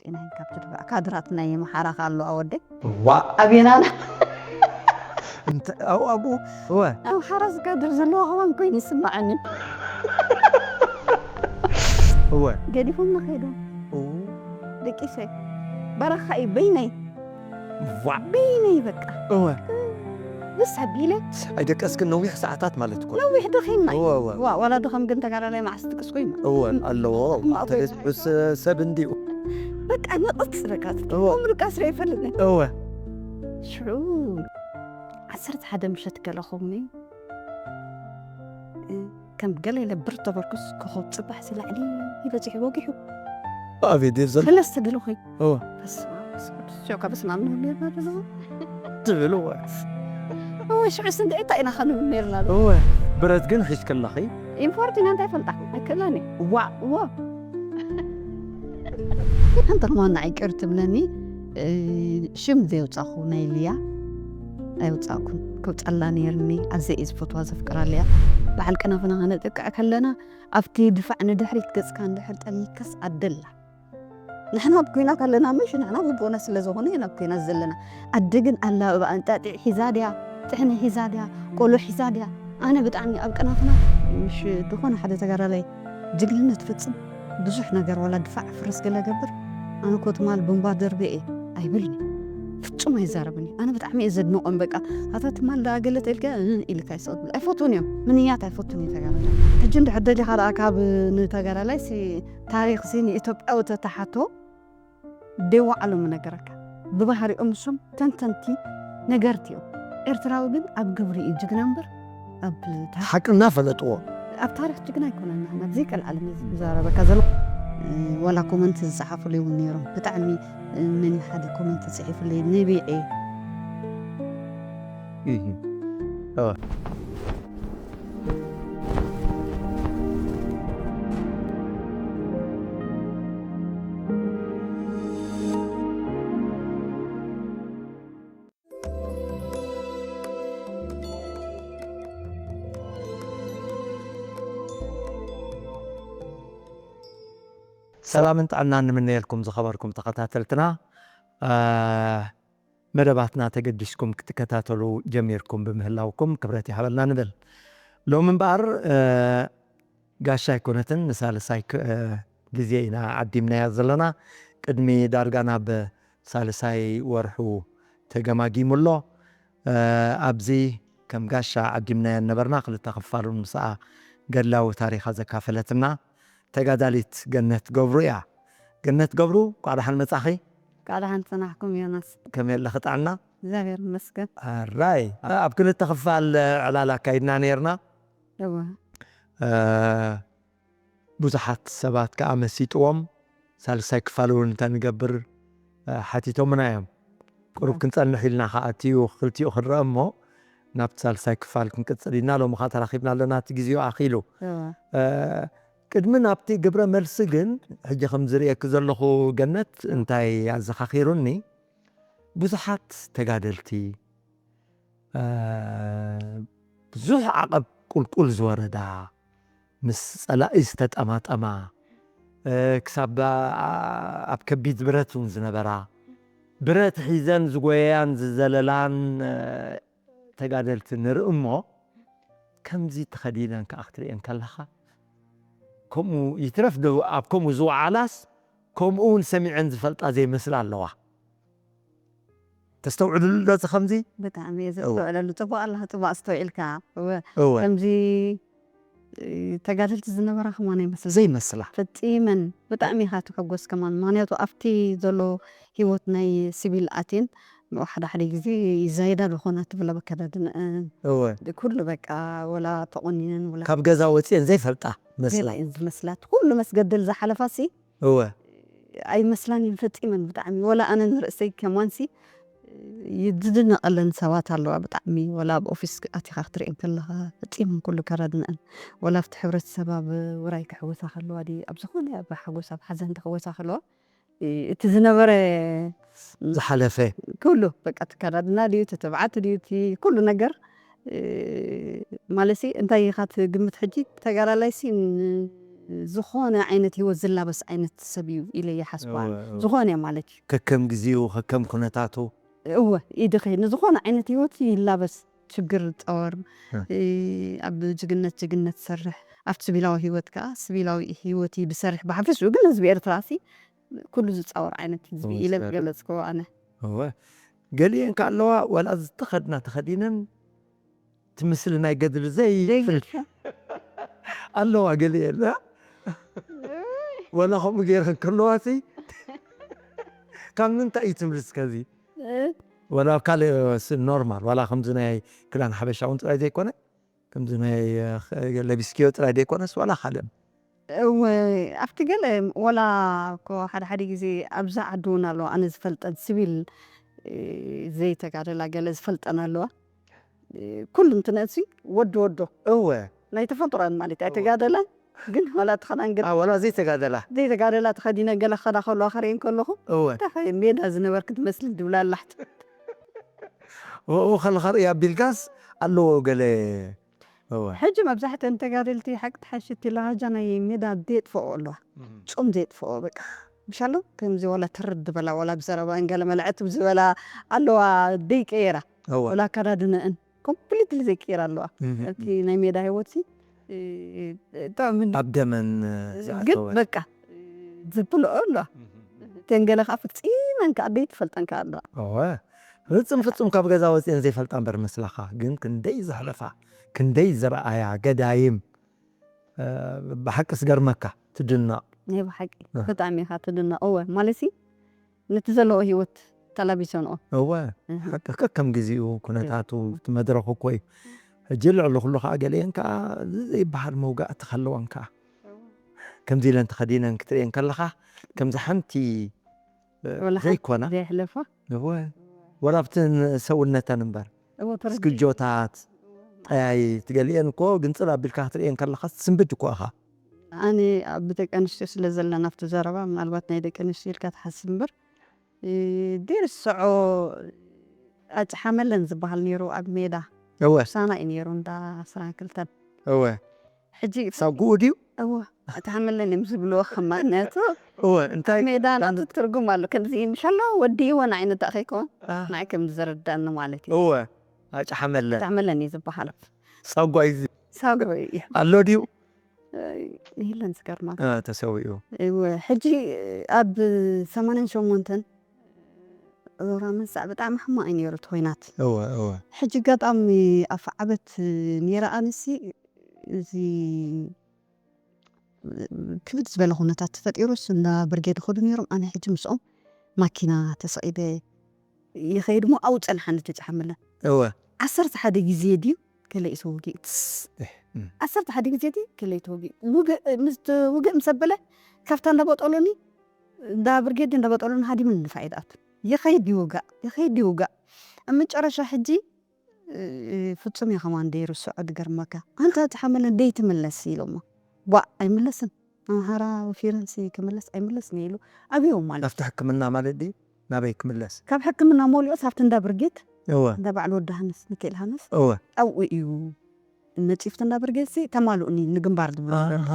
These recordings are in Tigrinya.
ኢና ካብቲ ድፋዕ ካድራት ናይ ኣምሓራ ከ ኣለዋ ወደይ ዋ ኣቤናና እንተ ኣብኡ ኣብኡ እወ ኣምሓራ ዝካድር ዘለዋ ከማን ኮይኑ ይስማዓኒ እወ ገዲፎምና ከይዶም እው ደቂሰይ በረኻ እዩ በይነይ ዋ በይነይ በቃ እወ ብስ ኣቢለ ኣይደቀስክን ነዊሕ ሰዓታት ማለት እኮ ነዊሕ ደኺምና እዩ እወ እወ ዋ ዋላ ድኸም ግን ተጋዳላይ መዓስ ትቅስ ኮይኑ እወ ኣለዎ ተበዝሑስ ሰብ እንዲኡ በቃ ንቕጽ በቃ እወ ምርቃስ ዶ ይፈልጥ እወ ሽዑ ዓሰርተ ሓደ ምሸት ገለ ኸውን እዩ ከም ገለ ኢለ ብር ተበርኩስ ኮኸብ ጽባሕ ስላዕሊ ይበጺሑ ወጊሑ ኣቤት የብዘል ክልስ ተደለኹ እወ በስመ ኣብ መንፈስ ቅዱስ ዮ ካብ በስመ ኣብ ንብል ኔርና ደለኹ ትብል እወ እወ ሽዑ ስንድዒ እንታይ ኢና ከንብል ኔርና ዶ እወ ብረት ግን ሒዝክለኺ ኢንፎርቲና እንታይ ፈልጣ ኣይክእላን እየ ዋዕ እወ ሓንቲ ከማን ንዓይ ቅር ትብለኒ እ፣ ሽም ዘየውፃኹ ናይ ልያ ኣይውፃእኩን ከውፀላ ነይርኒ ኣዘ እየ ዝፈትዋ ዘፍቅራ ልያ በዓል ቅናፍና ከነጥቅዕ ከለና ኣብቲ ድፋዕ ንድሕሪት ገፅካ እንድሕር ጠሚካስ ኣደላ ንሕና ኣብ ኩናት ኣለና ምሽ ንሕና ብቦነ ስለ ዝኾነ ኢና ኣብ ኩናት ዘለና ኣደ ግን ኣላ እባ እንጣጢዕ ሒዛ ድያ ጥሕኒ ሒዛ ድያ ቆሎ ሒዛ ድያ ኣነ ብጣዕሚ ኣብ ቅናፍና ምሽ ዝኾነ ሓደ ተጋዳላይ ጅግንነት ፈጽም ብዙሕ ነገር ዋላ ድፋዕ ፍርስ ገለ ገብር ኣነ ኮ ትማል ቦምባርደር በየ ኣይብልኒ ፍጹም ኣይዛረብን እዩ ኣነ ብጣዕሚ እየ ዘድንቖም በቃ ኣታ ትማል ደኣ ገለ ተልከ እ ኢልካ ይስቕብል ኣይፈትውን እዮም ምንያት ኣይፈቱን እዩ ተጋዳላይ ሕጂ እንድሕር ደሊኻ ደኣ ካብ ንተጋዳላይ ሲ ታሪኽ ሲ ንኢትዮጵያዊ ተተሓቶ ደይወዓሎም ነገረካ ብባህሪኦም እሶም ተንተንቲ ነገርቲ እዮም ኤርትራዊ ግን ኣብ ግብሪ እዩ ጅግና እምበር ኣብ ታሪኽ ሓቅና ፈለጥዎ ኣብ ታሪኽ ጅግና ኣይኮነን ንሕና ብዘይ ቀልዓለም እዩ ዝዛረበካ ዘሎ ዋላ ኮመንት ዝፀሓፉለይ እውን ነይሮም ብጣዕሚ መን ሓደ ኮመንት ፅሒፉለይ ነቢዐ ሰላምን ጥዕናን ንምነየልኩም ዝኸበርኩም ተኸታተልትና መደባትና ተገዲስኩም ክትከታተሉ ጀሚርኩም ብምህላውኩም ክብረት ይሃበልና ንብል ሎም እምበኣር ጋሻ ኣይኮነትን ንሳልሳይ ግዜ ኢና ዓዲምናያ ዘለና ቅድሚ ዳርጋ ናብ ሳልሳይ ወርሑ ተገማጊሙ ኣሎ ኣብዚ ከም ጋሻ ዓዲምናያ ነበርና ክልተ ክፋሉን ምስኣ ገድላዊ ታሪኻ ዘካፈለትና ተጋዳሊት ገነት ገብሩ እያ። ገነት ገብሩ እንቋዕ ደሓን መጻኺ። እንቋዕ ደሓን ጸናሕኩም ዮናስ። ከመይ ኣለኺ ጥዕና? እግዚኣብሔር ይመስገን። ኣራይ ኣብ ክልተ ክፋል ዕላል ኣካይድና ነይርና። እወ። ብዙሓት ሰባት ከኣ መሲጥዎም ሳልሳይ ክፋል እውን እንተንገብር ሓቲቶምና እዮም። ቁሩብ ክንጸንሕ ኢልና ከኣ እቲኡ ክልቲኡ ክንረአ እሞ ናብቲ ሳልሳይ ክፋል ክንቅጽል ኢና። ሎሚ ከኣ ተራኺብና ኣለና እቲ ግዜኡ ኣኺሉ። ቅድሚ ናብቲ ግብረ መልሲ ግን ሕጂ ከም ዝርእየኪ ዘለኹ ገነት እንታይ ኣዘኻኺሩኒ ብዙሓት ተጋደልቲ ብዙሕ ዓቐብ ቁልቁል ዝወረዳ ምስ ጸላኢ ዝተጠማጠማ ክሳብ ኣብ ከቢድ ብረት እውን ዝነበራ ብረት ሒዘን ዝጎየያን ዝዘለላን ተጋደልቲ ንርኢ እሞ ከምዚ ተኸዲነን ከዓ ክትርእየን ከለኻ ከምኡ ይትረፍ ዶ ኣብ ከምኡ ዝወዓላስ ከምኡ እውን ሰሚዐን ዝፈልጣ ዘይመስላ ኣለዋ። ተስተውዕልሉ ዶ እዚ ከምዚ? ብጣዕሚ እየ ዘስተውዕለሉ። ፅቡቅ ኣለኻ፣ ፅቡቅ ኣስተውዒልካ። እወ፣ እወ። ከምዚ ተጋደልቲ ዝነበራ ከማን ኣይመስል ዘይመስላ። ፈፂመን ብጣዕሚ ኢኻ ትሕጎስ ከማን። ምክንያቱ ኣብቲ ዘሎ ሂወት ናይ ሲቪል ኣትየን ሓደ ሓደ ግዜ ይዛየዳ ዝኾና ትብለ በከዳድንአን እወ። ኩሉ በቃ ወላ ተቆኒነን ወላ ካብ ገዛ ወፅየን ዘይፈልጣ መስላ። ገለእን ዝመስላት ኩሉ መስገደል ዝሓለፋ ሲ እወ። ኣይመስላን እየን ፈጺመን ብጣዕሚ። ወላ ኣነ ንርእሰይ ከማንሲ ዝድነቐለን ሰባት ኣለዋ ብጣዕሚ። ወላ ኣብ ኦፊስ ኣቲኻ ክትርእየን ከለኻ ፈጺመን ኩሉ ከረድንአን። ወላ ኣብቲ ሕብረተሰብ ኣብ ውራይ ክሕወሳ ከለዋ ድዩ ኣብ ዝኾነ ኣብ ሓጎስ ኣብ ሓዘን ክሕወሳ ከለዋ እቲ ዝነበረ ዝሓለፈ ኩሉ በቃ እቲ ከረድና ድዩ እቲ ትብዓት ድዩ እቲ ኩሉ ነገር ማለትሲ እንታይ ኢኻ ትግምት ሕጂ ተጋዳላይሲ ን- ዝኾነ ዓይነት ህይወት ዝላበስ ዓይነት ሰብ እዩ ኢለ ይሓስባ። እወ፣ እወ። ዝኾነ ማለት እዩ። ከከም ግዜኡ፣ ከከም ኩነታቱ። እወ፣ ኢድኺ ንዝኾነ ዓይነት ህይወት ይላበስ። ችግር ዝፃወር፣ እ። እ፣ ኣብ ጅግነት ጅግነት ዝሰርሕ፣ ኣብቲ ስቢላዊ ህይወት ከዓ ስቢላዊ ህይወት እዩ ዝሰርሕ። ብሓፈሽኡ ግን ህዝቢ ኤርትራ ሲ ኩሉ ዝፃወር ዓይነት ህዝቢ ኩሉ ኢለ ዝሰርሕ። ገለፅክዎ ኣነ። እወ። ገሊኤን ከ ኣለዋ፣ ዋላ ዝተኸድና ተኸዲነን ትምስል ናይ ገድሊ ዘይ-፣ ዘይገልጸ። ኣለዋ ገሊኤን፣ እ? ወላ ከምኡ ገይረን ከለዋ ሲ፣ ካብ ምንታይ እዩ ትምልስ ከዚ? እ? ወላ ኣብ ካልእ ስ-፣ ኖርማል፣ ዋላ ከምዚ ናይ ክዳን ሓበሻ እውን ጥራይ ዘይኮነ፣ ከምዚ ናይ፣ እ፣ ለቢስክዮ ጥራይ ዘይኮነስ፣ ዋላ ካልእ። እወ፣ ኣብቲ ገለ ወላ እኮ ሓደ ሓደ ግዜ ኣብዛ ዓዲ እውን ኣለዋ፣ ኣነ ዝፈልጠን ሲቪል፣ እ፣ ዘይተጋደላ ገለ ዝፈልጠን ኣለዋ። እ፣ ኩሉ እንትነሲ ወዲ ወዶ እወ። ናይ ተፈጥሮን ማለት ኣይተጋደላን፣ ግን ዋላ ተኸዳን ገለ አ፣ ዋላ ዘይተጋደላ። ዘይተጋደላ ተኸዲነ ገለ ክኸዳ ከለዋ ከርእየን ከለኹ፣ እወ። እንታይ ሜዳ ዝነበርክ ትመስል ድብላ ኣላሕት። ወኡ ከለኻ ርእያ ቢልካስ ኣለዎ ገለ። እወ። ሕጂ መብዛሕትአን ተጋደልቲ ሓቂ ትሓሽቲ ላሃጃ ናይ ሜዳ ዘየጥፍኦ ኣለዋ። ጾም ዘየጥፍኦ በቃ። ምሻሎ ከምዚ ዋላ ትርድ በላ ዋላ ብዘረባን ገለ መለዐት ዝበላ ኣለዋ ዘይቀየራ። እወ። ወላ ኣከዳድነአን ኮምፕሊትሊ ዘይቀየራ ኣለዋ። እህ። እቲ ናይ ሜዳ ህይወት ሲ፣ እ፣ ጥዑም እንዲ-፣ ኣብ ደመን፣ እ፣ ግን ዝኣተወ። በቃ ዝብልኦ ኣለዋ። ተን ገለ ከዓ ፍጺመን ከዓ ዘይትፈልጠን ከዓ ኣለዋ። እወ። ፍጹም ፍጹም ካብ ገዛ ወፂአን ዘይፈልጣ እምበር ምስላኻ። ግን ክንደይ ዘሕለፋ፣ ክንደይ ዝረኣያ ገዳይም፣ እ፣ ብሓቂ ዝገርመካ፣ ትድነቕ። ናይ ብሓቂ እ። ብጣዕሚ ኢኻ ትድነቕ። እወ፣ ማለት ሲ ነቲ ዘለዎ ህይወት ተላቢሰንኦ። እወ። እህ። ሓቂ ከከም ግዜኡ ኩነታቱ፣ እቲ መድረኹ እኮ እዩ። ሕጂ ልዕሊ ኩሉ ከዓ ገሊአን ከዓ ዘይበሃል መውጋእቲ ከለወን ከዓ ከምዚ ኢለን ተኸዲነን ክትርእየን ከለኻ ከምዚ ሓንቲ፣ እ፣ ወላ ሓንቲ ዘይኮና። ዘየሕለፋ። እወ። ወላ ኣብቲ ሰውነተን እምበር። እወ፣ ተረዲእ። ስክጆታት፣ ጠያይት፣ ገሊአን እኮ ግንጽል ኣቢልካ ክትርእየን ከለኻ ትስንብድ እኮ ኢኻ። ኣነ ኣብ ደቂ ኣንስትዮ ስለ ዘለና ኣብቲ ዘረባ፣ ምናልባት ናይ ደቂ ኣንስትዮ ኢልካ ትሓስብ እምበር፣ እ፣ ዘይርስዖ ኣጭሓመለን ዝበሃል ነይሩ ኣብ ሜዳ። እወ። ሳና እዩ ነይሩ እንዳ ዕስራን ክልተን። እወ። ሕጂ ሳጉኡ ድዩ? እወ፣ ኣጭሓመለን እዮም ዝብልዎ ከማነቱ። እወ፣ እንታይ ሜዳ ናቱ ዳን-፣ ትርጉም ኣሎ። ከምዚ ምሻሎ ወዲእወን ዓይነት ዳኣ ከይኮን አ። ንዓይ ከም ዝረዳኒ ማለት እዩ። እወ፣ ኣጭሓመለን። ኣጭሓመለን እዩ ዝበሃል። ሳጓ እዩ። ሳጉ እዩ። ኣሎ ድዩ? የለን ዝገርማ። እ፣ ተሰዊኡ። እወ፣ ሕጂ ኣብ ሰማንያን ሸሞንተን ሮራ መንሳዕ ብጣዕሚ ሕማቕ እዩ ነይሩ እቲ ኹናት። እወ፣ እወ። ሕጂ ኣጋጣሚ ኣፍ ዓበት ነይረ ኣነሲ እዚ ክብድ ዝበለ ኩነታት ተፈጢሩስ እንዳ ብርጌድ ይኸዱ ነይሮም። ኣነ ሕጂ ምስኦም ማኪና ተሰቒለ ይኸይድ እሞ ኣብኡ ጸንሓኒ ተጨሓመለን። እወ። ዓሰርተ ሓደ ግዜ ድዩ ከለይ ተወጊኡ? እህ፣ እም። ዓሰርተ ሓደ ግዜ ድዩ ከለይ ተወጊኡ? ውግእ፣ ምስ ውግእ ምስ ኣበለ ካብታ እንዳበጠሉኒ፣ እንዳ ብርጌድ እንዳበጠሉኒ ሃዲሙኒ ንፋዕ ይድኣት። ይኸይድ ይውጋእ፣ ይኸይድ ይውጋእ። ኣብ መጨረሻ ሕጂ፣ እ፣ ፍጹም እየ ከማን ደይርስዖ ድገርመካ። ኣንታ ተሓመለ ደይትምለስ ኢሎሞ። ቧእ፣ ኣይምለስን። ኣምሓራ ወፊረንሲ ክምለስ ኣይምለስን ኢሉ ኣብዮም ማለት። ናብቲ ሕክምና ማለት ድዩ? ናበይ ክምለስ? ካብ ሕክምና ሞሊኦስ ኣብቲ እንዳ ብርጌድ፣ እወ። እንዳ በዓል ወዲ ሃንስ፣ ሚካኤል ሃንስ፣ እወ። ኣብኡ እዩ መጺፍቲ እንዳ ብርጌድ ሲ ተማልኡኒ ንግንባር ዝብሉ። ኣሃ።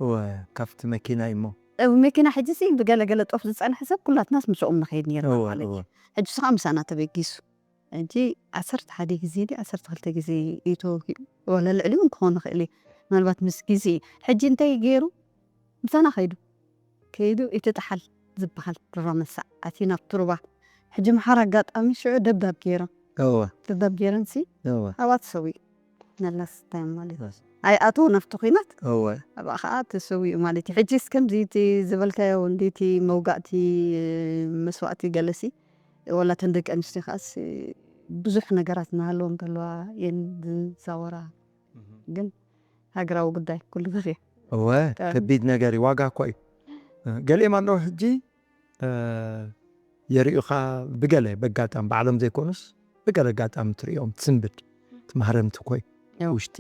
እወ፣ ካብቲ መኪና እዩ እሞ። ኣብ መኪና ሕጂ ሲ ብገለ ገለ ጦፍ ዝጸንሐ ሰብ ኩላትናስ ምስኦም ንኸይድ ነይርና እወ፣ ማለት እወ። እዩ። ሕጂ ስኻ ምሳና ተበጊሱ። ሕጂ ዓሰርተ ሓደ ግዜ ድዩ ዓሰርተ ክልተ ግዜ እዩ ተወጊኡ። ወላ ልዕሊ እውን ክኾን ይኽእል እዩ። ምናልባት ምስ ግዜ እዩ። ሕጂ እንታይ ገይሩ? ምሳና ከይዱ። ከይዱ እቲ ጠሓል ዝበሃል ሩባ መንሳዕ ኣትዩ ናብ ቱሩባ። ሕጂ ምሓር ኣጋጣሚ ሽዑ ደብዳብ ገይሮም። እወ። ደብዳብ ገይረን ሲ እወ። ኣብኣ ተሰዊኡ። መለስ እንታይ ማለት እዩ? ኣይኣተወን ኣብቲ ኹናት። እወ። ኣብኣ ኸዓ ተሰዊኡ ማለት እዩ። ሕጂስ ከምዚ እቲ ዝበልካዮ እንዲ እቲ መውጋእቲ መስዋእቲ ገለሲ ወላ ተን ደቂ ኣንስትዮ ከዓስ ብዙሕ ነገራት እናሃለወን ከለዋ እየን ዝዛወራ። ግን ሃገራዊ ጉዳይ ኩሉ ግዜ። እወ፣ ጣዕሚ። ከቢድ ነገር እዩ፣ ዋጋ እኮ እዩ። ገሊኦም ኣለዉ ሕጂ፣ እ፣ የርእዩኻ ብገለ በጋጣሚ፣ ባዕሎም ዘይኮኑስ ብገለ ኣጋጣሚ ትርእዮም፣ ትስንብድ፣ ትማህረምቲ እኮ እዩ ያው። ውሽጢ።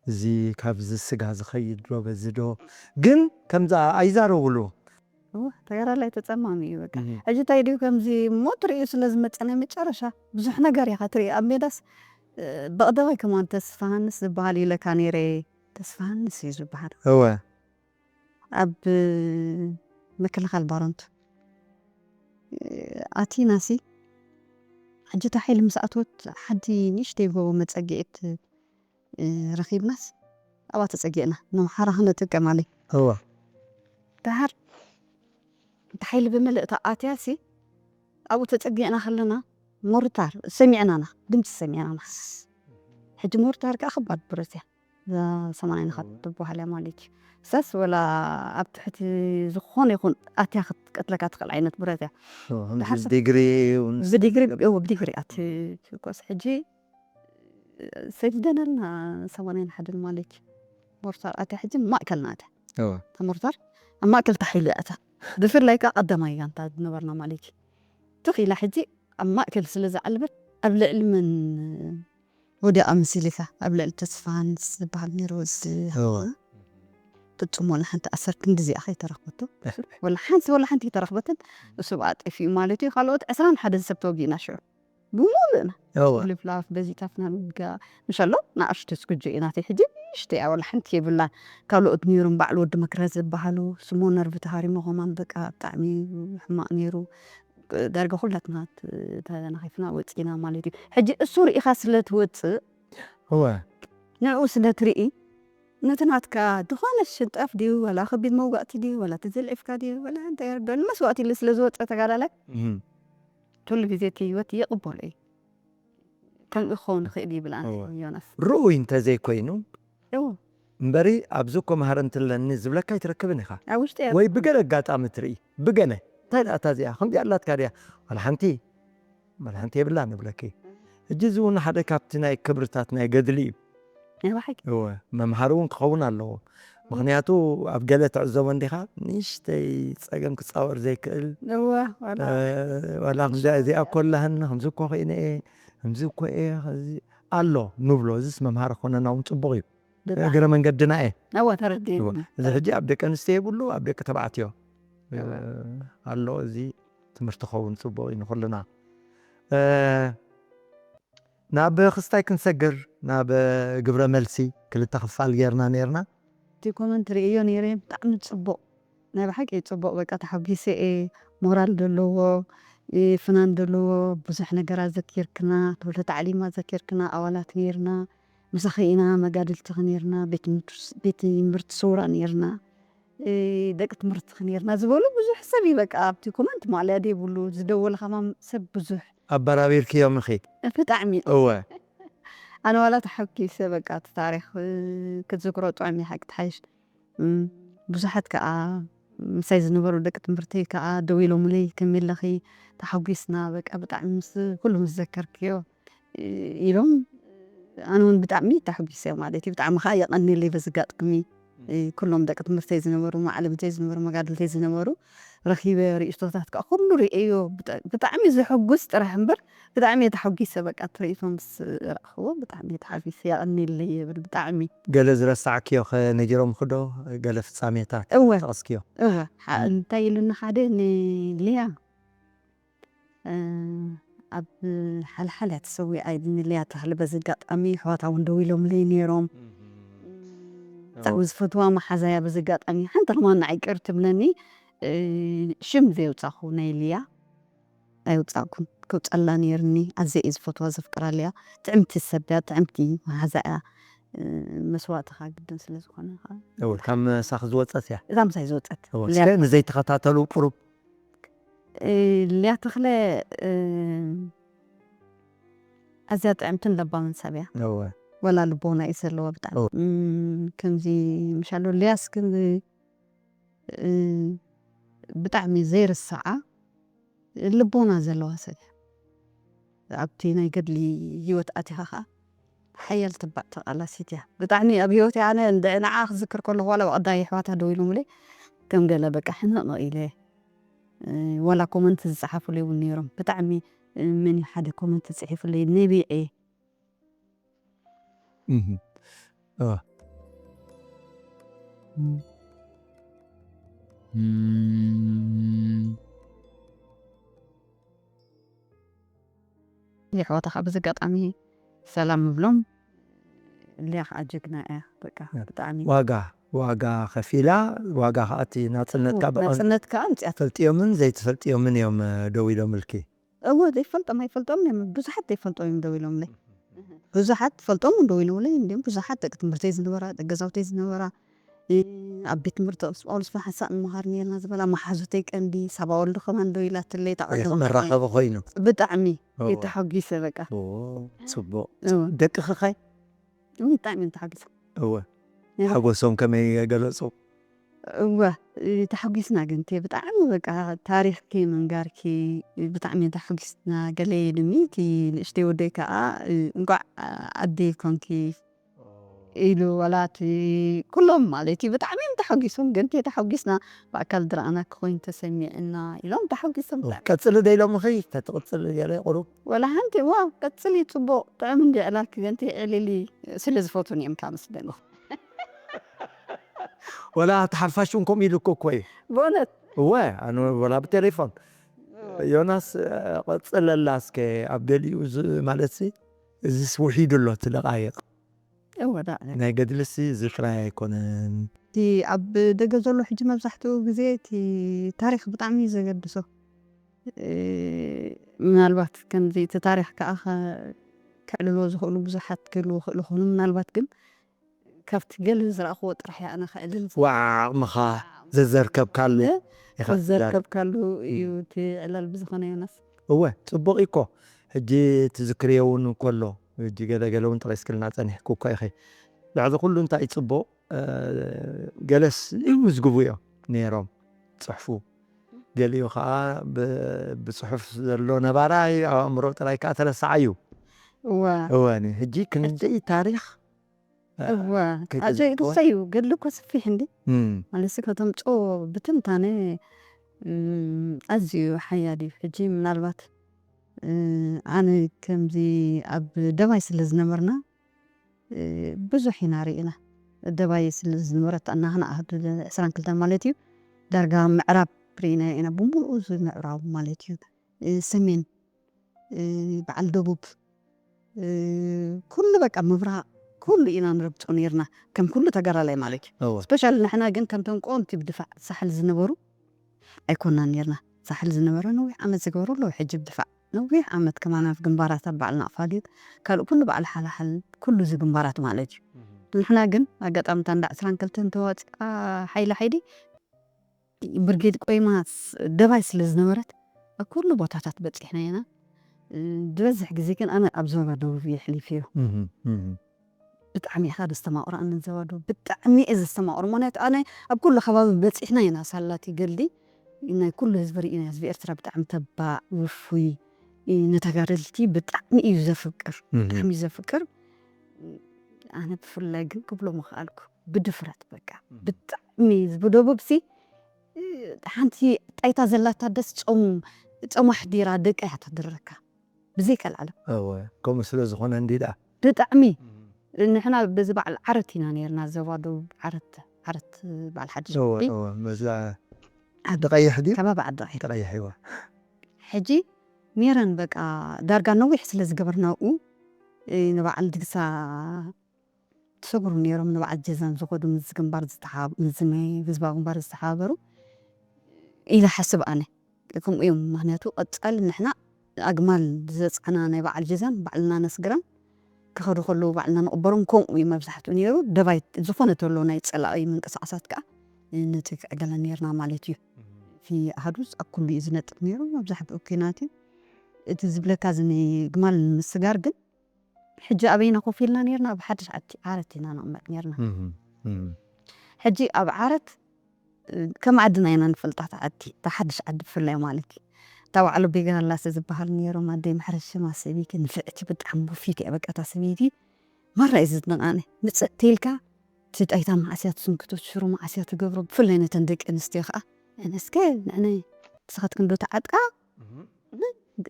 እዚ ካብዚ ስጋ ዝኸይድ ዶ በዚ ዶ? ግን ከምዛ ኣይዛረቡሉ። እወ፣ ተጋዳላይ ተጸማሚ እዩ በቃ። እህ። ሕጂ እንታይ ድዩ ከምዚ ሞት ርእዩ ስለ ዝመጸ ናይ መጨረሻ ብዙሕ ነገር ኢኻ ትርኢ። ኣብ ሜዳስ፣ እ፣ በቕደዋይ ከማን ተስፋሃንስ ዝበሃል ኢለካ ነይረ። ተስፋሃንስ እዩ ዝበሃል። እወ። ኣብ ምክልኻል ባረንቱ ኣቲናሲ፣ ሕጂ እታ ሓይሊ ምስ ኣትወት ሓንቲ ንእሽተይ ጎቦ መጸግዒት ረኺብናስ ኣብኣ ተጸጊዕና ነምሓራ ክነጥቅዕ ማለት እዩ። እወ ደሓር እታ ሓይሊ ብምልእታ ኣትያሲ ኣብኡ ተጸጊዕና ከለና ሞርታር ሰሚዕናና ድምፂ ሰሚዕናና። ሕጂ ሞርታር ከዓ ከባድ ብረት እያ። እዛ ሰማንያ ንኻት ትበሃል እያ ማለት እዩ። እሳስ ወላ ኣብ ትሕቲ ዝኾነ ይኹን ኣትያ ክትቀትለካ ትኽእል ዓይነት ብረት እያ። ዲግሪ ብዲግሪ ብዲግሪ ኣቲ ትኮስ ሕጂ ሰዲደናልና ሰማንያን ሓደን ማለት እዩ። ሞርታር ኣትያ ሕጂ ማእከልና ኣትያ ተሞርታር ኣብ ማእከል ተሓይሉ ኣታ ብፍላይ ከዓ ቀዳማይ ጋንታ ዝነበርና ማለት እዩ። ትኽ ኢላ ሕጂ ኣብ ማእከል ስለ ዝዓለበት ኣብ ልዕሊ መን ወዲቓ መሲልካ ኣብ ልዕሊ ተስፋሃንስ ዝበሃል ነይሩ ወዲ ፍጹም ወላ ሓንቲ ኣሰር ክንዲ እዚኣ ከይተረኽበቶ ወላ ሓንቲ ወላ ሓንቲ ከይተረኽበትን እሱ ብኣ ጠፊኡ ማለት እዩ። ካልኦት ዕስራን ሓደን ሰብ ተወጊእና ሽዑ ብሙሉእና እወ ፍልፍላፍ በዚጣፍና ንጋ ምሻሎ ንኣሽቱ ስኩጆ ኢና ተይ ሕጂ ንእሽተይ እያ ወላ ሓንቲ የብላን። ካልኦት ነይሮም ባዕሉ ወዲ መክረ ዝበሃሉ ስሞ ነርቭ ተሃሪሞ ከማን በቃ ብጣዕሚ ሕማቕ ነይሩ። ዳርጋ ኩላትና ተናኺፍና ወፂና ማለት እዩ። ሕጂ እሱ ርኢኻ ስለ ትወፅእ እወ ንዕኡ ስለ ትርኢ ነቲ ናትካ ዝኾነ ሽንጣፍ ድዩ ዋላ ከቢድ መውጋእቲ ድዩ ዋላ ተዘልዒፍካ ድዩ ዋላ እንታይ ዶ ንመስዋእቲ ኢሉ ስለ ዝወፀ ተጋዳላይ ኩሉ ግዜ እቲ ህይወት ይቕበሎ እዩ። ከምኡ ክኸውን ይኽእል ይብል ኣነ ዮናስ። ርኡይ እንተዘይኮይኑ እዎ እምበሪ ኣብዚ እኮ መሃረንቲ ኣለኒ ዝብለካ ኣይትረክብን ኢኻ። ኣብ ውሽጢ እያ ወይ ብገለ ኣጋጣሚ ትርኢ ብገለ እንታይ ደኣ እታ እዚኣ ከምዚኣ ኣላትካ ድያ ዋላ ሓንቲ ዋላ ሓንቲ የብላን ይብለኪ። ሕጂ እዚ እውን ሓደ ካብቲ ናይ ክብርታት ናይ ገድሊ እዩ። ናይ ብሓቂ እወ መምሃሪ እውን ክኸውን ኣለዎ። ምኽንያቱ ኣብ ገለ ትዕዘቦ እንዲኻ ንእሽተይ ጸገም ክጻወር ዘይክእል እወ ዋላ እ፣ ዋላ ከምዚኣ እዚኣ እኮ ኣላህኒ ከምዚ እኮ ኽኢነ እየ ከምዚ እኮ እየ ከምዚ ኣሎ ንብሎ እዚስ መምሃሪ ክኾነና እውን ጽቡቕ እዩ። ብጣዕሚ እግረ መንገድና እየ እወ ተረዲእኒ እዚ ሕጂ ኣብ ደቂ ኣንስትዮ የብሉ ኣብ ደቂ ተባዕትዮ እ፣ ኣሎ እዚ ትምህርቲ ክኸውን ጽቡቕ እዩ ንኹልና እ፣ ናብ ክስታይ ክንሰግር ናብ ግብረ መልሲ ክልተ ክፋል ጌርና ኔርና እቲ ኮመንት ርእዮ ነይረ ብጣዕሚ ጽቡቕ ናይ ብሓቂ ጽቡቕ በቃ ተሓጒሰ እየ ሞራል ዘለዎ ፍናን ዘለዎ ብዙሕ ነገራት ዘኪርክና ትምህርቲ ታዕሊም ኣዘኪርክና ኣባላት ነይርና ምሳኺ ኢና መጋድልትኺ ነይርና ቤት ትምህርቲ ስውራ ነይርና ደቂ ትምህርትኺ ነይርና ዝበሉ ብዙሕ ሰብ እዩ በቃ ኣብቲ ኮመንት ማዕለያ ዘይብሉ ዝደወለ ከማን ሰብ ብዙሕ ኣበራቢርክዮም ኢኺ ብጣዕሚ እወ ኣነ ዋላ ተሓጒሰ በቃ እቲ ታሪኽ ክትዝክሮ ጥዑም እዩ ሓቂ ትሓይሽ ብዙሓት ከዓ ምሳይ ዝነበሩ ደቂ ትምህርተይ ከዓ ደው ኢሎምለይ ከመይ ኣለኺ ተሓጒስና በቃ ብጣዕሚ ምስ ኩሉ ምስ ዘከርክዮ ኢሎም ኣነ እውን ብጣዕሚ ተሓጒሰ ማለት እዩ ብጣዕሚ ከዓ የቐንየለይ በዚ ኣጋጣሚ ኩሎም ደቂ ትምህርተይ ዝነበሩ ማዕለምተይ ዝነበሩ መጋድልተይ ዝነበሩ ረኺበ ርእስቶታት ከዓ ኩሉ ርእየዮ ብጣዕሚ ዘሐጉስ ጥራሕ እምበር ብጣዕሚ እየ ተሓጒሰ በቃ ትርኢቶ ምስ ረኣኽዎ ብጣዕሚ እየ ተሓጒሰ የቐንየለይ የብል ብጣዕሚ ገለ ዝረሳዕክዮ ከ ነጊሮምኺ ዶ ገለ ፍጻሜታት እወ ጠቐስክዮ እወ ሓ- እንታይ ኢሉኒ ሓደ ንልያ እ፣ ኣብ ሓልሓል እያ ተሰዊኣ ኢሉኒ ልያ ተኽሊ በዚ ኣጋጣሚ ኣሕዋታ እውን ደው ኢሎምለይ ነይሮም ብጣዕሚ ዝፈትዋ መሓዛ እያ በዚ ኣጋጣሚ ሓንቲ ከማን ንዓይ ቅር ትብለኒ እ፣ ሽም ዘየውፃኹ ናይ ልያ ኣይውፃእኩን ክውፀላ ነይርኒ ኣዘ እዩ ዝፈትዋ ዘፍቅራ ልያ ጥዕምቲ ሰብ እያ ጥዕምቲ መሓዛ እያ እ፣ መስዋእትኻ ግድን ስለ ዝኾነ ከዓ እው ካብ መሳኺ ዝወፀት እያ እዛ ምሳይ ዝወፀት እው ልያ እስከ ንዘይተኸታተሉ ቁሩብ እ፣ ልያ ተኽለ እ፣ ኣዝያ ጥዕምትን ለባምን ሰብ እያ እወ ወላ ልቦና እዩ ዘለዋ ብጣዕሚ ኦ። እም፣ ከምዚ ምሻሎ ልያስ ግን እ፣ ብጣዕሚ ዘይርስዓ ልቦና ዘለዋ ሰብ እያ ኣብቲ ናይ ገድሊ ህይወት ኣቲኻ ከዓ ሓያል ትባዕ ተቃላሲት እያ ብጣዕሚ ኣብ ህይወት ኣነ ንዓ ክዝክር ከለኹ ዋላ ብቀዳይ ኣሕዋታ ደው ኢሎምለይ ከም ገለ በቃ ሕንቕ ኢለ እ፣ ዋላ ኮመንት ዝፀሓፉለይ እውን ነይሮም ብጣዕሚ እ፣ መን እዩ ሓደ ኮመንት ፅሒፉለይ ነቢዐ እህ። እዋ። እም። የሕዋታ ከዓ በዚ ኣጋጣሚ ሰላም እብሎም። ሊያ ከዓ ጀግና እያ በቃ ብጣዕሚ ዋጋ ዋጋ ከፊላ፣ ዋጋ ከኣ እቲ ናጽነትካ ብቐን ናጽነት ከዓ ኣምፅኣት ፈልጥዮምን ዘይትፈልጥዮምን እዮም፣ እ፣ ደው ኢሎምልኪ። እዎ ዘይፈልጦም ኣይፈልጦም እዮም። ብዙሓት ዘይፈልጦም እዮም ደው ኢሎምለይ። ብዙሓት ፈልጦም ደው ኢሎምለይ እንዲም ብዙሓት ደቂ ትምህርተይ ዝነበራ፣ ደቂ ገዛውተይ ዝነበራ፣ እ፣ ኣብ ቤት ትምህርቲ ቅዱስ ጳውሎስ ፍልሓሳ ንመሃር ነርና ዝበላ መሓዙተይ ቀንዲ ሳባ ወልዱ ከማን ደው ኢላትለይ። ታቐ መራኸቢ ኮይኑ። ብጣዕሚ እዎ። እየ ተሓጒሰ በቃ። ኦ፣ ጽቡቕ። እዎ። ደቅኺ ኸ? ብጣዕሚ እየ ተሓጒሰ። እወ። ነይሩ። ሓጎሶም ከመይ ገለጹ? እወ፣ እ፣ ተሓጒስና ግን እቲ ብጣዕሚ በቃ ታሪኽኪ ምንጋርኪ ብጣዕሚ ተሓጒስና። ገለ ኢሉኒ እቲ ንእሽተይ ወደይ ከዓ፣ እ፣ እንቋዕ ኣደይ ኮንኪ ኢሉ፣ ዋላ እቲ ኩሎም ማለት እዩ ብጣዕሚ እዮም ተሓጒሶም። ግን እቲ ተሓጒስና ብኣካል ዝረኣናኪ ኮይኑ ተሰሚዕና ኢሎም ተሓጒሶም ብጣዕሚ። ቀጽሊ ዶ ኢሎምኺ? ተትቕጽሊ ገለ ቁሩብ? ወላ ሓንቲ ዋ ቀጽሊ ጽቡቕ ጥዑም እንዲ ዕላልኪ ገንቲ ዕልሊ ስለ ዝፈቱን እዮም ካብ መስለኒ። ወላ እቲ ሓፋሽ እውን ከምኡ ኢሉ እኮ እኮ እዩ። ብእውነት እወ፣ ኣነ ወላ ብቴሌፎን። ዮናስ፣ እ፣ ቀጽለላ እስከ ኣብ ገሊኡ ዝ-፣ ማለት ሲ፣ እዚስ ውሒዱ ኣሎ እቲ ደቃይቕ። እወ ዳ ናይ ገድልሲ እዚ ጥራይ ኣይኮነን። እቲ ኣብ ደገ ዘሎ ሕጂ መብዛሕትኡ ግዜ እቲ ታሪኽ ብጣዕሚ እዩ ዘገድሶ። እ፣ ምናልባት ከምዚ እቲ ታሪኽ ከዓ ከ-፣ ከዕልልዎ ዝኽእሉ ብዙሓት ክህልዉ ይኽእሉ ይኾኑ። ምናልባት ግን ካብቲ ገለ ዝረኣኽዎ ጥራሕ እየ ኣነ ከዕልል ዝኽእል። ዋዕ ዓቕምኻ ዘዘርከብካሉ እ? ኢኻ ዘዘርከብካሉ እዩ እቲ ዕላል ብዝኾነ ዮናስ። እወ፣ ጽቡቕ እዩ እኮ። ሕጂ ትዝክርዮ እውን ከሎ፣ ሕጂ ገለ ገለ እውን ጠቒስክልና ጸኒሕኩ እኮ ኢኺ። ልዕሊ ኩሉ እንታይ ጽቡቕ፣ እ፣ ገለስ ይምዝግቡ እዮም ነይሮም፣ ጽሕፉ። ገሊኡ ኸዓ ብ-፣ ብጽሑፍ ዘሎ ነባራይ ኣብ ኣእምሮ ጥራይ ከኣ ተረሳዓዩ። እዋ። እወ፣ ኒ-፣ ሕጂ ክንደይ ታሪኽ፣ እ፣ እዋ። ከይተ-፣ ኣጆይ ርሰዩ፣ ገድሊ እኮ ሰፊሕ እንዲ። እም፣ ማለትሲ ከተምጽኦ ብትንታነ፣ እም፣ ኣዝዩ ሓያል እዩ። ሕጂ ምናልባት፣ እ፣ ኣነ ከምዚ ኣብ ደባይ ስለ ዝነበርና፣ እ፣ ብዙሕ ኢና ርኢና። ደባይ ስለ ዝነበረት ኣናህና ኣህዱ ዕስራን ክልተን ማለት እዩ። ዳርጋ ምዕራብ ርኢና ኢና፣ ብምሉኡ እዚ ምዕራብ ማለት እዩ። እ፣ ሰሜን፣ እ፣ በዓል ደቡብ፣ እ፣ ኩሉ በቃ ምብራቕ፣ ኩሉ ኢና ንረግጾ ነይርና። ከም ኩሉ ተጋዳላይ ማለት እዩ። እወ። ስፔሻሊ ንሕና ግን ከምቶም ቀወምቲ ብድፋዕ ሳሕል ዝነበሩ ኣይኮናን ነይርና። ሳሕል ዝነበረ ነዊሕ ዓመት ዝገበሩ ኣለዉ። ሕጂ ብድፋዕ ነዊሕ ዓመት ከማን ኣብ ግንባራት ኣብ በዓል ናቕፋ ድዩ ካልእ ኩሉ በዓል ሓላሓል ኩሉ እዚ ግንባራት ማለት እዩ። ንሕና ግን ኣጋጣሚ እታ እንዳ ዕስራን ክልተን ተዋፂኣ ሓይሊ ሓይሊ ብርጌድ ቆይማ ስ-፣ ደባይ ስለ ዝነበረት ኣብ ኩሉ ቦታታት በፂሕና ኢና። እ፣ ዝበዝሕ ግዜ ግን ኣነ ኣብ ዞባ ደቡብ እየ ኣሕሊፈዮ። እም፣ እም። ብጣዕሚ ኢኻ ዘስተማቕሮ ኣነ ዞባ ደቡብ። ብጣዕሚ እየ ዘስተማቕሮ። ምኽንያቱ ኣነ ኣብ ኩሉ ከባቢ በፂሕና ኢና። ሳላቲ ገልዲ ናይ ኩሉ ህዝቢ ርኢና። ህዝቢ ኤርትራ ብጣዕሚ ተባዕ፣ ውፉይ፣ እ፣ ንተጋደልቲ ብጣዕሚ እዩ ዘፍቅር። እም። ብጣዕሚ እዩ ዘፍቅር። ኣነ ብፍላይ ግን ክብሎ ምኽኣልኩ። ብድፍረት በቃ። እም። ብጣዕሚ ህዝቢ ደቡብ ሲ፣ እ፣ ሓንቲ ጣይታ ዘላታ ደስ ጾም፣ ጾም ኣሕዲራ ደቃ እያ ተድረካ። ብዘይ ቀልዓለም። እወ፣ ከምኡ ስለ ዝኾነ እንዲ ደኣ። ብጣዕሚ። እም። ንሕና በዚ በዓል ዓረት ኢና ነይርና፣ ዞባ ደቡብ ዓረት፣ ዓረት በዓል ሓድሽ እወ፣ ዓዲ። እወ፣ መዛ ዓዲ ቀይሕ ድዩ? ከባቢ ዓዲ ቀይሕ። ዓዲ ቀይሕ፣ እወ። ሕጂ ነይረን በቃ ዳርጋ ነዊሕ ስለ ዝገበርና ኣብኡ፣ እ፣ ንበዓል ድግሳ ትሰግሩ ነይሮም፣ ንበዓል ጀዛን ዝኸዱ ምስዚ ግንባር ዝተሓ-፣ ምስዚ ናይ ህዝባዊ ግንባር ዝተሓባበሩ ኢለ ሓስብ ኣነ። ከምኡ እዮም። ምኽንያቱ ቀጻሊ ንሕና ኣግማል ዘጽዕና ናይ በዓል ጀዛን ባዕልና ነስግረን፣ ክኸዱ ከለዉ ባዕልና ንቕበሮም። ከምኡ እዩ መብዛሕትኡ ነይሩ። ደባይ ዝኾነ ተሎ ናይ ጸላኢ ምንቅስቓሳት ከኣ ነቲ ክዕገለን ነይርና ማለት እዩ። እቲ ኣሃዱስ ኣብ ኩሉ እዩ ዝነጥፍ ነይሩ። መብዛሕትኡ ኲናት እዩ። እቲ ዝብለካ እዚ ናይ ግማል ምስጋር ግን ሕጂ ኣበይና ኮፍ ኢልና ነይርና? ኣብ ሓድሽ ዓዲ ዓረት ኢና ንቕመጥ ነይርና። እም፣ እም። ሕጂ ኣብ ዓረት፣ እ፣ ከም ዓድና ኢና ንፈልጣ እታ ዓዲ፣ እታ ሓድሽ ዓዲ ብፍላይ ማለት እዩ። እታ በዓል ኣቦይ ገላላሰ ዝበሃሉ ነይሮም፣ ኣደይ ማሕረሽ ሽማ ሰበይቲ ንፍዕቲ ብጣዕሚ ውፍይቲ እያ። በቃ እታ ሰበይቲ ማራ እዩ ዝድነቕ ኣነ። ምጽእ ተይልካ እቲ ጣይታ መዓስ እያ ትስንክቶ፣ ሽሮ መዓስ እያ ትገብሮ፣ ብፍላይ ነተን ደቂ ኣንስትዮ ከኣ፣ "ንስከ ንዕነ ንስኻትክን ዶ ተዓጥቃ?"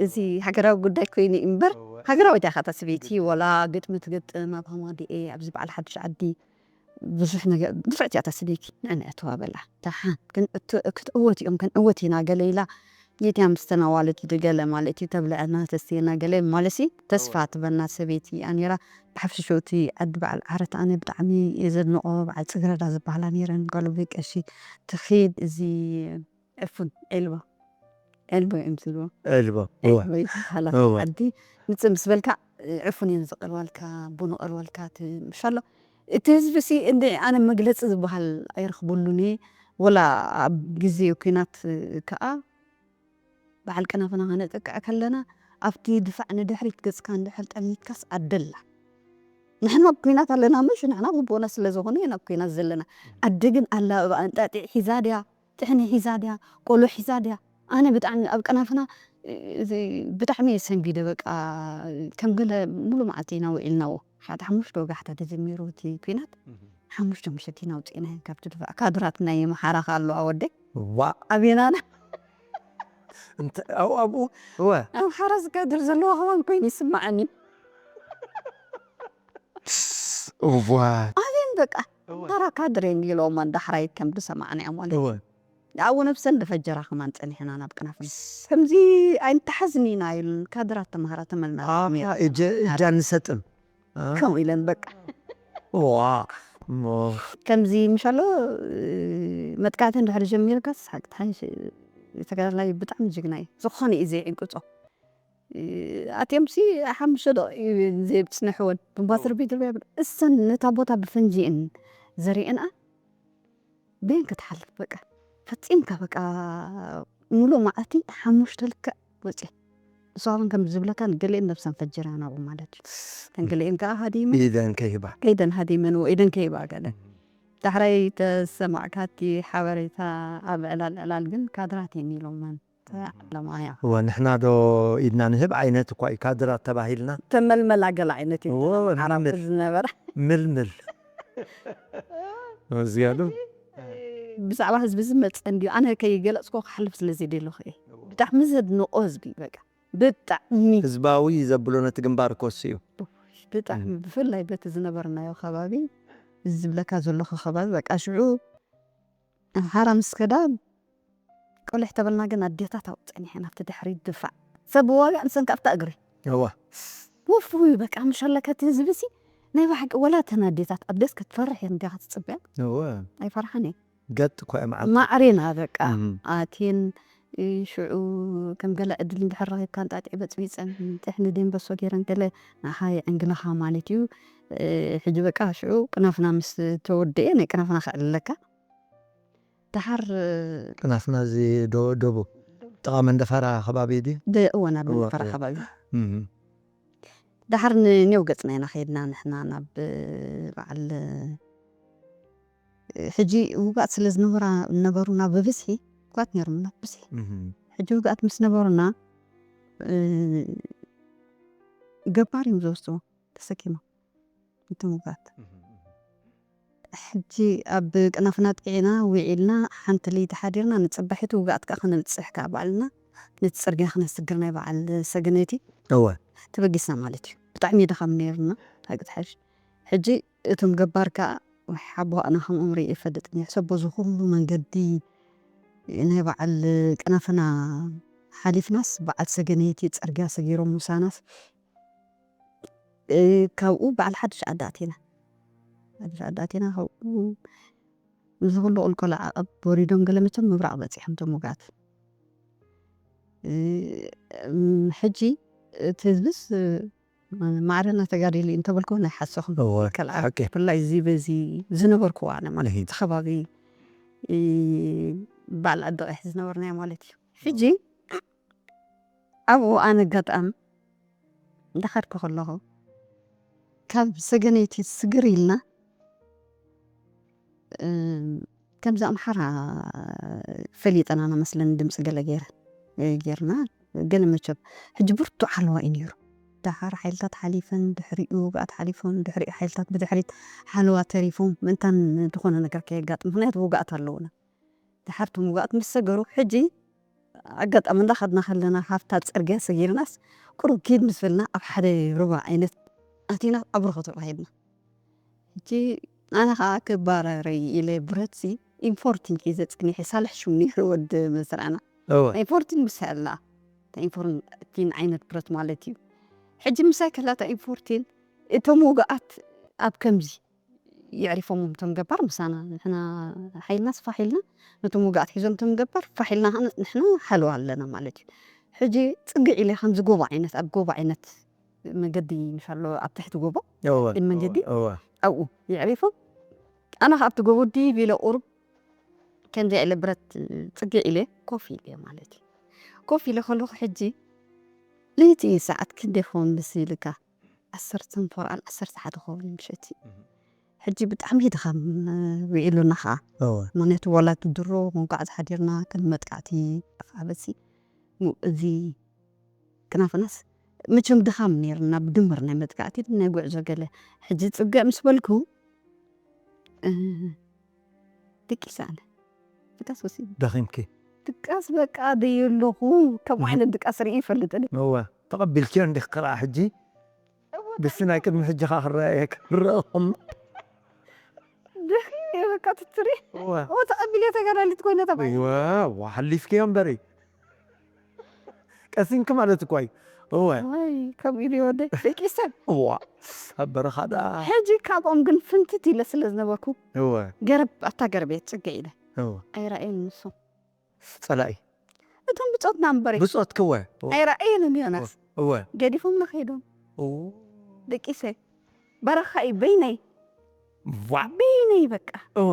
እዚ ሃገራዊ ጉዳይ ኮይኑ እዩ እምበር፣ እወ። ሃገራዊት እያ እታ ሰበይቲ፣ ወላ ግጥሚ ትግጥም ኣብ ሃማዲኤ፣ ኣብዚ በዓል ሓድሽ ዓዲ ብዙሕ ነገር፣ ንፍዕቲ እያ እታ ሰበይቲ፣ ንዕነ እያ ተዋበላ። ደሓን ግን እት-፣ ክትእወት እዮም፣ ክንእወት ኢና ገለ ኢላ የትያ ምስተን ኣዋልድ ገለ ማለት እዩ፣ ተብልዐና፣ ተስትየና ገለ ማለት ሲ ተስፋ ትበና ሰበይቲ እያ ነይራ። ብሓፍሽሾ እቲ ዓዲ በዓል ዓረት ኣነ ብጣዕሚ እየ ዘድንቖ። በዓል ጽግረዳ ዝበሃላ ነይረን፣ ጓል ኣቦይ ቀሺ ትኺድ፣ እዚ ዕፉን፣ ዒልቦ፣ ዒልቦ እዮም ዝብልዎ። ዒልቦ፣ እወ። ዒልቦ ይበሃላ። እወ። ዓዲ ምጽእ ምስ በልካ ዕፉን እየን ዝቐልዋልካ፣ ቡን ይቐልዋልካ፣ እቲ ምሻሎ። እቲ ህዝቢ ሲ እንደ ኣነ መግለጺ ዝበሃል ኣይረኽበሉን እየ። ወላ ኣብ ግዜ ኲናት ከኣ በዓል ቀናፍና ከነጥቅዕ ከለና ኣብቲ ድፋዕ ንድሕሪት ገጽካ እንድሕር ጠሚትካስ ኣደላ። ንሕና ኣብ ኲናት ኣለና፣ ምሽ ንሕና ብቦና ስለ ዝኾነ ኢና ኣብ ኲናት ዘለና። ኣደ ግን ኣላ፣ ኣበባ እንጣጢዕ ሒዛ ድያ፣ ጥሕኒ ሒዛ ድያ፣ ቆሎ ሒዛ ድያ? ኣነ ብጣዕሚ ኣብ ቀናፍና፣ እዚ ብጣዕሚ እየ ሰንቢደ፣ በቃ ከም ገለ ሙሉ መዓልቲ ኢና ውዒልናዎ። ሓደ ሓሙሽተ ወጋሕታ ተጀሚሩ እቲ ኲናት፣ ሓሙሽተ ምሸት ኢና ውፅእና ካብቲ ድፋዕ። ካድራት ናይ ኣምሓራ ከ ኣለዋ ወደይ? ዋ ኣቤናና እንተ ኣብኡ ኣብኡ እወ ኣምሓራ ዝካድር ዘለዋ ከማን ኮይኑ ይስማዓኒ። እዋ ኣቤን በቃ ኣምሓራ ካድር እዮም ኢሎማ ዳሕራይ ከም ዝሰማዕና እዮም ማለት እወ ኣብኡ ነብሰን ዝፈጀራ ከማን ፀኒሕና ናብ ቅናፍን ከምዚ ኣይንተሓዝን ኢና ኢሉን ካድራት ተምሃራ ተመልና ኣኻ እጀ እጃ ንሰጥም ከምኡ ኢለን በቃ ዋ እሞ ከምዚ ምሻሎ መጥቃዕቲ እንድሕር ጀሚርካስ ሓቂ ተሓይሽ ተጋዳላይ ብጣዕሚ ጅግና እዩ ዝኾነ እዩ ዘይዕንቅፆ ኣትዮም ሲ ሓሙሽተ ደቂቕ እዩ ዘይብፅንሕወን ብባትሪ ቤት ርብያ እሰን ነታ ቦታ ብፈንጂእን ዘሪእንኣ በየን ክትሓልፍ በቃ ፈፂምካ በቃ ሙሉእ መዓልቲ ሓሙሽተ ልክዕ ወፂ ንስኻን ከም ዝብለካ ገሊአን ነብሰን ፈጅራ ናብኡ ማለት እዩ ተን ገሊአን ከዓ ሃዲመ ኢደን ከይባ ከይደን ሃዲመን ኢደን ከይባ ገለ ዳሕራይ ተሰማዕካቲ ሓበሬታ ኣብ ዕላል ዕላል ግን ካድራት እየን ኢሎመን ተዓለማያ እወ ንሕና ዶ ኢድና ንህብ ዓይነት እኳ እዩ ካድራት ተባሂልና ተመልመላ ገለ ዓይነት እዩ እወ ዓራብ ምልምል ዝነበረ ምልምል እዚኣሉ ብዛዕባ ህዝቢ ዝመፀ እንድዩ ኣነ ከይገለፅኮ ክሓልፍ ስለ ዘይደለኹ እየ ብጣዕሚ ዘድንቆ ህዝቢ በቃ ብጣዕሚ ህዝባዊ ዘብሎ ነቲ ግንባር ኮስ እዩ ብጣዕሚ ብፍላይ በቲ ዝነበርናዮ ከባቢ እዚ ዝብለካ ዘለኹ ከባቢ በቃ ሽዑ ሓራ ምስ ከዳ ቆልሕ ተበልና ግን ኣዴታት ኣብኡ ፀኒሐን ኣብቲ ድሕሪ ድፋዕ ሰብ ዋጋ ንሰን ካብታ እግሪ እወ ውፉይ በቃ ምሻለካ እቲ ህዝቢ ሲ ናይ ብሓቂ ወላ እተን ኣዴታት ኣብ ደስ ክትፈርሕ እየን እንዲያ ክትፅበያ እወ ኣይፈርሓን እየ ገጥ እኮ እየ መዓልቲ ማዕሬና በቃ እም። ኣትየን እ፣ ሽዑ ከም ገለ ዕድል እንድሕር ረኺብካ እንጣጢዕ በፅቢፀን ጥሕኒ ደንበሶ ገይረን ገለ ንዓኻ የዕንግለኻ ማለት እዩ እ፣ ሕጂ በቃ ሽዑ ቅናፍና ምስ ተወደኤ ናይ ቅናፍና ክዕልለካ ደሓር እ፣ ቅናፍና እዚ ዶ- ደቡብ ጥቓ መንደፈራ ከባቢ ድዩ ደ- እወ ናብ እወ፣ መንደፈራ እወ። ከባቢ እም። ደሓር ንኔው ገፅና ኢና ከይድና ንሕና ናብ እ፣ በዓል እ፣ ሕጂ ውጋት ስለ ዝነበራ ነበሩና ብብዝሒ ውጋት ነይሮምና ብዝሒ እም። ሕጂ ውጋት ምስ ነበሩና እ፣ ገባር እዮም ዝወስድዎ ተሰኪሞም እቶም ውጋት ሕጂ ኣብ ቅናፍና ጥዒና ውዒልና ሓንቲ ለይቲ ሓዲርና ንፅባሒቱ ውጋት ከዓ ክነብፅሕ ከዓ ባዕልና ነቲ ፅርግያ ክነስግር ናይ በዓል ሰገነይቲ እወ ተበጊስና ማለት እዩ ብጣዕሚ ድኻም ነይርና ሓቂ ትሓሽ ሕጂ እቶም ገባር ከዓ ሓቦ ኣና ከም እምሪ ይፈልጥ ንሕሰቦ እዚ ኩሉ መንገዲ ናይ በዓል ቅናፍና ሓሊፍናስ በዓል ሰገነይቲ ፅርግያ ሰጊሮም ምሳናስ እ፣ ካብኡ በዓል ሓድሽ ዓዲ ኣቲና ሓድሽ ዓዲ ኣቲና ካብኡ እዚ ኩሉ ቁልቆል ዓቐብ ወሪዶም ገለ መቸም ምብራቕ በፂሖም እቶም ውጋት እ፣ እም፣ ሕጂ እቲ ህዝብስ እ፣ ማዕረና ተጋዲሉ እዩ እንተበልኩ ናይ ሓሰኹም እወ ከልዓ ሓቂ ብፍላይ እዚ በዚ ዝነበርኩ ኣነ ማለት እህ። እቲ ከባቢ እ፣ በዓል ዓዲ ቀይሕ ዝነበርናዮ ማለት እዩ ሕጂ ኣብኡ ኣነ ኣጋጣሚ እንዳኸድኩ ከለኹ ካብ ሰገነይቲ ስግር ኢልና እ፣ ከምዚ ኣምሓራ ፈሊጠና ና መስለኒ ድምፂ ገለ ገይረ እ፣ ገይርና ገለ መቸብ ሕጂ ብርቱዕ ሓለዋ እዩ ነይሩ ደሓር ሓይልታት ሓሊፈን ድሕሪኡ ውግኣት ሓሊፎም ድሕሪኡ ሓይልታት ብድሕሪት ሓለዋ ተሪፎም ምእንታን ዝኾነ ነገር ከየጋጥም ምክንያቱ ውግኣት ኣለውና ደሓር እቶም ውግኣት ምስ ሰገሩ ሕጂ ኣጋጣሚ እንዳኸድና ከለና ካብታ ፅርግያ ሰጊርናስ ቁሩብ ኪድ ምስ በልና ኣብ ሓደ ሩባ ዓይነት ኣቲና ኣብ ርኸቱ ሄድና ሕጂ ኣነ ከዓ ክባረር ኢለ ብረትሲ ኢንፎርቲንግ እዩ ዘፅኒሐ ሳልሕ ሽሙ ነይሩ ወዲ መስርዕና እወ ኢንፎርቲን ምስ ኣላ ኢንፎርቲን ዓይነት ብረት ማለት እዩ። ሕጂ ምሳይ ከላታ ኢንፎርቲን እቶም ውግኣት ኣብ ከምዚ የዕሪፎም እቶም ገባር ምሳና ንሕና ሓይልና ስፋሕ ኢልና ነቶም ውግኣት ሒዞም እቶም ገባር ፋሕ ኢልና ንሕና ሓለዋ ኣለና ማለት እዩ። ሕጂ ጽግዕ ኢለ ከምዚ ጎቦ ዓይነት ኣብ ጎቦ ዓይነት መገዲ ምሻሎ ኣብ ትሕቲ ጎቦ እወ ግን መንገዲ እወ ኣብኡ የዕሪፎም ኣነ ካብቲ ጎቦ ዲብ ኢለ ቁሩብ ከምዚ ኢለ ብረት ጽግዕ ኢለ ኮፍ ኢለ ማለት እዩ። ኮፍ ኢለ ከለኹ ሕጂ ለይቲ ሰዓት ክንደይ ክኸውን ምስ ኢልካ ዓሰርተ ፎርኣል ዓሰርተ ሓደ ክኸውን ምሸት እዩ። ሕጂ ብጣዕሚ ድኻም ውዒሉና ከዓ እወ ምክንያቱ ዋላ እቲ ድሮ መውቃዕ ዝሓዲርና ከም መጥቃዕቲ ኣበሲ እዚ ክናፍናስ መቸም ድኻም ነይርና ብድምር ናይ መጥቃዕቲ ናይ ጉዕዞ ገለ ሕጂ ፅገ ምስ በልኩ እ፣ ድቂስ ኣነ ድቃስ ወሲ ደኺምኪ ድቃስ በቃ ደየለኹ ከምኡ ዓይነት ድቃስ ርኢ ይፈልጥ እኔ እወ ተቐቢልኪዮ እንዲኽ ክረኣ ሕጂ ብስ ናይ ቅድሚ ሕጂ ኻ ክረኣየ ክረኦም ድኺ በቃ ትትሪ እወ ኦ ተቐቢል ተጋዳሊት ኮይነ ተባሂ እወ እወ ሓሊፍኪዮ እምበሪ ቀሲንኪ ማለት እኳ እዩ እወ ወይ ከምኡ ኢሉ ወደ ደቂሰ እዋ ኣብ በረኻ ደኣ ሕጂ ካብኦም ግን ፍንትት ኢለ ስለ ዝነበርኩ እወ ገረብ ኣታ ገረብ እየ ፅገ ኢለ እወ ኣይረኣየን ንሱ ጸላኢ እቶም ብፆትና እምበሪ ብጾትኪ እወ ኣይረኣየንን ዮናስ እወ ገዲፎም ንኸይዶም እው ደቂሰ በረኻ እዩ በይነይ ዋ በይነይ በቃ እወ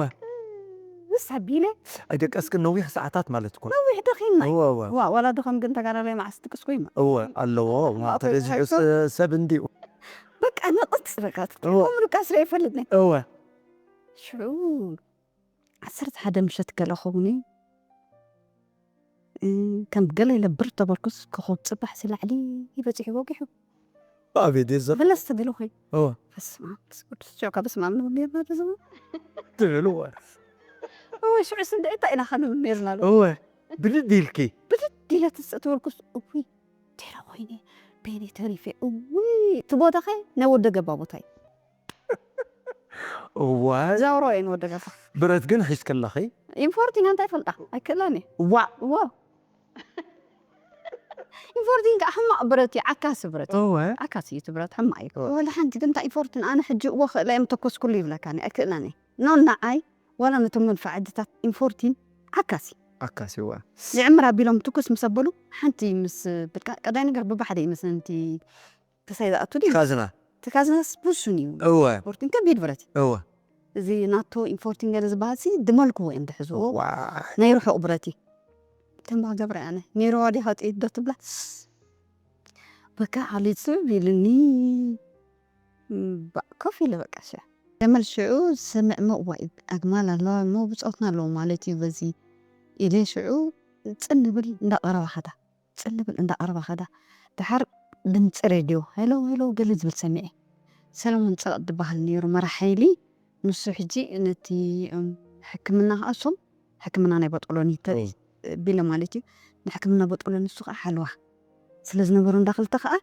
ንሳ ቢለ ኣይደቀስክን ነዊሕ ሰዓታት ማለት እኮ ነዊሕ ደኺምና እዩ እወ እወ ዋ ዋላ ድኸም ግን ተጋዳላይ መዓስ ትቅስኩ ይማ እወ ኣለዎ ማ ተበዚሑ ሰብ እንዲኡ በቃ ነቕጽ በቃ እወ ምሉቃ ስለ ይፈልጥኒ እወ ሽዑ ዓሰርተ ሓደ ምሸት ገለ ኸውን እዩ እ፣ ከም ገለ ኢለ ብር ተበልኩስ ኮኾብ ጽባሕ ስላዕሊ ይበጺሑ ወጊሑ ኣቤት የዘ መለስ ተገለ ኾይ እወ በስመ ኣብ መንፈስ ቅዱስ ጆካ በስመ ኣብ ንብል ነርና ደዘማ ትብል እወ እወ ሽዑስ እንደ እንታይ ኢና ከንብል ነርና ዶ እወ ብድድ ኢልኪ ብድድ ኢለ ትስእ ተበልኩስ እውይ ቴራ ኮይነ ቤኒ ተሪፌ እውይ እቲ ቦታ ኸ ናይ ወደ ገባ ቦታ እዩ እወ ዛውሮ እየን ወደ ገባ ብረት ግን ሒዝከለኺ ኢንፎርቲን እንታይ ፈልጣ ኣይክእላን እየ ዋ እወ ኢንፎርቲን ከዓ ሕማቕ ብረት እዩ ዓካሲ ብረት እዩ እወ ዓካሲ እዩ እቲ ብረት ሕማቕ እዩ ወላ ሓንቲ ግን እንታይ ኢንፎርቲን ኣነ ሕጂ እወ ክእለ እዮም ተኮስኩሉ ይብለካኒ ኣይክእላን እየ ኖ ንዓይ ዋላ ነቶም መንፈዓድታት ኢንፎርቲን ዓካሲ ኣካሲዋ ይዕምር ኣቢሎም ትኩስ ምስ ኣበሉ ሓንቲ ምስ ብልካ ቀዳይ ነገር ብባሕደ ይመስለኒ እቲ ክሳይ ዝኣቱ ድዩ ካዝና እቲ ካዝናስ ብሱን እዩ እወ ኢንፎርቲን ከቢድ ብረት እዩ እወ እዚ ናቶ ኢንፎርቲን ገለ ዝበሃል ሲ ድመልክዎ እዮም ድሕዝዎ ዋ ናይ ርሑቕ ብረት እዩ ተንባ ገብረ ኣነ ነይርዋ ዲኻ ጥይት ዶ ትብላ በቃ ሓሊፁ ኢሉኒ እምባ፣ ኮፍ ኢለ በቃ ሽዑ። ጀመል ሽዑ ዝሰምዕ እሞ እዋይ ኣግማል ኣለዋ እሞ ብፆትና ኣለዉ ማለት እዩ በዚ ኢለ ሽዑ ፅን ብል እንዳቐረባ ኸዳ ፅን ብል እንዳቐረባ ኸዳ ድሓር ድምፂ ሬድዮ ሄሎ ሄሎ ገለ ዝብል ሰሚዐ ሰለሞን ፀቕጥ ዝበሃል ነይሩ መራሕ ሓይሊ ንሱ ሕጂ ነቲ እም፣ ሕክምና ከዓ እሶም ሕክምና ናይ በጦሎኒ ተ- ቢለ ማለት እዩ ንሕክምና በጦሎኒ ንሱ ከዓ ሓለዋ ስለ ዝነበሩ እንዳ ክልተ ከዓ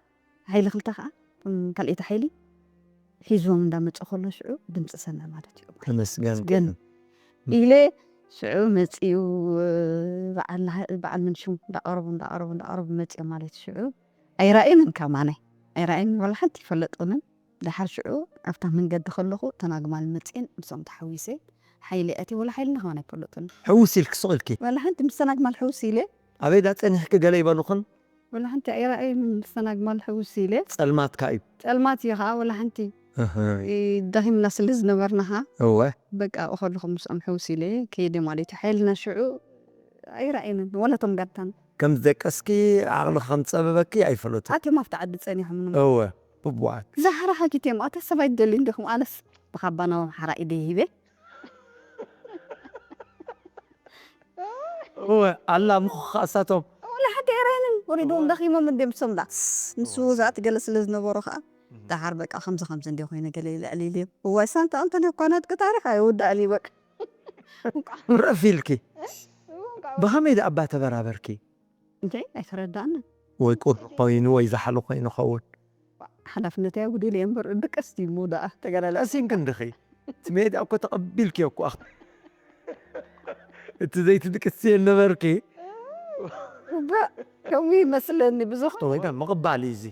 ሓይሊ ክልተ ከዓ እም፣ ካልኣይቲ ሓይሊ ሒዝዎም እንዳመፀ ከሎ ሽዑ ድምፂ ሰምዐ ማለት እዩ ተመስገን ግን ኢለ ሽዑ መፅኡ በዓል ናሃ- በዓል ምንሽም እንዳቀረቡ እንዳቀረቡ እንዳቀረቡ መፅኦም ማለት ሽዑ ኣይራእየንን ከማነ ኣይራእየንን ወላ ሓንቲ ይፈለጡንን ድሓር ሽዑ ኣብታ መንገዲ ከለኹ ተናግማል መፅን ምስኦም ተሓዊሰ ሓይሊ ኣትየ ወላ ሓይልና ከማን ኣይፈለጡን ሕውስ ኢልክ ስቕ ኢልኪ ወላ ሓንቲ ምስ ተናግማል ሕውስ ኢለ ኣበይ ዳ ጸኒሕኪ ገለ ይበሉኽን ወላ ሓንቲ ኣይራእየንን ምስ ተናግማል ሕውስ ኢለ ጸልማትካ እዩ ጸልማት እዩ ከዓ ወላ ሓንቲ እህ፣ እ፣ ደኺምና ስለ ዝነበርና ከዓ እወ በቃ ኣብኡ ከለኹ ምስኦም ሕውስ ኢለ ከይደ ማለት እዩ ሓይልና ሽዑ ኣይራእየንን ወላ ቶም ጋንታን ከም ዝደቀስኪ ዓቕሊ ከም ጸበበኪ ኣይፈለጡ ኣትዮም ኣብቲ ዓዲ ጸኒሖም እወ ብቡዓት ዛሕራ ሓኪት እዮም ኣታ ሰብ ኣይደልዩ እንዲኹም ኣነስ ብኻባ ናብ ኣምሓራ ኢደ ሂበ እወ ኣላ ምኹ ከኣሳቶም ወላ ሓንቲ ኤራይንን ወሪዶም ደኺሞም እንዲም ሶምዳ ምስ ውዛእቲ ገለ ስለ ዝነበሩ ከዓ ደሓር በቃ ከምዚ ከምዚ እንዲ ኮይነ ገለ ይልዕል ኢለ እዋይ ሳንታ ኣንቶኒ እኳ ናትቂ ታሪክ ኣይውዳእን እዩ በቃ ረፍ ኢልኪ ብኸመይ ደኣ እባ ተበራበርኪ እንታይ ኣይተረዳእንን ወይ ቁሪ ኮይኑ ወይ ዛሕሊ ኮይኑ ኸውን ሓላፍነት ኣያ ጉዲለ እየ እምበር ድቀስቲ እሞ ደኣ ተገላለ ቀሲን ክንድኺ እቲ ሜዳ እኮ ተቐቢልኪ እኮ እቲ ዘይትድቅሲ የነበርኪ ከምኡ ይመስለኒ ብዙሕ ወይ ከዓ ምቕባል እዩ እዚ።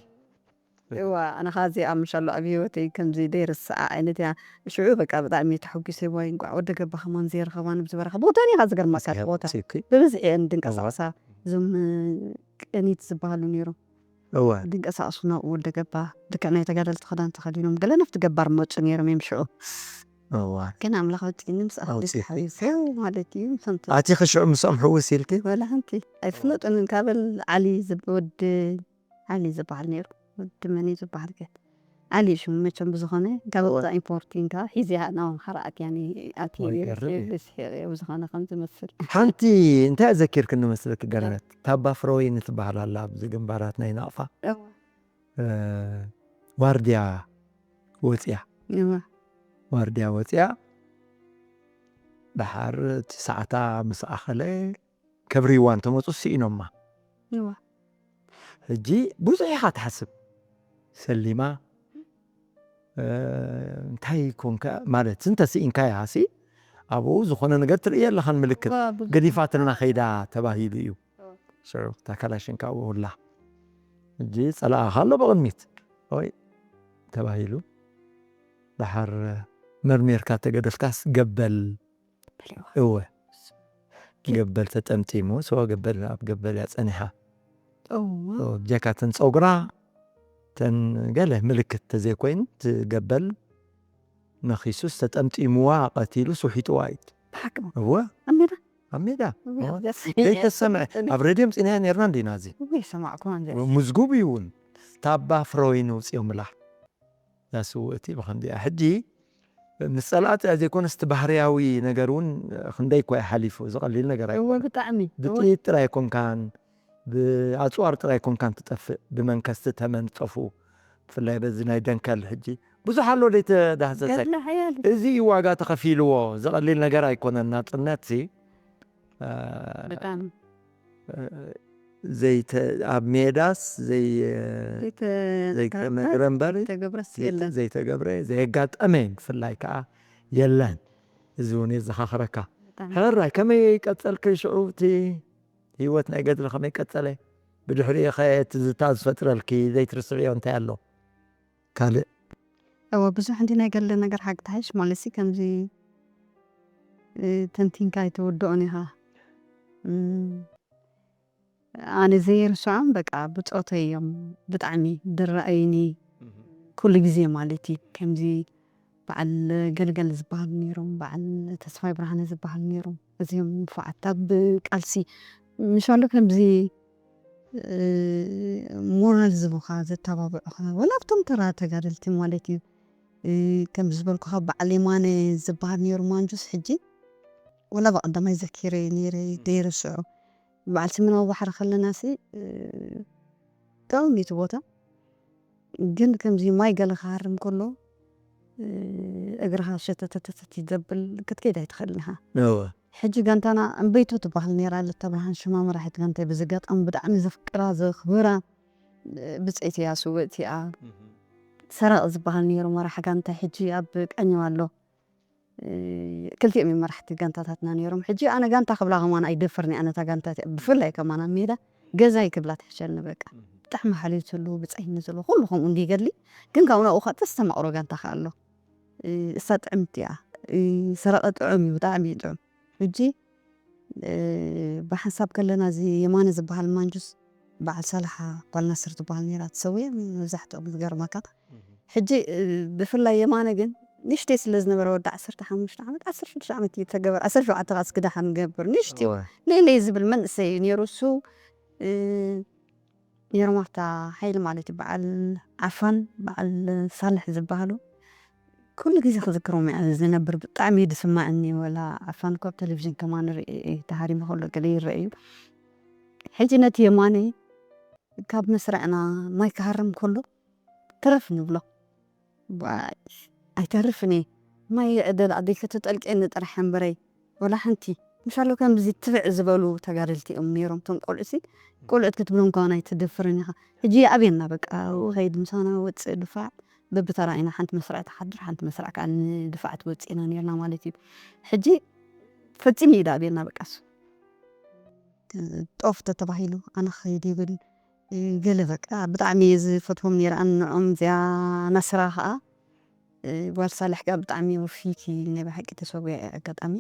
እዋ ኣነ ኸዓ እዚኣ ምሻሎ ኣብ ህይወተይ ከምዚ ደይርስዓ ዓይነት እያ። ሽዑ በቃ ብጣዕሚ ተሐጒሰ፣ ዋይ እንቋዕ ወደ ገባ ከማን ዘይረኸባኒ ብዝበረኻ ቦታ እኒኻ ዝገርመካ እቲ ቦታ ትክክል። ብብዝሒ እየን ድንቀሳቐሳ። እዞም ቅኒት ዝበሃሉ ነይሮም እወ ድንቀሳቐሱ ናብኡ ወደ ገባ ልክዕ ናይ ተጋደልቲ ክዳን ተኸዲኖም ገለ ናብቲ ገባር መፁ ነይሮም እዮም ሽዑ። እወ ግን ኣምላኽ ወፂኒ ምስ ኣክሊል ኣውፂ- ተሓቢሰ ማለት እዩ። ከምቲ ኣቲ ክሽዑ ምስኦም ሕውስ ኢልኪ ወላ ሓንቲ ኣይፍለጡን። ካበል ዓሊ ዝብ- ወዲ ዓሊ ዝበሃል ነይሩ። ወዲ መን እዩ ዝበሃል ከ? ዓሊ እዩ ሽሙ መቸም። ብዝኾነ ካብ እዛ ኢምፖርቲንካ ሒዚያ ናባም ሓረኣት ያኒ ኣቲ ወይ ገርም እዩ። ብስሒቕ እዩ ብዝኾነ ከም ዝመስል ሓንቲ እንታይ ዘኪርክኒ መስለኪ ገነት፣ ታባ ፍረወይኒ ትበሃል ኣላ ኣብዚ ግንባራት ናይ ናቕፋ። እዋ እ፣ ዋርድያ ወፅያ እዋ ዋርድያ ወፅያ። ደሓር እቲ ሰዓታ ምስ ኣኸለ ከብርይዋ እንተመፁ ስኢኖማ። እዋ ሕጂ ብዙሕ ኢኻ ትሓስብ። ሰሊማ እ፣ እንታይ ኮንካ ማለት እንተ ስኢንካያ ሲ ኣብኡ ዝኾነ ነገር ትርእየ ኣለኻን ምልክት እዋ ብ- ገዲፋትና ከይዳ ተባሂሉ እዩ። ሽዑ እታ ካላሽን ካብኡ ሁላ ሕጂ ጸላእኻ ኣሎ ብቕድሚት ወይ ተባሂሉ። ደሓር መርሚርካ ተገደፍካስ ገበል እወ ገበል ተጠምጢሙ። ሶ ገበል ኣብ ገበል እያ ጸኒሓ። እዋ ሶ ብጀካ ተን ጸጉራ ተን ገለ ምልክት ተዘይኮይኑ እቲ ገበል ነኺሱስ ተጠምጢምዋ ቀቲሉስ ውሒጥዋ እዩ። ብሓቂ እወ ኣብ ሜዳ ኣብ ሜዳ እዋ እወ። ደስ ዘይተሰምዐ ኣብ ሬድዮ ምጽናያ ነርና እንዲና እዚ እወ ይሰማዕኩም እንደ ምዝጉብ እዩ እውን ታባ ፍረወይኒ ውፅኦምላ እዛ ስውእቲ ብኸምዲኣ ሕጂ ምስ ጸላእቲ እያ ዘይኮነስ እቲ ባህርያዊ ነገር እውን ክንደይ እኳ እዩ ሓሊፉ እዚ ቀሊል ነገር ኣይኮነ እወ ብጣዕሚ እወ ብጥይት ጥራይ ኣይኮንካን ብኣፅዋር ጥራይ ኣይኮንካን ትጠፍእ ብመንከስቲ ተመን ጠፍኡ ብፍላይ በዚ ናይ ደንከል ሕጂ ብዙሕ ኣሎ ደይተዳህሰሰ ገድሊ ሓያል እዚ እዩ ዋጋ ተኸፊልዎ ዝቐሊል ነገር ኣይኮነን ናፅነት ሲ ብጣዕሚ ዘይተ ኣብ ሜዳስ ዘይ ዘይተነግረ እምበር ተገብረስ የለን ዘይተገብረ ዘየጋጠመ ብፍላይ ከዓ የለን እዚ እውን የዘኻኽረካ ብጣዕሚ ሕራይ ከመይ ቀፀልክ ሽዑ እቲ ህይወት ናይ ገድሊ ከመይ ቀፀለ ብድሕሪኡ ከ ትዝታ ዝፈጥረልኪ ዘይትርስዕዮ እንታይ ኣሎ ካልእ እወ ብዙሕ እንዲ ናይ ገለ ነገር ሓቂ ተሓይሽ ማለት ሲ ከምዚ እ፣ ተንቲንካ ኣይትውድኦን ኢኻ እም፣ ኣነ ዘይርስዖም በቃ ብፆተይ እዮም ብጣዕሚ ድረኣዩኒ ኩሉ ግዜ ማለት እዩ ከምዚ በዓል ገልገል ዝበሃሉ ነይሮም በዓል ተስፋይ ብርሃነ ዝበሃሉ ነይሮም እዚኦም ንፉዓት ኣብ ቃልሲ ምሻሉ ከምዚ እ፣ ሞራል ዝቡኻ ዘተባብዑኻ ወላ ኣብቶም ተራ ተጋደልቲ ማለት እዩ እ፣ ከም ዝበልኩኻ በዓል የማነ ዝበሃል ነይሩ ማንጁስ ሕጂ ወላ ብቐዳማይ ዘኪረ ነይረ ደይርስዑ በዓል ስምናዊ ባሕሪ ከለና ሲ እ፣ ጥዑም እዩ እቲ ቦታ ግን ከምዚ ማይ ገለ ክሃርም ከሎ እ፣ እግርኻ ሸተተተተት ዘብል ክትከይድ ኣይትኽእልን ኢኻ እወ ሕጂ ጋንታና እምበይቶ ትበሃል ነይራ ለተብርሃን ሽማ መራሒት ጋንታይ በዚ ኣጋጣሚ ብጣዕሚ ዘፍቅራ ዘኽብራ እ፣ ብፀይቲ እያ ስውእቲ እያ ሰረቕ ዝበሃል ነይሩ መራሕ ጋንታ ሕጂ ኣብ ቀኘው ኣሎ እ፣ ክልቲኦም እዮም መራሕቲ ጋንታታትና ነይሮም ሕጂ ኣነ ጋንታ ክብላ ከማን ኣይደፍርን እየ ኣነታ ጋንታ እቲኣ ብፍላይ ከማን ኣብ ሜዳ ገዛይ ክብላ ትሕሸኒ በቃ ብጣዕሚ ሓልዮት ዘለዎ ብፀይኒ ዘለዎ ኩሉ ከምኡ እንዲ ገድሊ ግን ካብ ናብኡ ከዓ ተስተማቕሮ ጋንታ ከዓ ኣሎ እ፣ እሳ ጥዕምቲ እያ እ፣ ሰረቐ ጥዑም እዩ ብጣዕሚ እዩ ጥዑም ሕጂ እ፣ ብሓንሳብ ከለና እዚ የማነ ዝበሃል ማንጁስ በዓል ሳልሓ ጓል ናስር ትበሃል ነይራ ትሰውየ መብዛሕትኦም ዝገርመካ ሕጂ እ፣ ብፍላይ የማነ ግን ንሽተይ ስለ ዝነበረ ወዲ ዓሰርተ ሓሙሽተ ዓመት ዓሰርተ ሽዱሽተ ዓመት እዩ ተገበር ዓሰርተ ሸውዓተ ከዓ እስክዳሓ ንገብር ንሽተይ እወ ለይለይ ዝብል መንእሰይ እዩ ነይሩ እሱ እ፣ ነይሮም ኣብታ ሓይሊ ማለት እዩ በዓል ዓፋን በዓል ሳልሕ ዝበሃሉ ኩሉ ግዜ ክዝክሮም እያ ዝነብር ብጣዕሚ እዩ ዝስማዕኒ ወላ ዓፋን እኮ ኣብ ቴሌቪዥን ከማን ርኢ ተሃሪሙ ከሎ ገለ ይረአ እዩ ሕጂ ነቲ የማነ ካብ መስርዕና ማይ ክሃርም ከሎ ተረፍ ንብሎ ዋይ ኣይተርፍን እየ ማይ ይዕደል ኣደይ ከተጠልቅየኒ ጥራሕ እምበረይ ወላ ሓንቲ ምሻሎ ከምዚ ትብዕ ዝበሉ ተጋደልቲ እዮም ነይሮም እቶም ቆልዑሲ ቆልዑት ክትብሎም ከዋን ኣይትደፍርን ኢኻ ሕጂ ይኣብየና በቃ ከይድ ምሳና ወፅእ ድፋዕ በብተራ ኢና ሓንቲ መስርዕ ትሓድር ሓንቲ መስርዕ ከዓ ንድፋዕ ትወፅእ ኢና ነርና ማለት እዩ ሕጂ ፈፂሙ እዩ ዳኣብየና በቃ እሱ እ፣ ጦፍ ተተባሂሉ ኣነ ክኸይድ ይብል። እ፣ ገለ በቃ ብጣዕሚ እየ ዝፈትዎም ነይረ ኣነ ንዕኦም። እዚኣ ናስራ ኸኣ፣ እ፣ ጓል ሳልሕ ከኣ ብጣዕሚ ወፊይቲ ናይ ብሓቂ ተሰዊኣ እያ ኣጋጣሚ።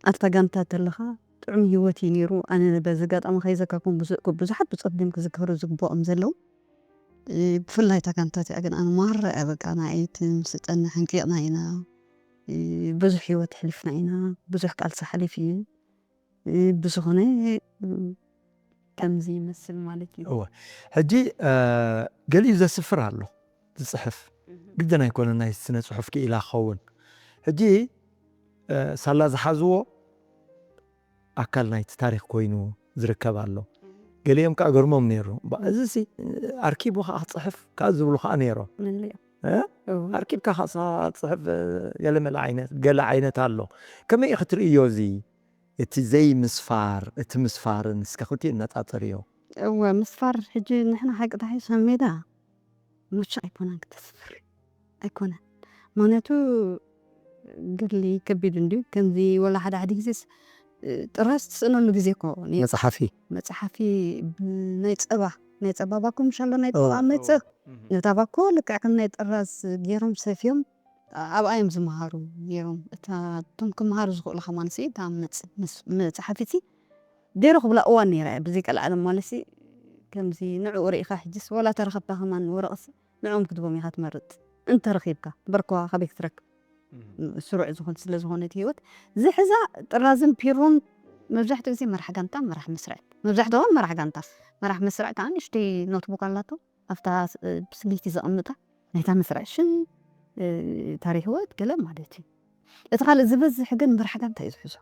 ኣብታ ጋንታ ተለኻ ጥዑም ህይወት እዩ ነይሩ። ኣነ በዚ ኣጋጣሚ ከይዘከርኩም ብዙ-፣ ብዙሓት ብጾት ድዮም ክዝከሩ ዝግብኦም ዘለዉ። እ፣ ብፍላይ እታ ጋንታ እቲኣ ግን ኣነ ማራ እያ በቃ ንዓይ ትምስጠኒ። ሓንቂቕና ኢና። እ፣ ብዙሕ ህይወት ኣሕሊፍና ኢና። ብዙሕ ቃልሲ ሓሊፉ እዩ። እ፣ ብዝኾነ፣ እ፣ ከምዚ ይመስል ማለት እዩ። እወ። ሕጂ፣ እ፣ ገሊኡ ዘስፍር ኣሎ፣ ዝጽሕፍ። እህ። ግድን ኣይኮነን ናይ ስነ ጽሑፍ ክኢላ ክኸውን። ሕጂ፣ እ፣ ሳላ ዝሓዝዎ ኣካል ናይቲ ታሪኽ ኮይኑ ዝርከብ ኣሎ። እህ። ገሊኦም ከኣ ገርሞም ነይሩ። እምባ-፣ እዚሲ ኣርኪቡ ከኣ ክጽሕፍ ከኣ ዝብሉ ከኣ ነይሮም። መለዮ። እ? እዎ። ኣርኪብካ ከኣ ክጽሕፍ፣ እ፣ ገለ መለ ዓይነት፣ ገለ ዓይነት ኣሎ። ከመይ ኢኺ ትርእዮ እዚ? እቲ ዘይምስፋር፣ እቲ ምስፋርን እስከ ክልቲኡ ነጻጽርዮ። እወ፣ ምስፋር ሕጂ ንሕና ሓቂ ተሓይሽ ኣብ ሜዳ ምቹእ ኣይኮነን ክተስፍር። ኣይኮነን። ምኽንያቱ ገድሊ ከቢድ እንድዩ። ከምዚ ወላ ሓደ ሓደ ግዜስ፣ እ፣ ጥራዝ ትስእነሉ ግዜ እኮ ነይሩ። መጽሓፊ። መጽሓፊ ብ-፣ ናይ ጸባ፣ ናይ ጸባ ባኮ ምሻሎ ናይ ጸባ እወ። መጽእ። እህ። ነታ ባኮ ልክዕ ከም ናይ ጥራዝ ገይሮም ሰፍዮም ኣብኣ እዮም ዝመሃሩ ነይሮም። እታ፣ እቶም ክመሃሩ ዝኽእሉ ከማንሲ እታ መጽ-፣ መስ-፣ መጽሓፊ እቲ ዴሮ ክብላ እዋን ነይራ እያ። ብዘይ ቀልዓለም ማለትሲ ከምዚ ንዕኡ ርኢኻ ሕጅስ ወላ ተረኸብካ ከማን ወረቕሲ ንዕኦም ክትቦም ኢኻ ትመርጽ። እንተ ረኺብካ፣ በርኮ ካበይ ክትረክብ? እም። ስሩዕ ዝኾን ስለ ዝኾነ እቲ ህይወት ዝሕዛ ጥራዝን ፒሮን መብዛሕትኡ ግዜ መራሕ ጋንታ፣ መራሕ መስርዕ። መብዛሕትኦም መራሕ ጋንታ። መራሕ መስርዕ ከኣ ንእሽተይ ኖትቡክ ኣላቶ። ኣብታ ስ-፣ ብስሊቲ ዘቐምጣ ናይታ መስርዕ ሽም፣ እ፣ ታሪኽ ህይወት ገለ ማለት እዩ። እቲ ካልእ ዝበዝሕ ግን መራሕ ጋንታ እዩ ዝሕዞ።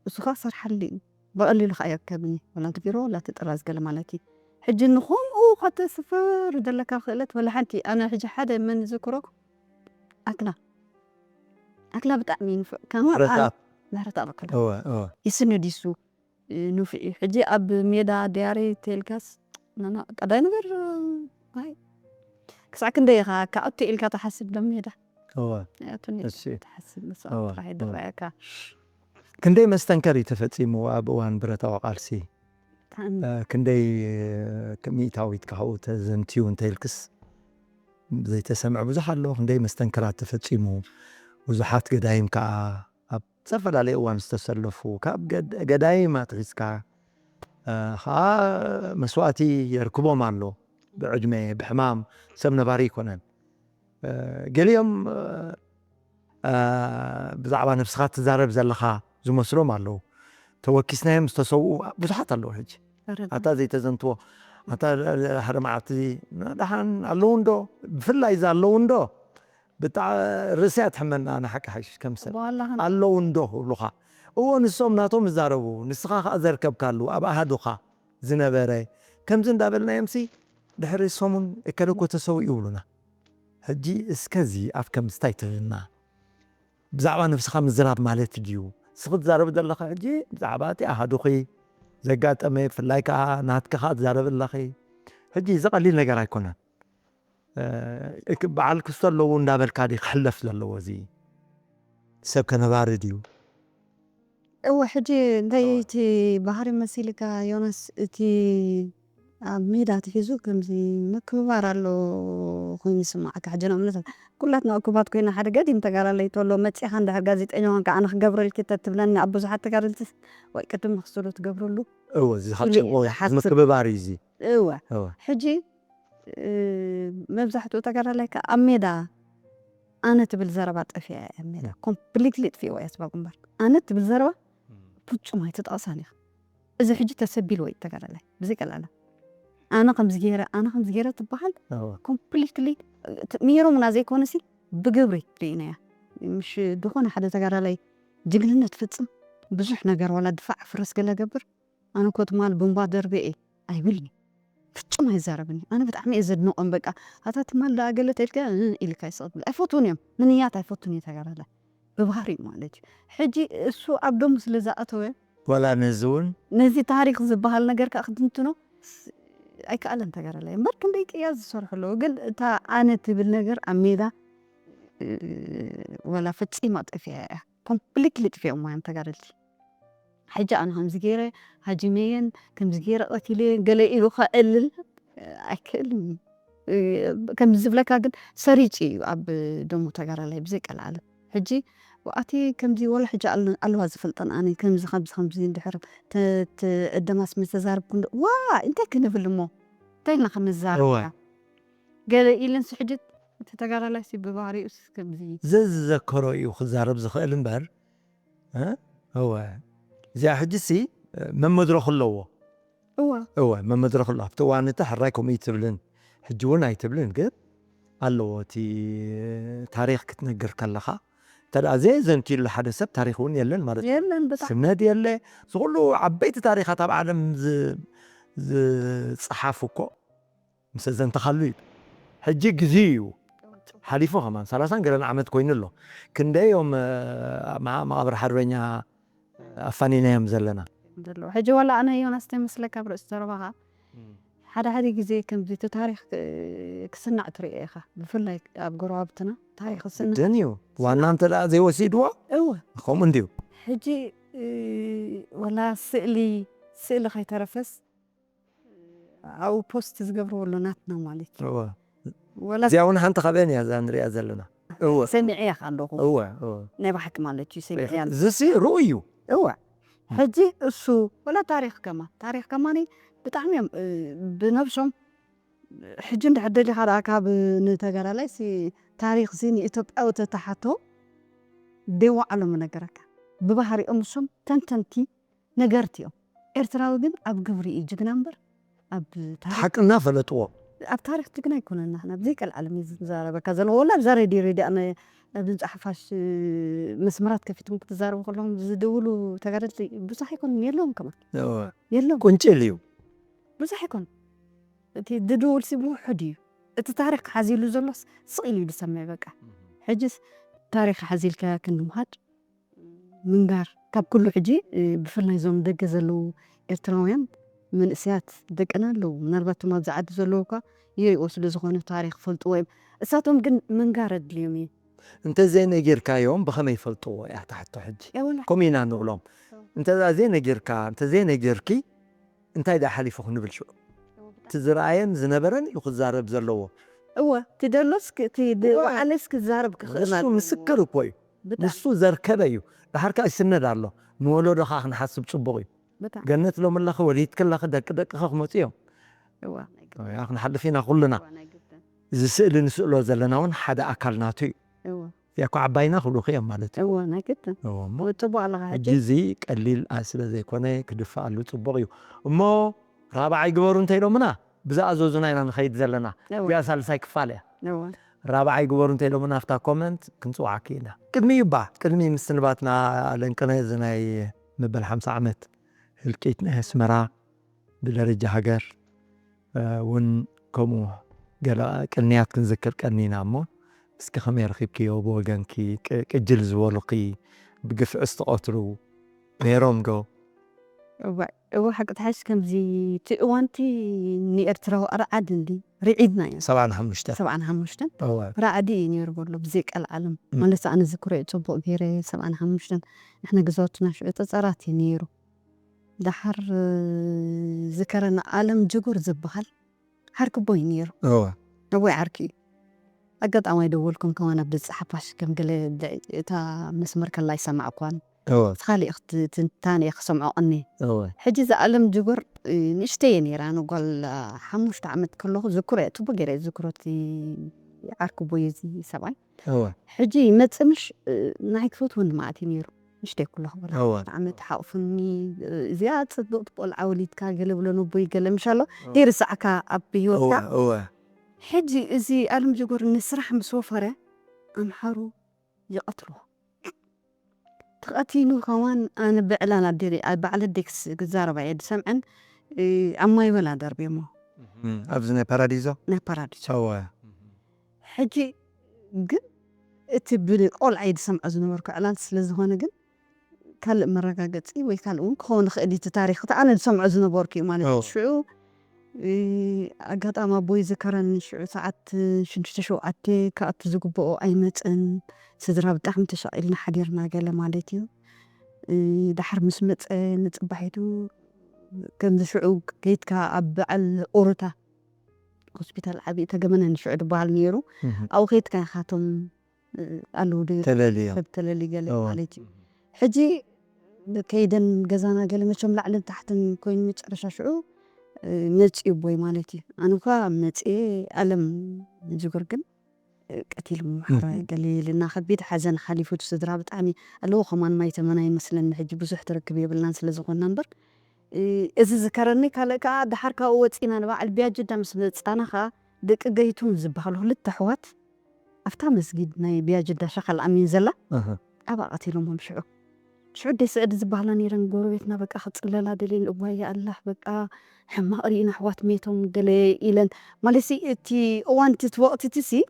እሱ ኸኣ ሰርሓሉ እዩ። ብቐሊሉ ኸኣ ይርከብኒ። ወላ እቲ ቢሮ፣ ወላ እቲ ጥራዝ ገለ ማለት እዩ። ሕጂ ንኸምኡ ከተስፍር ዘለካ ክእለት ወላ ሓንቲ። ኣነ ሕጂ ሓደ መን ዝዝክሮ? ኣክላ። ኣክላ ብጣዕሚ ንፉዕ። ከማ ምህረተኣብ። ምህረተኣብ ኣክላ። እወ፣ እወ። ይስንድ ይሱ፣ እ፣ ንፉዕ እዩ። ሕጂ ኣብ ሜዳ ድያሪ ተልካስ፣ ናና፣ ቀዳይ ነገር፣ ኣይ፣ ክሳዕ ክንደይ ኢኻ፣ ካብ ተኢልካ ትሓስብ ዶ ሜዳ? እወ። ኣቱኒ እሺ። ትሓስብ፣ መስዋእቲ እወ፣ ጥራሕ እወ። ይድረየካ። ክንደይ መስተንከር እዩ ተፈጺሙ ኣብ እዋን ብረታዊ ቃልሲ? ብጣዕሚ። እ፣ ክንደይ፣ እ፣ ሚእታዊት ካብኡ ተዘንትዩ እንተኢልክስ ዘይተሰምዐ ብዙሕ ኣሎ። ክንደይ መስተንከራት ተፈጺሙ፣ ብዙሓት ገዳይም ከኣ ኣብ ዝተፈላለየ እዋን ዝተሰለፉ፣ ካብ ገድ-፣ ገዳይም ኣትሒዝካ፣ እ፣ ከኣ መስዋእቲ የርክቦም ኣሎ። ብዕድመ፣ ብሕማም፣ ሰብ ነባሪ ኣይኮነን። እ፣ ገሊኦም፣ እ፣ እ፣ ብዛዕባ ነብስኻ ትዛረብ ዘለኻ ዝመስሎም ኣለዉ። ተወኪስናዮም ዝተሰውኡ ብዙሓት ኣለዉ ሕጂ። ኣረዳ። ኣታ ዘይተዘንትዎ፣ ኣታ ሓደ መዓልቲ ደሓን ኣለዉ እንዶ? ብፍላይ እዛ ኣለዉ እንዶ? ብጣዕ-፣ ርእሰያ ትሕመና ኣነ ሓቂ ሓይሽ ከም ሰብ። ዋላ ኸን ኣለዉ እንዶ እብሉኻ። እዎ ንሶም ናቶም ይዛረቡ፣ ንስኻ ኸኣ ዘርከብካሉ ኣብ ኣሃዱኻ ዝነበረ። ከምዚ እንዳበልናዮምሲ ድሕሪ ሰሙን እከለ እኮ ተሰዊኡ ይብሉና። ሕጂ እስከዚ ኣፍ ከም ስታይ ትህብና። ብዛዕባ ነብስኻ ምዝራብ ማለት ድዩ? እስኺ ትዛረቢ ዘለኻ ሕጂ ብዛዕባ እቲ ኣሃዱኺ ዘጋጠመ፣ ብፍላይ ከኣ ናትኪ ከኣ ትዛረቢ ኣለኺ። ሕጂ እዚ ቀሊል ነገር ኣይኮነን። እ፣ እክ-፣ በዓል ክስቶ ኣለዉ እንዳበልካ ድዩ ክሕለፍ ዘለዎ እዚ? ሰብ ከነባሪ ድዩ? እወ፣ ሕጂ እንታይ እወ። እቲ ባህሪ መሲልካ ዮናስ፣ እቲ ኣብ ሜዳ ትሒዙ ከምዚ ምክብባር ኣሎ ኮይኑ ይስምዓካ። ሕጂ ንኣብነት ኩላትና እኩባት ኮይና ሓደ ገዲም ተጋዳላይ ተሎ መጺኻ እንድሕር ጋዜጠኛ ኮንካ ኣነ ክገብረልኪ ተትብለኒ ኣብ ብዙሓት ተጋደልቲ ወይ ቅድም ክስሉ ትገብረሉ እወ፣ እዚ ካብ ኢሉ ጭንቆ እዩ ዝሓስብ። ምክብባር እዩ እዚ። እወ። እወ። ሕጂ፣ እ፣ መብዛሕትኡ ተጋዳላይ ከኣ ኣብ ሜዳ ኣነ ትብል ዘረባ ጠፊኣ እያ። ኣብ ሜዳ እም። ኮምፕሊትሊ ጥፊእዋ እያ ስባብ እምበር። ኣነ ትብል ዘረባ እም። ፍጹም ኣይትጠቕሳን ኢኻ። እዚ ሕጂ ተሰቢልዎ እዩ ተጋዳላይ። ብዘይ ቀላላ። ኣነ ከምዚ ገይረ፣ ኣነ ከምዚ ገይረ ትበሃል እወ። ኮምፕሊትሊ፣ እ፣ ት-፣ ነይሮምና ዘይኮነሲ ብግብሪ ርኢናያ። ምሽ ዝኾነ ሓደ ተጋዳላይ ጅግንነት ፍጽም ብዙሕ ነገር ዋላ ድፋዕ ፍረስ ገለ ገብር፣ ኣነ እኮ ትማል ቡምባ ደርበ እየ ኣይብልኒ። ፍጹም ኣይዛረብን እዩ። ኣነ ብጣዕሚ እየ ዘድንቖም በቃ። ኣታ ትማል ደኣ ገለ ተልካ፣ እ፣ ኢልካ ይስቕ ትብል። ኣይፈትዉን እዮም። ምንያት ኣይፈቱን እዩ ተጋዳላይ። ብባህሪኡ ማለት እዩ። ሕጂ እሱ ኣብ ደሙ ስለ ዝኣተወ ዋላ ነዚ እውን ነዚ ታሪኽ ዝበሃል ነገር ከኣ ክትንትኖ ስ-፣ ኣይከኣለን ተጋዳላይ። እምበር ክንደይ ቅያ ዝሰርሑ ኣለዉ። ግን እታ ኣነ ትብል ነገር ኣብ ሜዳ፣ እ፣ ዋላ ፈጺማ ጠፊኣ እያ። ኮምፕሊትሊ ጥፊኦማ እዮም ተጋደልቲ። ሕጂ ኣነ ከምዚ ገይረ ሃጂመየን ከምዚ ገይረ ቀቲለየን ገለ ኢሉ ከዕልል ኣይክእልን እዩ። ከምዚ ዝብለካ ግን ሰሪጹ እዩ ኣብ ደሙ ተጋዳላይ ብዘይ ቀልዓለም። ሕጂ ኣቲ ከምዚ ወላ ሕጂ ኣል- ኣለዋ ዝፈልጠን ኣነ ከምዚ ከምዚ ከምዚ እንድሕር ተ- ተ- ዕደማስ ምስ ተዛርብኩ እንዶ ዋ እንታይ ክንብል እሞ እንታይ ኢልና ክንዛረብ እወ። ገለ ኢልንስ ሕጂ እቲ ተጋዳላይሲ ብባህሪኡስ ከምዚ እዩ። ዘዝዘከሮ እዩ ክዛረብ ዝኽእል እምበር እ? እወ እዚኣ ሕጂ ሲ መመድረኹ ኣለዎ እዋ እወ መመድረኹ ኣለዎ ኣብቲ እዋን እቲ ሕራይ ከምኡ ይትብልን ሕጂ እውን ኣይትብልን ግን ኣለዎ እቲ ታሪኽ ክትነግር ከለኻ እንተ ደኣ ዘየዘንትዩሉ ሓደ ሰብ ታሪኽ እውን የለን ማለት እዩ የለን ብጣዕሚ ስነድ የለ ዝኩሉ ዓበይቲ ታሪኻት ኣብ ዓለም ዝ- ዝፀሓፉ እኮ ምስ ዘንተኻሉ እዩ ሕጂ ግዜ እዩ ሓሊፉ ከማን ሰላሳን ገለን ዓመት ኮይኑ ኣሎ ክንደይ እዮም መቃብር ሓርበኛ ኣፋኒናዮም ዘለና ዘለዎ ሕጂ ዋላ ኣነ ዮናስ ተመስለካ ኣብ ርእሲ ዘረባኻ ሓደ ሓደ ግዜ ከምዚ እቲ ታሪኽ ክስናዕ ትሪኦ ኢኻ ብፍላይ ኣብ ጎረባብትና ታሪኽ ክስናዕ ግደን እዩ ዋና እንተ ደኣ ዘይወሲድዎ እወ ከምኡ እንድዩ ሕጂ ወላ ስእሊ ስእሊ ከይተረፈስ ኣብኡ ፖስት ዝገብርዎ ኣሎ ናትና ማለት እዩ እወ ወላ እዚኣ እውን ሓንቲ ካብአን እያ እዛ ንሪኣ ዘለና እወ ሰሚዐያ ኣለኹ እወ እወ ናይ ባሓቂ ማለት እዩ ሰሚዐያ ኣለኹ። ዝሲ ርኡ እዩ እወ ሕጂ እሱ ወላ ታሪኽ ከማ ታሪኽ ከማኒ ብጣዕሚ እዮም እ፣ ብነብሶም ሕጂ እንድሕር ደሊኻ ደኣ ካብ ንተጋዳላይ ሲ ታሪኽ ሲ ንኢትዮጵያዊ ተተሓቶ ደይወዓሎም ነገረካ ብባህሪኦም እሶም ተንተንቲ ነገርቲ እዮም። ኤርትራዊ ግን ኣብ ግብሪ እዩ ጅግና እምበር ኣብ ታሪኽ ሓቅና ፈለጥዎ። ኣብ ታሪኽ ጅግና ኣይኮነን ናህና ብዘይ ቀልዓለም እዩ ዝዛረበካ ዘሎ ወላ ኣብዛ ሬድዮ ሬድዮ ኣነ ኣብዚ ንጻሓፋሽ መስመራት ከፊትኩም ክትዛረቡ ከለኹም ዝድውሉ ተጋደልቲ ብዙሕ ኣይኮኑን የለውም ከማን እወ። የለውም ቁንጭል እዩ። ብዙሕ ኣይኮኑን እቲ ድድውል ሲ ብውሑድ እዩ እቲ ታሪኽ ሓዚሉ ዘሎስ ስቕ ኢሉ እዩ ዝሰምዕ በቃ ሕጅስ ታሪኽ ሓዚልካ ክንዲ ምኻድ ምንጋር ካብ ኩሉ ሕጂ ብፍላይ እዞም ደገ ዘለዉ ኤርትራውያን መንእሰያት ደቅና ኣለዉ ምናልባት እቶም ኣብዚ ዓዲ ዘለዉ እኳ ይሪእዎ ስለ ዝኾነ ታሪኽ ይፈልጥዎ እዮም እሳቶም ግን ምንጋር ኣድልዮም እዩ እንተዘይነጊርካዮም ብኸመይ ይፈልጥዎ እያ እታ ሕቶ ሕጂ ከምኡ ኢና ንብሎም እንተዛ ዘይነጊርካ እንተዘይነጊርኪ እንታይ ደኣ ሓሊፉ ክንብል ሽዑ እቲ ዝረኣየን ዝነበረን እዩ ክዛረብ ዘለዎ እወ እቲ ደሎስ እቲ ዝወዓለስ ክዛረብ ክኽእል ንሱ ኣለዎ። ምስክር እኮ እዩ ብጣዕሚ። ንሱ ዘርከበ እዩ ድሓር ከዓ ይስነድ ኣሎ ንወለዶኻ ክንሓስብ ፅቡቕ እዩ ብጣዕሚ። ገነት ሎምለኸ ወሊድክለኸ ደቂ ደቅኸ ክመፁ እዮም እወ። ያ ክንሓልፍ ኢና ኩሉና እወ፣ ናይ ግድን። እዚ ስእሊ ንስእሎ ዘለና እውን ሓደ ኣካል ናቱ እዩ እወ። እዚኣ እኮ ዓባይና ክብሉኺ እዮም ማለት እዩ እወ ናይ ግድን እሞ ጽቡቅ ኣለኻ ሕጂ ሕጂ እዚ ቀሊል ኣ- ስለ ዘይኮነ ክድፈኣሉ ጽቡቕ እዩ እሞ ራብዓይ ግበሩ እንተ ኢሎምና ብዝኣዘዙና ኢና ንኸይድ ዘለና እወ እዚኣ ሳልሳይ ክፋል እያ እወ ራብዓይ ግበሩ እንተ ኢሎምና ኣብታ ኮመንት ክንጽውዓኪ ኢና ቅድሚ እባ ቅድሚ ምስንባትና ለንቅነ እዚ ናይ መበል ሓምሳ ዓመት ህልቂት ናይ ኣስመራ ብደረጃ ሃገር እውን ከምኡ ገለ ቅንያት ክንዝክር ቀኒና እሞ እስኪ ከመይ ረኺብክዮ ብወገንኪ ቅጅል ዝበሉኺ ብግፍዒ ዝተቐትሉ ነይሮም ዶ? እዋ ሓቂ ትሓሽ ከምዚ እቲ እዋንቲ ንኤርትራዊ ርዓድ እንዲ ርዒድና ኢና ሰብዓን ሓሙሽተን ሰብዓን ሓሙሽተን ራዕዲ እዩ ነይሩ በሎ ብዘይ ቀልዓለም ማለት ኣነ ዝክሮ እዩ ፅቡቅ ገይረ ሰብዓን ሓሙሽተን ንሕና ገዛውትና ሽዑ ፀፀራት እዩ ነይሩ ደሓር ዝከረና ኣለም ጅጉር ዝበሃል ዓርኪ ኣቦይ ነይሩ። እወ። ኣቦይ ዓርኪ እዩ። ኣጋጣሚ ኣይደወልኩን ከማን ኣብ ድምፂ ሓፋሽ ከም ገለ ድ- እታ መስመር ከላ ኣይሰማዕኳን። እወ። እቲ ካሊእ ክት- ትንታኔ ክሰምዖ ቀኒ። እወ። ሕጂ እዛ ኣለም ጅጉር እ፣ ንእሽተይ እየ ነይራ። ኣነ ጓል አ፣ ሓሙሽተ ዓመት ከለኹ ዝክሮ እየ። ፅቡቅ ገይረ እየ ዝክሮ እቲ ዓርኪ ኣቦይ እዚ ሰብኣይ። እወ። ሕጂ ይመፅእ ምሽ እ፣ ናይ ክፈትወኒ መዓት እዩ ነይሩ። ንእሽተይ ኩሎ ክበላ እወ። ዓመት ሓቑፍኒ እዚኣ ፅብቕቲ ቆልዓ ወሊድካ ገለ ብሎ ነቦይ ገለ ምሽ ኣሎ ዘይርስዓካ ኣብ ህይወትካ እወ እወ ሕጂ እዚ ኣለም ጀጎር ንስራሕ ምስ ወፈረ ኣምሓሩ ይቐትልዎ ተቐቲሉ ከማን ኣነ ብዕላል ኣዴ በዓል ኣዴክስ ክዛረባ እየ ዝሰምዐን ኣብ ማይበላ ደርብዮሞ እም፣ ኣብዚ ናይ ፓራዲዞ ናይ ፓራዲሶ እወ ሕጂ ግን እቲ ብቆልዓ እየ ዝሰምዖ ዝነበርኩ ዕላል ስለ ዝኾነ ግን ካልእ መረጋገፂ ወይ ካልእ እውን ክኸውን ይኽእል እዩ እቲ ታሪኽ እቲ ኣነ ዝሰምዖ ዝነበርኩ እዩ ማለት እዩ ሽዑ ኣጋጣሚ ኣቦይ ዝከረኒ ሽዑ ሰዓት ሽዱሽተ ሸውዓተ ክኣቱ ዝግብኦ ኣይመፀን ስድራ ብጣዕሚ ተሻቒልና ሓዲርና ገለ ማለት እዩ እ፣ ድሓር ምስ መጸ ንጽባሒቱ ከምዚ ሽዑ ከይድካ ኣብ በዓል ኦሮታ ሆስፒታል ዓብዪ ተገመነ ንሽዑ ዝበሃል ነይሩ። ኣብኡ ከይድካ ኢኻ እቶም፣ እ፣ ኣለዉ ዶ ተለልዮም። ሰብ ተለሊ ገለ እዎ። ማለት እዩ። ሕጂ ከይደን ገዛና ገለ መቸም ላዕልን ታሕትን ኮይኑ መጨረሻ ሽዑ፣ እ፣ መጺኡ ኣቦይ ማለት እዩ። ኣነ እኳ መጺኤ ኣለም ዝጉር ግን፣ እ፣ ቀቲሉ ምሓራ እህ። ገለ ኢልና ከቢድ ሓዘን ሓሊፉ እቲ ስድራ ብጣዕሚ ኣለዎ። ከማን ማይ ተመና ይመስለኒ ሕጂ ብዙሕ ትርክብ የብልናን ስለ ዝኾንና እምበር፣ እ፣ እዚ ዝከረኒ ካልእ ከኣ ድሓር ካብኡ ወጺና ንበዓል ቢያጅዳ ምስ መጻና ከኣ ደቂ ገይቱን ዝበሃሉ ክልተ ኣሕዋት ኣብታ መስጊድ ናይ ቢያጅዳ ሸኻል ኣሚን ዘላ እህ። ኣብኣ ቀቲሎሞም ሽዑ። ሽዑ ደይ ስዕድ ዝበሃላ ነይረን ጎረቤትና በቃ ክጽለላ ደልየን እዋይ ኣላህ በቃ ሕማቕ ርኢና ኣሕዋት ሜቶም ገለ ኢለን። ማለትሲ እቲ እዋን እቲ ወቕቲ እቲ ሲ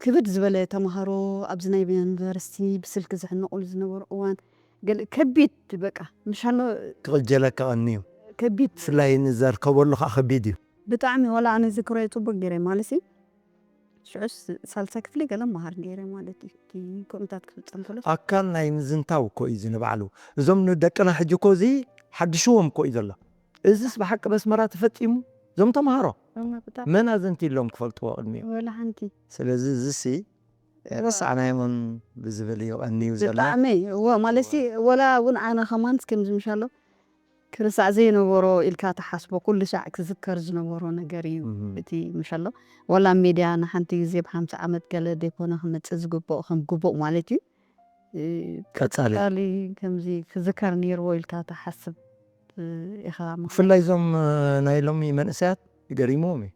ክብድ ዝበለ ተምሃሮ ኣብዚ ናይ ዩኒቨርሲቲ ብስልኪ ዝሕነቑሉ ዝነበሩ እዋን ገለ ከቢድ በቃ ምሻሎ ክቕጀለካ ቀንዩ። ከቢድ ብፍላይ ንዘርከበሉ ከዓ ከቢድ እዩ። ብጣዕሚ ዋላ ኣነ ዝክሮ ጽቡቅ ገይረ ማለት እዩ። ሽዑስ ሳልሳይ ክፍሊ ገለ መሃር ገይረ ማለት እዩ። እቲ ከምታት ክፍጸም ከሎ ኣካል ናይ ምዝንታው እኮ እዩ እዚ ንባዕሉ። እዞም ንደቅና ሕጂ እኮ እዚ ሓድሽዎም እኮ እዩ ዘሎ። እዚስ ብሓቂ በስመራ ተፈጺሙ? እዞም ተምሃሮ እማ ብጣዕሚ መን ኣዘንቲሎም ክፈልጥዎ ቅድሚኡ? ወላ ሓንቲ። ስለዚ እዚሲ ረሳዕናዮምን ብዝብል እዩ ቀንዩ ዘሎ። ብጣዕሚ እዎ፣ ማለትሲ ወላ እውን ኣነ ከማንስ ከምዚ ምሻሎ ክርሳዕ ዘይነበሮ ኢልካ ትሓስቦ ኩሉ ሻዕ ክዝከር ዝነበሮ ነገር እዩ። እህ። እቲ ምሻሎ ወላ ኣብ ሜድያ ንሓንቲ ግዜ ብሓምሳ ዓመት ገለ ደይኮነ ክመጽእ ዝግብኦ ከም ግቡእ ማለት እዩ። እ፣ ቀጻሊ። ቀጻሊ ከምዚ ክዝከር ነይርዎ ኢልካ ትሓስብ፣ እ፣ ኢኻ ማለት ብፍላይ እዞም፣ እ፣ ናይ ሎሚ መንእሰያት ገሪምዎም እዩ።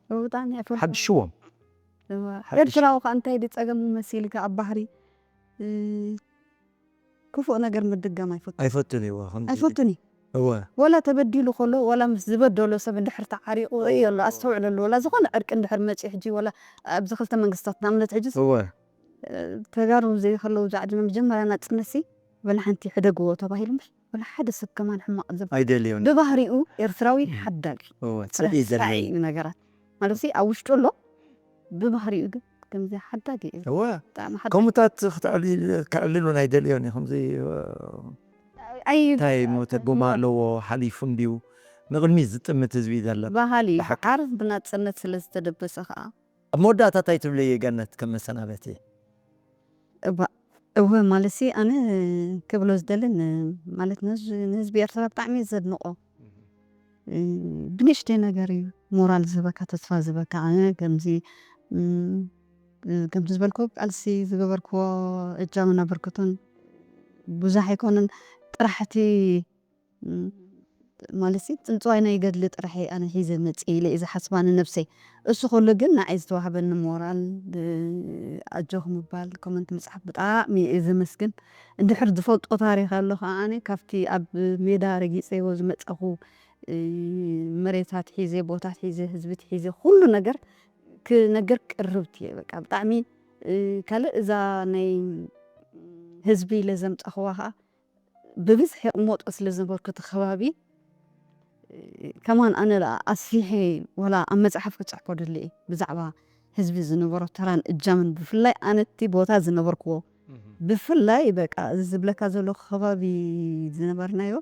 እዎ፣ ብጣዕሚ ኣይፈልጦም። ሓድሽዎም። እዋ። ሓድሽ። ኤርትራዊ ከኣ እንታይ ድዩ ጸገሙ መሲልካ ኣብ ባህሪ፣ እ፣ ክፉእ ነገር ምድጋም ኣይፈቱን። ኣይፈቱን እዩ፣ ከምዚ ኣይፈቱን እዩ። እወ። ወላ ተበዲሉ ከሎ፣ ወላ ምስ ዝበደሎ ሰብ እንድሕር ተዓሪቑ እዮ ኣሎ፣ ኣስተውዕለሉ። ወላ ዝኾነ ዕርቂ እንድሕር መጺኡ፣ ሕጂ ወላ ኣብዚ ክልተ መንግስታት ንኣብነት፣ ሕጂ እወ። እ፣ ተጋሩ ዘይከለዉ ዛዕድና መጀመርያ ናጽነትሲ ወላ ሓንቲ ሕደግዎ ተባሂሉ እምበር፣ ወላ ሓደ ሰብ ከማን ሕማቕ ዝብ-፣ ኣይደልዮን። ብባህሪኡ ኤርትራዊ እም። ሓዳግ እዩ። እወ፣ ጽልኢ ረሳዒ ዘለኒ። እዩ ነገራት። ማለትሲ ኣብ ውሽጡ ኣሎ፣ ብባህሪኡ ግን ከምዚ ሓዳግ እዩ። እወ። ብጣዕሚ ሓዳግ። ከምኡታት ክተዕሊ-፣ ከዕልል እውን ኣይደልዮን እዩ። ከምዚ፣ እ፣ ኣይ-፣ እንታይ እሞ ትርጉም ኣለዎ? ሓሊፉ እንድዩ። ንቕድሚት ዝጥምት ህዝቢ እዩ ዘለና። ባህሊ ብሓቂ። ዓርብ ብናጽነት ስለ ዝተደበሰ ኸኣ። ኣብ መወዳእታ እንታይ ትብሊ ገነት ከም መሰናበቲ? እባ፣ እወ፣ ማለትሲ ኣነ ክብሎ ዝደልን፣ ማለት ንህዝ-፣ ንህዝቢ ኤርትራ ብጣዕሚ እየ ዘድንቖ። እህ። እ፣ ብንእሽተይ ነገር እዩ ሞራል ዝህበካ፣ ተስፋ ዝህበካ። ኣነ ከምዚ፣ እም፣ እ፣ ከምቲ ዝበልክዎ ቃልሲ ዝገበርክዎ እጃምን ኣበርክቶን ብዙሕ ኣይኮነን። ጥራሕ እቲ፣ እም፣ ማለትሲ ጽንጽዋይ ናይ ገድሊ ጥራሕ እየ ኣነ ሒዘ መጽእ ኢለ እየ ዝሓስባ ንነብሰይ። እሱ ከሎ ግን ንዓይ ዝተዋህበኒ ሞራል፣ እ፣ ኣጆኹ ምባል፣ ኮመንት ምጽሓፍ ብጣዕሚ እየ ዘመስግን። እንድሕር ዝፈልጦ ታሪኽ ኣሎ ከኣ ኣነ ካብቲ ኣብ ሜዳ ረጊጸዎ ዝመጻኹ፣ እ፣ መሬታት ሒዘ፣ ቦታት ሒዘ፣ ህዝቢ ሒዘ፣ ኩሉ ነገር ክነግር ቅርብቲ እየ። በቃ ብጣዕሚ፣ እ፣ ካልእ እዛ ናይ ህዝቢ ኢለ ዘምጻኹዋ ከኣ ብብዝሒ ይቕመጦ ስለ ዝነበርኩ እቲ ከባቢ፣ እ፣ ከማን ኣነ ደኣ ኣስፊሐ ወላ ኣብ መጽሓፍ ክጽሕፎ ደሊ እየ። ብዛዕባ ህዝቢ ዝነበሮ ተራን እጃምን ብፍላይ ኣነ እቲ ቦታ ዝነበርክዎ እህ። ብፍላይ በቃ እዚ ዝብለካ ዘለኹ ከባቢ ዝነበርናዮ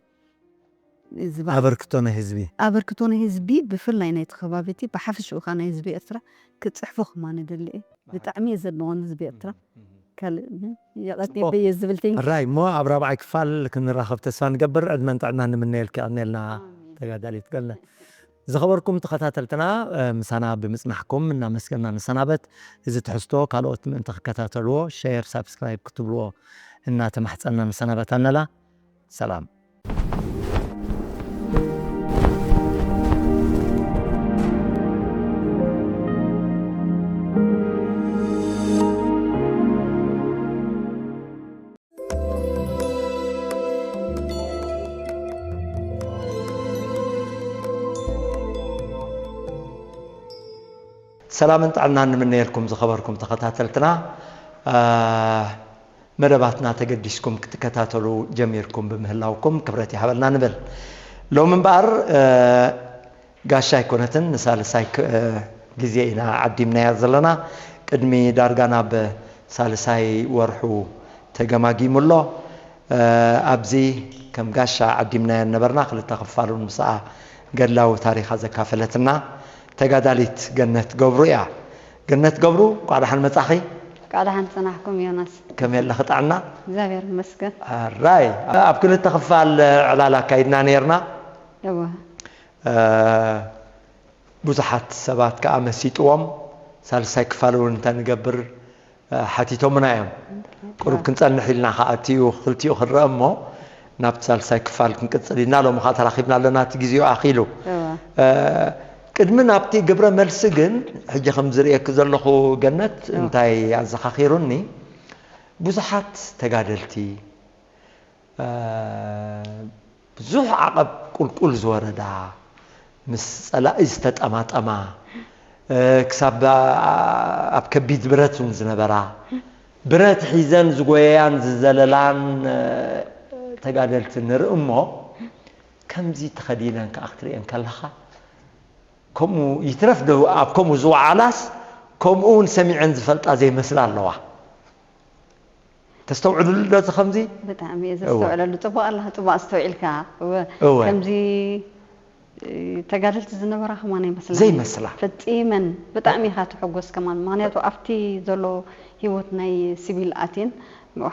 እዚ በዓል ኣበርክቶ ናይ ህዝቢ። ኣበርክቶ ናይ ህዝቢ ብፍላይ ናይቲ ከባቢ እቲ ብሓፈሽኡ ከኣ ናይ ህዝቢ ኤርትራ ክጽሕፎ ከማን እደሊ እየ። ብሓቂ። ብጣዕሚ እየ ዘድንቖ ንህዝቢ ኤርትራ። እህ፣ እህ። ካልእ ግን የቐንየለይ እየ ዝብል፣ thank you። ሕራይ እሞ ኣብ ራብዓይ ክፋል ክንራኸብ ተስፋ ንገብር። ዕድመን ጥዕናን ንምነየልኪ። የቐንየልና ኣሜን። ተጋዳሊት ገነት። ዝኸበርኩም ተኸታተልትና፣ እ፣ ምሳና ብምጽናሕኩም እናመስገና ንሰናበት። እዚ ትሕዝቶ ካልኦት ምእንቲ ክከታተልዎ ሸር፣ ሳብስክራይብ ክትብልዎ እናተማሕጸና ንሰናበት ኣለና። ሰላም። ሰላምን ጥዕናን ንምነየልኩም ዝኸበርኩም ተኸታተልትና። አ፣ መደባትና ተገዲስኩም ክትከታተሉ ጀሚርኩም ብምህላውኩም ክብረት ይሃበልና ንብል። ሎሚ እምበኣር፣ እ፣ ጋሻ ኣይኮነትን፣ ንሳልሳይ ክ-፣ እ፣ ግዜ ኢና ዓዲምናያ ዘለና። ቅድሚ ዳርጋ ናብ ሳልሳይ ወርሑ ተገማጊሙ ኣሎ። ኣብዚ ከም ጋሻ ዓዲምናያ ነበርና። ክልተ ክፋሉን ምስኣ ገድላዊ ታሪኻ ዘካፈለትና ተጋዳሊት ገነት ገብሩ እያ። ገነት ገብሩ፣ እንቋዕ ደሓን መጻኺ። እንቋዕ ደሓን ጸናሕኩም ዮናስ። ከመይ ኣለኺ ጥዕና? እግዚኣብሔር ይመስገን። ኣራይ፣ ኣብ ክልተ ክፋል ዕላል ኣካይድና ነይርና። እወ። እ፣ ብዙሓት ሰባት ከኣ መሲጥዎም፣ ሳልሳይ ክፋል እውን እንተንገብር፣ እ፣ ሓቲቶምና እዮም። ቁሩብ ክንጸንሕ ኢልና ከኣ እቲኡ ክልቲኡ ክንረአ እሞ፣ ናብቲ ሳልሳይ ክፋል ክንቅጽል ኢልና ሎሚ ከኣ ተራኺብና ኣለና፣ እቲ ግዜኡ ኣኺሉ። እወ። እ፣ ቅድሚ ናብቲ ግብረ መልሲ ግን፣ ሕጂ ከም ዝርእየኪ ዘለኹ ገነት፣ እወ። እንታይ ኣዘኻኺሩኒ፣ ብዙሓት ተጋደልቲ፣ እ፣ ብዙሕ ዓቐብ ቁልቁል ዝወረዳ፣ ምስ ጸላኢ ዝተጠማጠማ፣ እ፣ ክሳብ ኣ-፣ ኣብ ከቢድ ብረት እውን ዝነበራ፣ ብረት ሒዘን ዝጎየያን ዝዘለላን፣ እ፣ ተጋደልቲ ንርኢ እሞ፣ ከምዚ ተኸዲነን ከኣ ክትርእየን ከለኻ፣ ከምኡ ይትረፍ ዶ ኣብ ከምኡ ዝወዓላስ፣ ከምኡ እውን ሰሚዐን ዝፈልጣ ዘይመስላ ኣለዋ። ተስተውዕልሉ ዶ እዚ ከምዚ? ብጣዕሚ እየ እወ። ዘስተውዕለሉ። ጽቡቕ ኣለኻ፣ ጽቡቕ ኣስተውዒልካ። እወ፣ እወ። ከምዚ፣ እ፣ ተጋደልቲ ዝነበራ ከማን ኣይመስላን። ዘይመስላ። ፈጺመን። ብጣዕሚ ኢኻ ትሕጎስ ከማን። ምኽንያቱ ኣብቲ ዘሎ ህይወት ናይ ሲቪል ኣትየን፣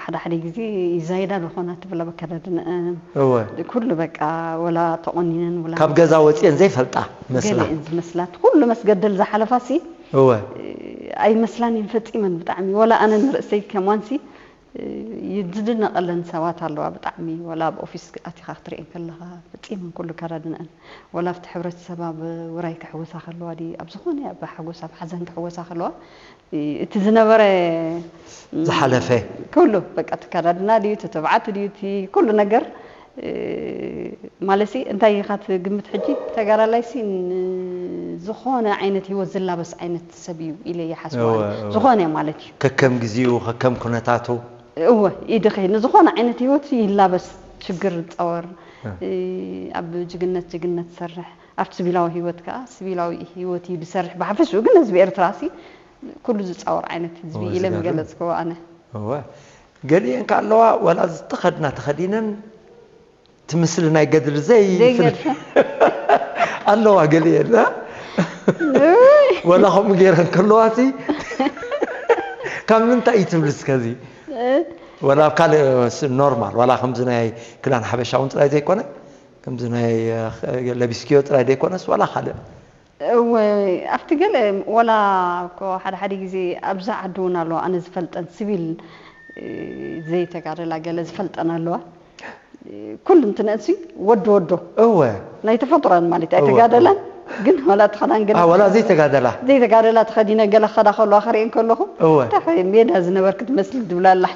ሓደ ሓደ ግዜ ይዛይዳ ዶ ኾና ትብላ በከዳድነአን። እወ። ኩሉ በቃ፣ ወላ ተቖኒነን፣ ወላ ካብ ገዛ ወጺኤን ዘይፈልጣ መስላ። ገሊአን ዝመስላት። ኩሉ መስገደል ዝሓለፋሲ፣ እወ። እ፣ ኣይመስላን እየን ፈጺመን ብጣዕሚ። ወላ ኣነ ንርእሰይ ከማንሲ፣ እ፣ ዝድነቐለን ሰባት ኣለዋ ብጣዕሚ። ወላ ኣብ ኦፊስ ኣቲኻ ክትርእየን ከለኻ፣ ፈጺመን ኩሉ ኣከዳድነአን። ወላ ኣብቲ ሕብረተሰብ ኣብ ውራይ ክሕወሳ ከለዋ ድዩ፣ ኣብ ዝኾነ፣ ኣብ ሓጎስ፣ ኣብ ሓዘን ክሕወሳ ከለዋ፣ እ፣ እቲ ዝነበረ፣ ም፣ ዝሓለፈ። ኩሉ፣ በቃ፣ እቲ ኣከዳድና ድዩ፣ እቲ ትብዓት ድዩ፣ እቲ ኩሉ ነገር፣ እ፣ ማለትሲ፣ እንታይ ኢኻ ትግምት ሕጂ? ተጋዳላይሲ ንዝኾነ ዓይነት ህይወት ዝላበስ ዓይነት ሰብ እዩ ኢለ ይሓስብ እወ፣ ኣነ። እወ። ዝኾነ ማለት እዩ። ከከም ግዜኡ፣ ከከም ኩነታቱ። እወ፣ ኢድኺ ንዝኾነ ዓይነት ህይወት ይላበስ። ሽግር ጸወር፣ እ። እ፣ ኣብ ጅግነት ጅግነት ሰርሕ፣ ኣብቲ ሲቪላዊ ህይወት ከኣ ሲቪላዊ ህይወት እዩ ዝሰርሕ። ብሓፈሽኡ ግን ህዝቢ ኤርትራሲ ኩሉ ዝጻወር ዓይነት ህዝቢ እወ፣ ኢለ ዝገርም። ምገለጽክዎ ኣነ። እወ። ገሊአን ከኣ ኣለዋ፣ ዋላ ዝተኸድና ተኸዲነን እቲ ምስሊ ናይ ገድሊ ዘይ-፣ ዘይገልጸ። ኣለዋ ገሊአን፣ እ? እይ። ዋላ ከምኡ ገይረን ከለዋሲ፣ ካብ ምንታይ እዩ ትብሊ እስከ እዚ? እ? ዋላ ኣብ ካልእ ስ-፣ ኖርማል፣ ዋላ ከምዚ ናይ ክዳን ሓበሻ እውን ጥራይ ዘይኮነ፣ ከምዚ ናይ፣ እ፣ ለቢስክዮ ጥራይ ዘይኮነስ፣ ዋላ ካልእ። እወ፣ ኣብቲ ገለ ወላ እኮ ሓደ ሓደ ግዜ ኣብዛ ዓዲ እውን ኣለዋ፣ ኣነ ዝፈልጠን ሲቪል፣ እ፣ ዘይተጋደላ ገለ ዝፈልጠን ኣለዋ። እ፣ ኩሉ እንትነእሲ ወዲ ወዶ። እወ። ናይ ተፈጥሮን ማለት እወ፣ ኣይተጋደላን፣ እወ። ግን ወላ እቲ ክዳን ገለ አ፣ ወላ ዘይተጋደላ። ዘይተጋደላ ተኸዲነ ገለ ክኸዳ ከለዋ ክርእየን ከለኹ፣ እወ። እንታይ ኾይ ሜዳ ዝነበርክ ትመስል ዝብላ ኣላ።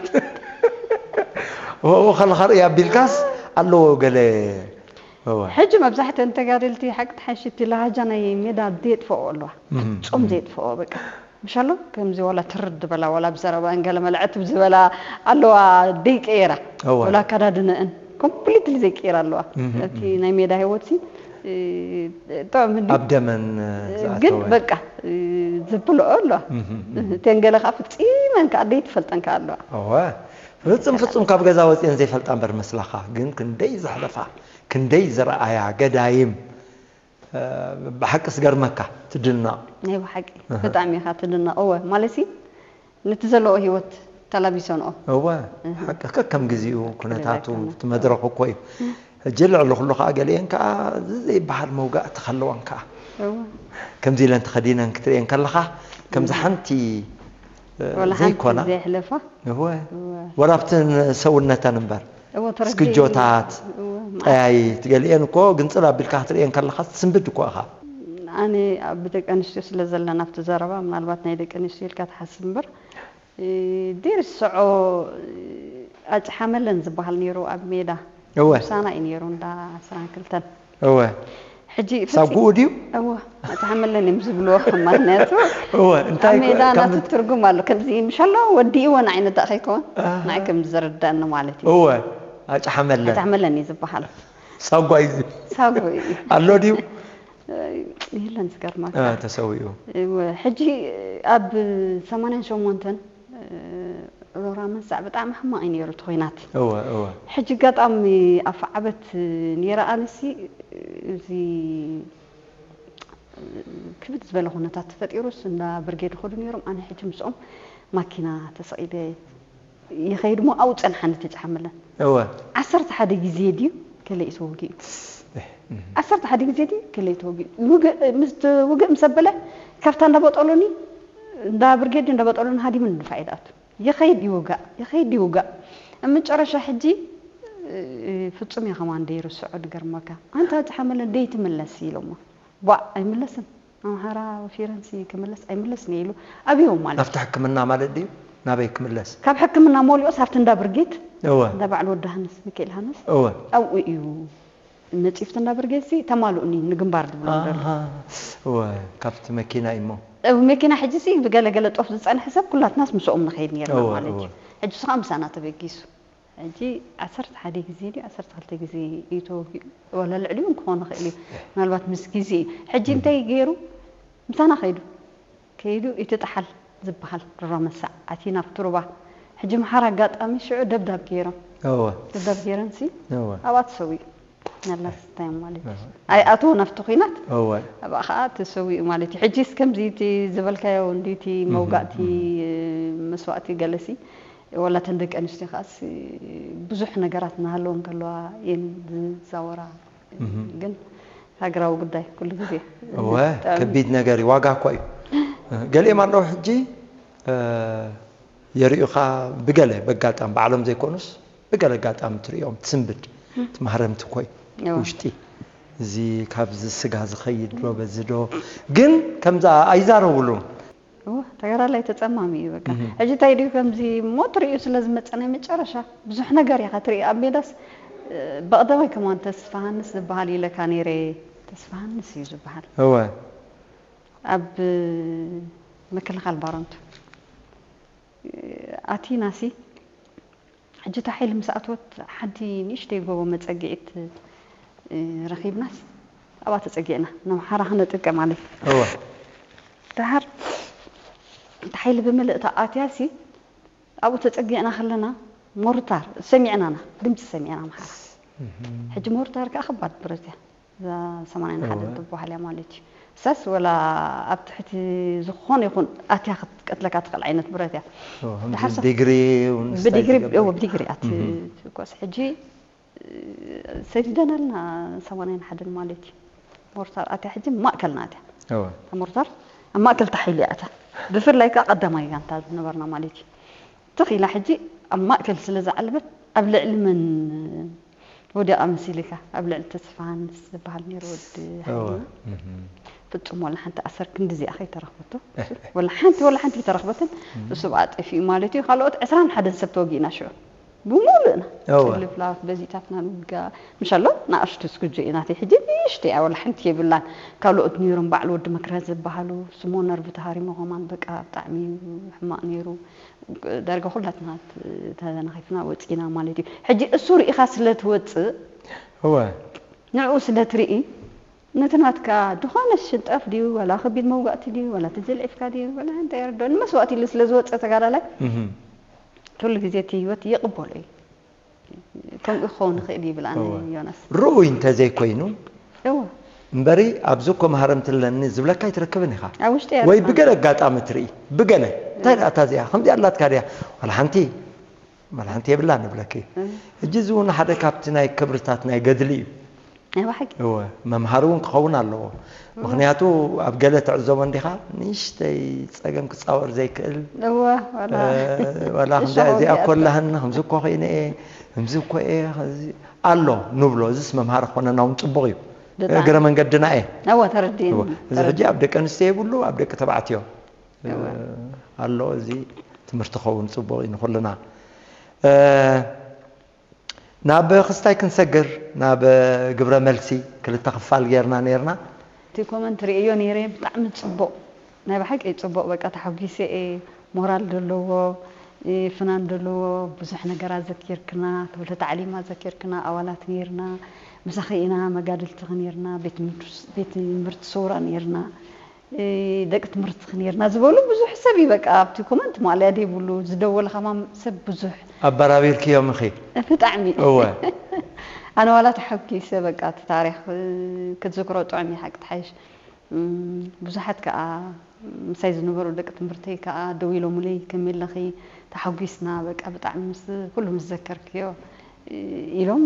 ወ-፣ ወ-፣ ከለኻ ርእያ ኣቢልካስ ኣለዎ ገለ እወ። ሕጂ መብዛሕትአን ተጋደልቲ ሓቂ ተሓሺ እቲ ላሃጃ ናይ ሜዳ ዘየጥፍኦ ኣለዋ። እም፣ ፍጹም እም። ዘየጥፍኦ በቃ። ምሽ ኣሎ? ከምዚ ዋላ ትርድ በላ፣ ዋላ ብዘረባን ገለ መልዐት ብዝበላ ኣለዋ ደይቀየራ። እወ። ዋላ ኣከዳድነአን ኮምፕሊትሊ ዘይቀየራ ኣለዋ። እም፣ እቲ እም። ናይ ሜዳ ህይወትሲ፣ እ፣ ጥዑም ህልዩ። ኣብ ደመን፣ እ፣ ግን ዝኣተወ። በቃ፣ እ፣ ዝብልኦ ኣለዋ። እም፣ እም። እተን ገለ ከኣ ፍጺመን ከኣ ደይትፈልጠን ከኣ ኣለዋ። እወ። ፍጹም፣ ፍጹም ካብ ገዛ ወጺኤን ዘይፈልጣ እምበር መስላኻ። ግን ክንደይ ዘሕለፋ፣ ክንደይ ዝረኣያ ገዳይም፣ እ፣ ብሓቂ ዝገርመካ፣ ትድነቕ። ናይ ብሓቂ፣ እህ። ብጣዕሚ ኢኻ ትድነቕ። እወ፣ ማለትሲ፣ ነቲ ዘለኦ ህይወት ተላቢሰንኦ። እወ፣ እህ። ሓቂ፣ ከከም ግዜኡ፣ ኩነታቱ፣ ኩነታቱ። እቲ መድረኹ እኮ እዩ። እህ። ሕጂ ልዕሊ ኩሉ ከኣ፣ ገሊአን ከኣ፣ እዚ ዘይበሃል መውጋእቲ ከለወን ከኣ። እወ። ከምዚ ኢለን ተኸዲነን ክትርእየን ከለኻ፣ ከምዚ እህ። ሓንቲ፣ እ፣ ወላ ሓንቲ ዘይኮና። ዘየሕለፋ። እወ። እወ። ወላ ኣብተን ሰውነተን እምበር። እወ፣ ተረዲኤ። ስክጆታት፣ እወ፣ መዓት። ጠያይት፣ ገሊኤን እኮ ግንጽል ኣቢልካ ክትርእየን ከለኻ ትስንብድ እኮ ኢኻ። ኣነ ኣብ ደቂ ኣንስትዮ ስለ ዘለና ኣብቲ ዘረባ፣ ምናልባት ናይ ደቂ ኣንስትዮ ኢልካ ትሓስብ እምበር፣ እ፣ ዲር ዝስዖ፣ እ፣ ኣጭሓመለን ዝበሃል ነይሩ ኣብ ሜዳ። እወ። ምሳና እዩ ነይሩ እንዳ ዕስራን ክልተን። እወ። ሕጂ ፍጹም ሳጉኡ ድዩ? እወ፣ ኣጭሓመለን እዮም ዝብልዎ፣ ምኽንያቱ እወ፣ እንታይ ኣብ ሜዳ ካብ ናቱ ምንት-፣ ትርጉም ኣሎ። ከምዚ ምሽ ኣሎ፣ ወዲእዎ ንዓይ ነዳእ ከይከውን፣ ኣሃ። ንዓይ ከም ዝርዳእኒ ማለት እዩ። እወ፣ ኣጭሓመለን። ኣጭሓመለን እዩ ዝበሃል። ሳጓ እዩ። ሳጉ እዩ። ኣሎ ድዩ? የለን፣ ዝገርመካ። እ፣ ተሰዊኡ። እወ፣ ሕጂ ኣብ ሰማንያን ሸሞንተን፣ እ፣ ሮራ መንሳዕ ብጣዕሚ ሕማቕ እዩ ነይሩ እቲ ኹናት። እወ እወ ሕጂ ኣጋጣሚ ኣፋዓበት ነይረ ኣነሲ እዚ ክብድ ዝበለ ኩነታት ተፈጢሩስ እንዳ ብርጌድ ይኸዱ ነይሮም። ኣነ ሕጂ ምስኦም ማኪና ተሰቒለ ይኸይድ እሞ ኣብኡ ጸንሓኒ ተጨሓመለን። እወ ዓሰርተ ሓደ ግዜ ድዩ ከለይ ተወጊኡ? ዓሰርተ ሓደ ግዜ ድዩ ከለይ ተወጊኡ? ውግእ ምስ ውግእ ምስ ኣበለ ካብታ እንዳ በጠሎኒ እንዳ ብርጌድ እንዳ በጠሎኒ ሃዲሙ ንድፋዕ ይድኣቱ። ይኸይድ ይውጋእ ይኸይድ ይውጋእ። ኣብ መጨረሻ ሕጂ ፍጹም እየ ከማን ደይርስዖ ድገርመካ። ኣንታ ጨሓመለን ደይትምለስ ኢሎሞ። ቧእ ኣይምለስን። ኣምሓራ ወፊረንሲ ክምለስ ኣይምለስን እየ ኢሉ ኣብዮም ማለት ናብቲ ሕክምና ማለት ድዩ? ናበይ ክምለስ? ካብ ሕክምና ሞሊኦስ ኣብቲ እንዳ ብርጌድ እወ እንዳ ባዕሉ ወዲ ሃንስ ሚካኤል ሃንስ እወ ኣብኡ እዩ መፂፍቲ እንዳ ብርጌድ ሲ ተማልኡኒ ንግንባር ዝብሎ ነበር ኣሃ እወ ካብቲ መኪና እዩ እሞ መኪና ሕጂ ሲ ብገለገለ ጦፍ ዝፀንሐ ሰብ ኩላትናስ ምስኦም ንኸይድ ነርና እወ፣ ማለት እዩ እወ። ሕጂ ስኻ ምሳና ተበጊሱ ሕጂ ዓሰርተ ሓደ ግዜ ድዩ ዓሰርተ ክልተ ግዜ እዩ ተወጊኡ ወላ ልዕሊኡ ክኾን ይኽእል እዩ ምናልባት ምስ ግዜ እዩ ሕጂ እንታይ ገይሩ ምሳና ከይዱ ከይዱ እቲ ጠሓል ዝበሃል ሮመሳ ኣቲ ናብቲ ሩባ ሕጂ ምሓር ኣጋጣሚ ሽዑ ደብዳብ ገይሮም እወ ደብዳብ ገይረን ሲ እወ ኣብኣ ተሰዊኡ መላስ እንታይ ማለት እዩ ኣይኣተወ ናብቲ ኩናት እወ ኣብኣ ከዓ ተሰዊኡ ማለት እዩ ሕጂስ ከምዚ እቲ ዝበልካዮ እንዲ እቲ መውጋእቲ መስዋእቲ ገለሲ ወላ ተን ደቂ ኣንስትዮ ከዓስ ብዙሕ ነገራት እናሃለወን ከለዋ እየን ዝዛወራ ግን ሃገራዊ ጉዳይ ኩሉ ግዜ እወ ከቢድ ነገር እዩ ዋጋ እኮ እዩ ገሊኦም ኣለዉ ሕጂ የርእዩኻ ብገለ በጋጣም ባዕሎም ዘይኮኑስ ብገለ ኣጋጣሚ ትርእዮም ትስንብድ ትማህረምቲ ኮይ ውሽጢ እዚ ካብዚ ስጋ ዝኸይድ ዶ በዚ ዶ ግን ከምዛ ኣይዛረብሉን ተጋዳላይ ተፀማሚ እዩ በቃ ሕጂ እንታይ ድዩ ከምዚ ሞት ርእዩ ስለ ዝመፀ ናይ መጨረሻ ብዙሕ ነገር ኢኻ ትርኢ ኣብ ሜዳስ በቕደመይ ከማን ተስፋሃንስ ዝበሃል ኢለካ ነይረ ተስፋሃንስ እዩ ዝበሃል እወ ኣብ ምክልኻል ባረንቱ ኣቲናሲ ሕጂ እታ ሓይሊ ምስ ኣትወት ሓንቲ ንእሽተይ ጎቦ መፀግዒት ረኺብናስ ኣብኣ ተፀጊዕና ነምሓራ ክነጥቅዕ ማለት እዩ እወ ድሓር እታ ሓይሊ ብምልእታ ኣትያሲ ኣብኡ ተፀጊዕና ከለና ሞርታር ሰሚዕናና ድምፂ ሰሚዕና ምሓራ ሕጂ ሞርታር ከዓ ከባድ ብረት እያ እዛ ሰማንያን ሓደን ትበሃል እያ ማለት እዩ እሳስ ወላ ኣብ ትሕቲ ዝኾነ ይኹን ኣትያ ክትቀትለካ ትኽእል ዓይነት ብረት እያ ዲግሪ ብዲግሪ እዎ ብዲግሪ ኣት ኮስ ሕጂ ሰዲደናልና ሰማንያን ሓደን ማለት እዩ ሞርታር ኣትያ ሕጂ ማእከልና ኣትያ ሞርታር ኣብ ማእከል ተሓይሉ እያ እታ ብፍላይ ከዓ ቀዳማይ ጋንታ ዝነበርና ማለት እዩ ትኽ ኢላ ሕጂ ኣብ ማእከል ስለ ዝዓለበት ኣብ ልዕሊ መን ወዲቓ መሲልካ ኣብ ልዕሊ ተስፋሃንስ ዝበሃል ነይሩ ወዲ ሃይሉ ፍጹም ዋላ ሓንቲ ኣሰር ክንዲ እዚኣ ከይተረኽበቶ ዋላ ሓንቲ ዋላ ሓንቲ ይተረኽበትን እሱ ብኣ ጠፊኡ ማለት እዩ ካልኦት ዕስራን ሓደን ሰብ ተወጊእና ሽዑ ብምሉእና እወ። ፍልፍላት በዚታትና ንውጋ ምሻሎ ንኣሽቱ ስኩጆ እዩ ናተይ ሕጂ ንእሽቶ እያ ዋላ ሓንቲ የብላን ካልኦት ነይሮም ባዕሉ ወዲ መክረ ዝበሃሉ ስሞ ነርቭ ተሃሪሞ ከማን በቃ ብጣዕሚ እዩ ሕማቕ ነይሩ ዳርጋ ኩላትና ተዘናኺፍና ወፂና ማለት እዩ ሕጂ እሱ ርኢኻ ስለ ትወፅእ እወ ንዕኡ ስለ ትርኢ ነቲ ናትካ ዝኾነ ሽንጠፍ ድዩ ዋላ ከቢድ መውጋእቲ ድዩ ዋላ ተጀልዒፍካ ድዩ ዋላ እንታይ ይርዶ ንመስዋእቲ ኢሉ ስለ ዝወፀ ተጋዳላይ እህም። ኩሉ ግዜ እቲ ህይወት ይቕበሎ እዩ ከምኡ ክኸውን ይኽእል ይብል ኣነ ዮናስ ርኡይ እንተዘይኮይኑ እዎ እምበሪ ኣብዚ እኮ መሃረምቲ ኣለኒ ዝብለካ ኣይትረክብን ኢኻ ኣብ ውሽጢ ወይ ብገለ ኣጋጣሚ ትርኢ ብገለ እንታይ ደኣ እታ እዚኣ ከምዚ ኣላትካ ድያ ዋላ ሓንቲ ዋላ ሓንቲ የብላን ይብለኪ ሕጂ እዚ እውን ሓደ ካብቲ ናይ ክብርታት ናይ ገድሊ እዩ ናይ ብሓቂ እወ መምሃሪ እውን ክኸውን ኣለዎ ምክንያቱ ኣብ ገለ ትዕዘቦ እንዲኻ ንእሽተይ ፀገም ክፃወር ዘይክእል እወ ዋላ እ፣ ዋላ ከምዚ እሾኽ እዚኣ ወጊኣቶ። ኮላህኒ ከምዚ እኮ ኮይነ እየ ከምዚ እኮ እየ ከምዚ ኣሎ ንብሎ እዚስ መምሃሪ ክኾነና እውን ፅቡቕ እዩ ብጣዕሚ። እግረ መንገድና እየ እወ ተረዲእኒ እወ። እዚ ሕጂ ኣብ ደቂ ኣንስትዮ የብሉ ኣብ ደቂ ተባዕትዮ እ፣ እወ። ኣሎ እዚ ትምህርቲ ኸውን ፅቡቕ እዩ ንኩልና እ፣ ናብ ክስታይ ክንሰግር ናብ ግብረ መልሲ ክልተ ክፋል ጌርና ነርና እቲ ኮመንት ርእዮ ነይረ ብጣዕሚ ፅቡቕ ናይ ብሓቂ ፅቡቕ በቃ ተሓጒሰ እየ ሞራል ዘለዎ ፍናን ዘለዎ ብዙሕ ነገራት ዘኪርክና ክብለ ታዕሊማ ዘኪርክና ኣባላት ነይርና ምሳኺ ኢና መጋድልትኺ ነይርና ቤት ትምህርቲ ስውራ ነይርና ደቂ ትምህርቲ ኔርና ዝበሉ ብዙሕ ሰብ እዩ። በቃ ኣብቲ ኮመንት ማለያ ደይብሉ ዝደወለ ከማን ሰብ ብዙሕ ኣበራቢርክዮም። እኺ ብጣዕሚ እወ ኣነ ዋላ ተሓጒሰ። በቃ እቲ ታሪኽ ክትዝክሮ ጥዑም እዩ ሓቂ ትሓይሽ። ብዙሓት ከዓ ምሳይ ዝነበሩ ደቂ ትምህርተይ ከዓ ደው ኢሎምለይ፣ ከመይ ኣለኺ፣ ተሓጒስና፣ በቃ ብጣዕሚ ምስ ኩሉ ምስ ዘከርክዮ ኢሎም።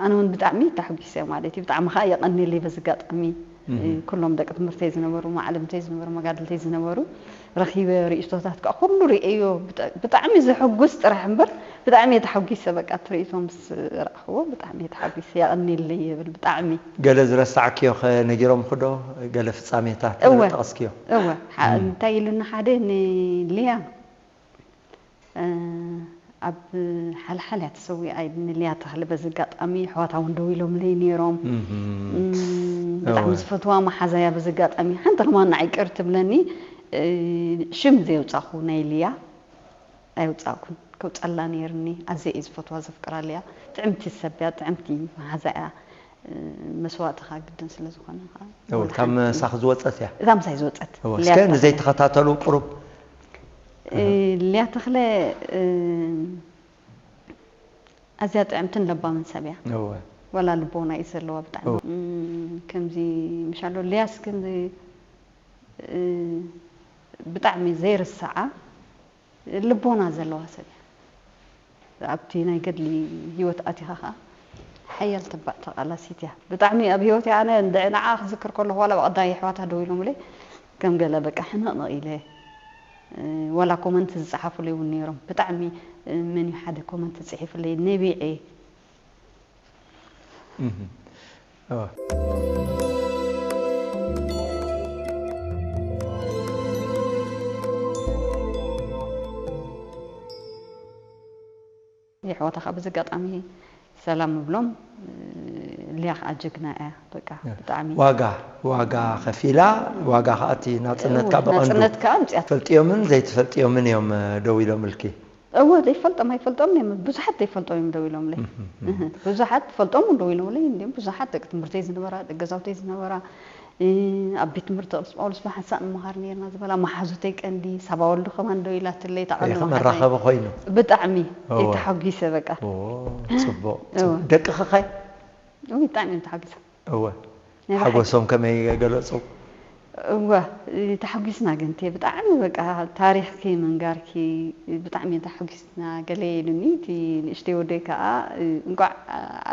ኣነ እውን ብጣዕሚ ተሓጒሰ ማለት እዩ። ብጣዕሚ ከዓ የቐንየለይ በዚ ኣጋጣሚ ኩሎም ደቂ ትምህርተይ ዝነበሩ፣ መዓልምተይ ዝነበሩ፣ መጋድልተይ ዝነበሩ ረኺበ። ርእይቶታት ከዓ ኩሉ ርእየዮ። ብጣዕሚ ዘሐጉስ ጥራሕ እምበር ብጣዕሚ እየ ተሓጒሰ። በቃ እቲ ርእይቶ ምስ ረኣኽዎ ብጣዕሚ እየ ተሓጒሰ። የቐንየለይ የብል ብጣዕሚ። ገለ ዝረሳዕክዮ ከ ነጊሮምኺ ዶ? ገለ ፍጻሜታት እወ ጠቐስክዮ? እወ ሓ- እንታይ ኢሉኒ ሓደ ንልያ እ፣ ኣብ ሓልሓል እያ ተሰዊኣ ኢሉኒ ልያ ተኽለ። በዚ ኣጋጣሚ ኣሕዋታ እውን ደው ኢሎምለይ ነይሮም። እም፣ ብጣዕሚ እወ ዝፈትዋ መሓዛ እያ። በዚ ኣጋጣሚ ሓንቲ ከማን ንዓይ ቅር ትብለኒ እ፣ ሽም ዘየውፃኹ ናይ ልያ ኣይውፃእኩን። ከውፀላ ነይርኒ። ኣዝየ እየ ዝፈትዋ ዘፍቅራ ልያ። ጥዕምቲ ሰብ እያ፣ ጥዕምቲ መሓዛ እያ። መስዋእትኻ ግድን ስለ ዝኾነ ከዓ እወ፣ እታ ምሳኺ ዝወፀት እያ። እታ ምሳይ ዝወፀት እወ፣ ልያ እስከ ተኽለ። ንዘይተኸታተሉ ቁሩብ። እ፣ ልያ ተኽለ እ፣ ኣዝያ ጥዕምትን ለባምን ሰብ እያ። እወ። ወላ ልቦና እዩ ዘለዋ ብጣዕሚ። እወ። እም፣ ከምዚ ምሻሎ ልያስ ከምዚ እ፣ ብጣዕሚ ዘይርስዓ ልቦና ዘለዋ ሰብ እያ። ኣብቲ ናይ ገድሊ ህይወት ኣቲኻ ኸዓ ሓያል ተባዕ ተቓላሲት እያ። ብጣዕሚ ኣብ ህይወተይ ኣነ እንድዒ ንዓ ክዝክር ከለኹ ዋላ ብቐዳይ ኣሕዋታ ደው ኢሎምለይ ከም ገለ በቃ ሕንቕንቕ ኢለ እ፣ ዋላ ኮመንት ዝጸሓፉለይ እውን ነይሮም። ብጣዕሚ እ፣ መን እዩ ሓደ ኮመንት ጽሒፉለይ ነቢዐ እህ። እወ። የሕዋታ ከዓ በዚ ኣጋጣሚ ሰላም እብሎም። ሊያ ከዓ ጀግና እያ በቃ ብጣዕሚ። ዋጋ ዋጋ ከፊላ ዋጋ ከዓ እቲ ናፅነትካ እወ፣ ብቐንዱ ናፅነትካ ኣምፅኣ። ፈልጥዮምን ዘይትፈልጥዮምን እዮም ደው ኢሎምልኪ። እወ ዘይፈልጦም ኣይፈልጦምን እዮም። ብዙሓት ዘይፈልጦም እዮም ደው ኢሎምለይ። እህ፣ ብዙሓት ፈልጦም እውን ደው ኢሎምለይ እንዲም ብዙሓት ደቂ ትምህርተይ ዝነበራ ደቂ ገዛውተይ ዝነበራ እ፣ ኣብ ቤት ትምህርቲ ቅዱስ ጳውሎስ ብሓንሳእ ንመሃር ነይርና ዝበላ መሓዙተይ ቀንዲ ሳባ ወልዱ ከማን ደው ኢላትለይ ተቐንዲ ኢኺ መሓዛይ። መራኸቢ ኮይኑ። ብጣዕሚ እወ። እየ ተሓጒሰ በቃ። ኦ፣ ጽቡቕ፣ እወ። ጽቡቕ። ደቅኺ ኸ? እወ፣ ብጣዕሚ እዮም ተሓጒሶም። እወ። ናይ ብሓቂ። ሓጎሶም ከመይ ገለጹ? እወ፣ እ፣ ተሓጒስና ገንቴ ብጣዕሚ በቃ ታሪኽኪ ምንጋርኪ ብጣዕሚ እዮም ተሓጒስና ገለ ኢሉኒ። እቲ ንእሽተይ ወደይ ከኣ እ፣ እንቋዕ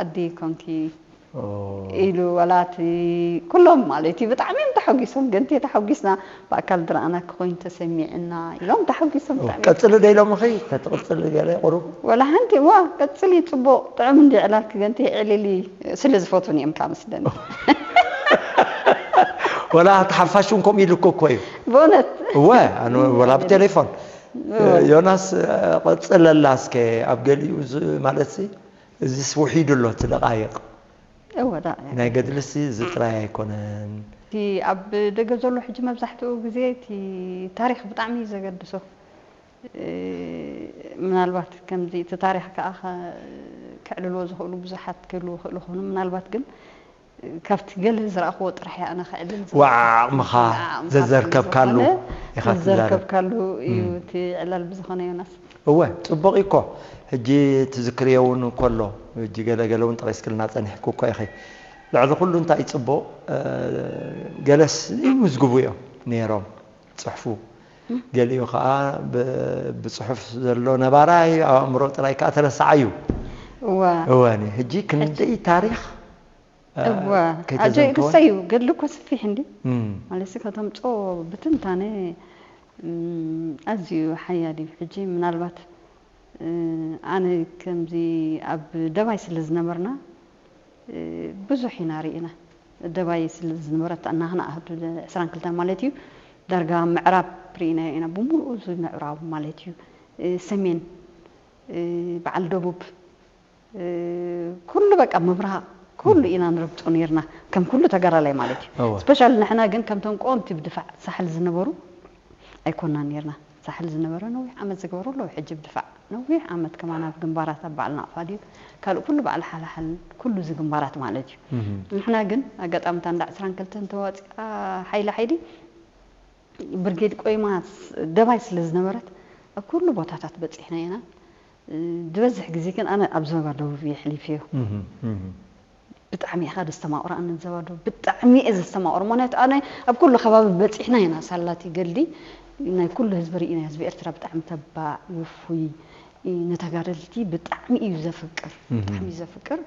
ኣዲ ኮንኪ ኦ። ኢሉ ዋላ እቲ ኩሎም ማለት እዩ ብጣዕሚ እዮም ተሓጒሶም። ገንቴ ተሓጒስና ብኣካል ዝረኣናኪ ኮይኑ ተሰሚዕና ኢሎም ተሓጒሶም ኦ፣ ብጣዕሚ። ቀጽሊ ዶ ኢሎምኺ? ተትቕጽሊ ገለ ቁሩብ? ወላ ሓንቲ ዋ ቀጽሊ ጽቡቕ ጥዑም እንዲ ዕላልኪ ገንቴ ዕልሊ ስለ ዝፈትዉኒ እዮም ካብ መስለኒ። ወላ እቲ ሓፋሽ እውን ከምኡ ኢሉኪ እኮ እዩ። ብእውነት። እወ፣ ኣነ ወላ ብቴሌፎን። እወ። ዮናስ፣ ቀጽለላ እስከ ኣብ ገሊኡ ዝ-፣ ማለትሲ፣ እዚስ ውሒዱ ኣሎ እቲ ደቓይቕ። እወ፣ ደቓይቕ። ናይ ገድልሲ እዚ ጥራይ ኣይኮነን። እቲ ኣብ ደገ ዘሎ ሕጂ መብዛሕትኡ ግዜ እቲ ታሪኽ ብጣዕሚ እዩ ዘገድሶ። እ፣ ምናልባት ከምዚ እቲ ታሪኽ ከኣ ከ-፣ ከዕልልዎ ዝኽእሉ ብዙሓት ክህልዉ ይኽእሉ ይኾኑ። ምናልባት ግን ካብቲ ገለ ዝረኣኽዎ ጥራሕ እየ ኣነ ክዕልል ዝኽእል። ዋዕ ዓቕምኻ ዓቕምኻ ዘዘርከብካሉ ዝኾነ ኢኻ ትዛረብ። ዘዘርከብካሉ እዩ እም። እቲ ዕላል ብዝኾነ ዮናስ። እወ፣ ጽቡቕ እዩ እኮ። ሕጂ ትዝክርዮ እውን እንከሎ፣ ሕጂ ገለ ገለ እውን ጠቒስክልና ጸኒሕኪ እኮ ኢኺ። ልዕሊ ኩሉ እንታይ እዩ ጽቡቕ፣ እ፣ ገለስ ይምዝግቡ እዮም ነይሮም፣ ጽሑፉ። እም። ገሊኡ ኸኣ ብ-፣ ብጽሑፍ ዘሎ ነባራይ፣ ኣብ ኣእምሮ ጥራይ ከኣ ተረሳዓዩ። እወ። እወ፣ ሕጂ ክንደይ ታሪኽ እወ። ኣጆይ ከይተዘንተወ? ክሰዩ ገድሊ እኮ ስፊሕ እንዲ እም። ማለትሲ ከተምጾ ብትንታነ እም፣ ኣዝዩ ሓያል እዩ። ሕጂ ምናልባት እ፣ ኣነ ከምዚ ኣብ ደባይ ስለ ዝነበርና እ፣ ብዙሕ ኢና ርኢና። ደባይ ስለ ዝነበረት እናህና ኣብ ዕስራን ክልተን ማለት እዩ ዳርጋ ምዕራብ ርኢናዮ ኢና። ብምሉኡ እዚ ምዕራብ ማለት እዩ እ፣ ሰሜን እ፣ በዓል ደቡብ እ፣ ኩሉ በቃ ምብራቕ ኩሉ ኢና ንረግጾ ነይርና፣ ከም ኩሉ ተጋዳላይ ማለት እዩ። እወ። ስፔሻሊ ንሕና ግን ከምቶም ቀወምቲ ብድፋዕ ሳሕል ዝነበሩ ኣይኮናን ነይርና። ሳሕል ዝነበረ ነዊሕ ዓመት ዝገበሩ ኣለዉ። ሕጂ ብድፋዕ ነዊሕ ዓመት ከማን ኣብ ግንባራት ኣብ በዓል ናቕፋ ድዩ ካልእ ኩሉ በዓል ሓላሓል ኩሉ እዚ ግንባራት ማለት እዩ። ንሕና ግን ኣጋጣሚ እታ እንዳ ዕስራን ክልተን ተዋፂኣ ሓይሊ ሓይሊ ብርጌድ ቆይማ ደባይ ስለ ዝነበረት ኣብ ኩሉ ቦታታት በፂሕና ኢና። ዝበዝሕ ግዜ ግን ኣነ ኣብ ዞባ ደቡብ እየ ሕሊፈዮ። ብጣዕሚ ኢኻ ደስተማቕሮ ኣነ ዞባ ደቡብ ብጣዕሚ እየ ዘስተማቕሮ። ምክንያቱ ኣነ ኣብ ኩሉ ከባቢ በፂሕና ኢና። ሳላቲ ገልዲ ናይ ኩሉ ህዝቢ ርኢና ህዝቢ ኤርትራ ብጣዕሚ ተባዕ ውፉይ ንተጋደልቲ ብጣዕሚ እዩ ዘፍቅር። ብጣዕሚ እዩ ዘፍቅር።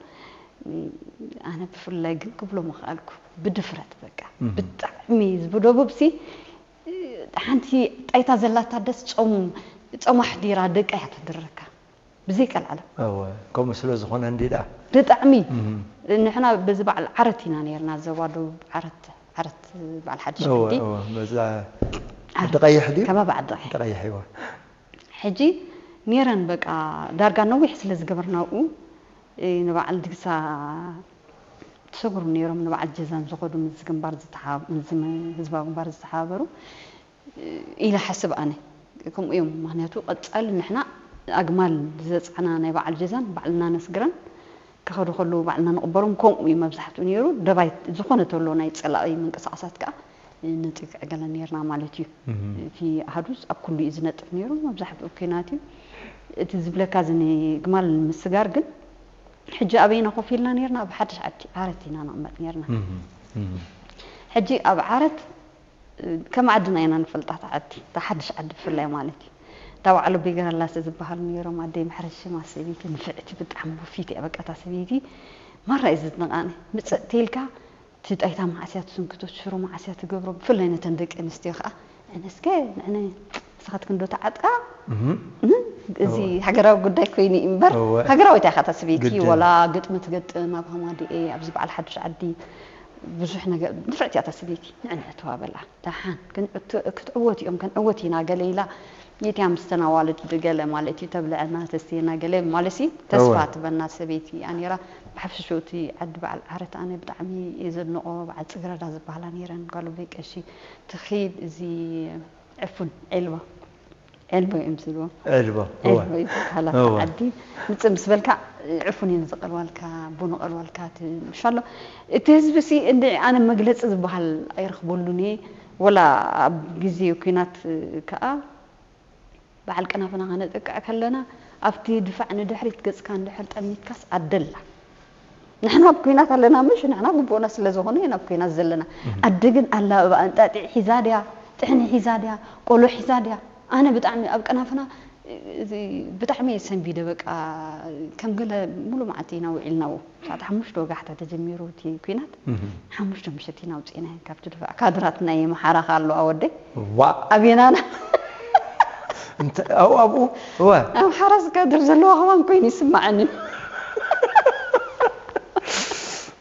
ኣነ ብፍላይ ግን ክብሎ ምኽኣልኩ ብድፍረት በቃ ብጣዕሚ ህዝቢ ደቡብ ሲ ሓንቲ ጣይታ ዘላታ ደስ ጾም ጾማሕ ዲራ ደቃ እያ ትድረካ ብዘይ ቀልዓለም። እወ ከምኡ ስለ ዝኾነ እንዲ ደኣ። ብጣዕሚ ንሕና በዚ በዓል ዓረት ኢና ነርና ዘባ ደቡብ ዓረት ዓረት በዓል ሓድሽ እወ ዓዲ እወ በዛ ዓዲ ቀይሕ ድዩ? ከባቢ ዓዲ ቀይሕ። ዓዲ ቀይሕ እወ። ሕጂ ነረን በቃ ዳርጋ ነዊሕ ስለ ዝገበርና ኣብኡ ንበዓል ድግሳ ትሰግሩ ነይሮም ንበዓል ጀዛን ዝኸዱ ምስ ግንባር ዝተሓ- ምስ ህዝባዊ ግንባር ዝተሓባበሩ ኢለ ሓስብ ኣነ። ከምኡ እዮም። ምክንያቱ ቀጻሊ ንሕና ኣግማል ዘጽዕና ናይ በዓል ጀዛን ባዕልና ነስግረን ክኸዱ ከለዉ ባዕልና ንቕበሮም። ከምኡ እዩ መብዛሕትኡ ነይሩ። ደባይ ዝኾነ ተሎ ናይ ጸላኢ ምንቅስቃሳት ከኣ ንጥቅዕ ገለ ነርና ማለት እዩ። እቲ ኣሃዱስ ኣብ ኩሉ እዩ ዝነጥፍ ነይሩ። መብዛሕትኡ ኲናት እዩ። እቲ ዝብለካ እዚ ንግማል ምስጋር ግን ሕጂ ኣበይና ኮፍ ኢልና ነርና? ኣብ ሓድሽ ዓዲ ዓረት ኢና ንቕመጥ ነርና። ሕጂ ኣብ ዓረት ከም ዓድና ኢና ንፈልጣ እታ ዓዲ፣ እታ ሓድሽ ዓዲ ብፍላይ ማለት እዩ። እታ ባዕሉ ቢገረላሰ ዝበሃሉ ነይሮም ኣደይ ምሕረት ሽማ ሰበይቲ ንፍዕቲ ብጣዕሚ ውፊት እያ በቃ እታ ሰበይቲ ማራ እዩ ዝድነቓኒ ምፅእ ተይልካ እቲ ጣይታ መዓስ እያ ትስንክቶ ሽሮ መዓስ እያ ትገብሮ ብፍላይ ነተን ደቂ ኣንስትዮ ከዓ ንዕነስከ ንዕነ ንስኻትክን ዶ ተዓጥቃ እዚ ሃገራዊ ጉዳይ ኮይኑ እዩ እምበር ሃገራዊት እያ እታ ሰበይቲ ወላ ግጥሚ ትገጥም ኣብ ሃማዲኤ ኣብዚ በዓል ሓዱሽ ዓዲ ብዙሕ ነገር ንፍዕቲ እያ እታ ሰበይቲ ንዕነ ተዋበላ ደሓን ክትዕወት እዮም ክንዕወት ኢና ገለ ኢላ የትያ ምስተን ኣዋልድ ገለ ማለት እዩ ተብልዐና ተስትየና ገለ ማለት ሲ ተስፋ ትበና ሰበይቲ እያ ነይራ። ብሓፈሽኡ እቲ ዓዲ በዓል ዓረት ኣነ ብጣዕሚ እየ ዘድንቆ። በዓል ፅግረዳ ዝበሃላ ነይረን ጓል ኣቦይ ቀሺ ትኺድ እዚ ዕፉን ዒልቦ ዒልቦ እዮም ዝብልዎ። ዒልቦ እወ። ዒልቦ ይበሃል ኣብቲ እወ። ዓዲ ምፅእ ምስ በልካ ዕፉን እየን ዝቐልዋልካ ቡን ይቐልዋልካ እቲ ምሻሎ እቲ ህዝቢ ሲ እንድዒ ኣነ መግለፂ ዝበሃል ኣይረኽበሉን እየ ወላ ኣብ ግዜ ኩናት ከዓ በዓል ቀናፍና ከነጥቅዕ ከለና ኣብቲ ድፋዕ ንድሕሪት ገፅካ እንድሕር ጠሚትካስ ኣደላ ንሕና ኣብ ኩናት ኣለና ምሽ ንሕና ግቡእና ስለ ዝኾነ ኢና ኣብ ኩናት ዘለና ኣደ ግን ኣላ እባ እንጣጢዕ ሒዛ ድያ ጥሕኒ ሒዛ ድያ ቆሎ ሒዛ ድያ ኣነ ብጣዕሚ ኣብ ቀናፍና እዚ ብጣዕሚ እየ ሰንቢደ በቃ ከም ገለ ሙሉ መዓልቲ ኢና ውዒልናዎ ሰዓት ሓሙሽተ ወጋሕታ ተጀሚሩ እቲ ኩናት ሓሙሽተ ምሸት ኢና ውፅኢና ካብቲ ድፋዕ ካድራት ናይ መሓራኻ ኣለዋ ወደይ ዋ ኣቤናና እንተ ኣብኡ ኣብኡ እወ ኣምሓራስ ካድር ዘለዋ ከማን ኮይኑ ይስማዓኒ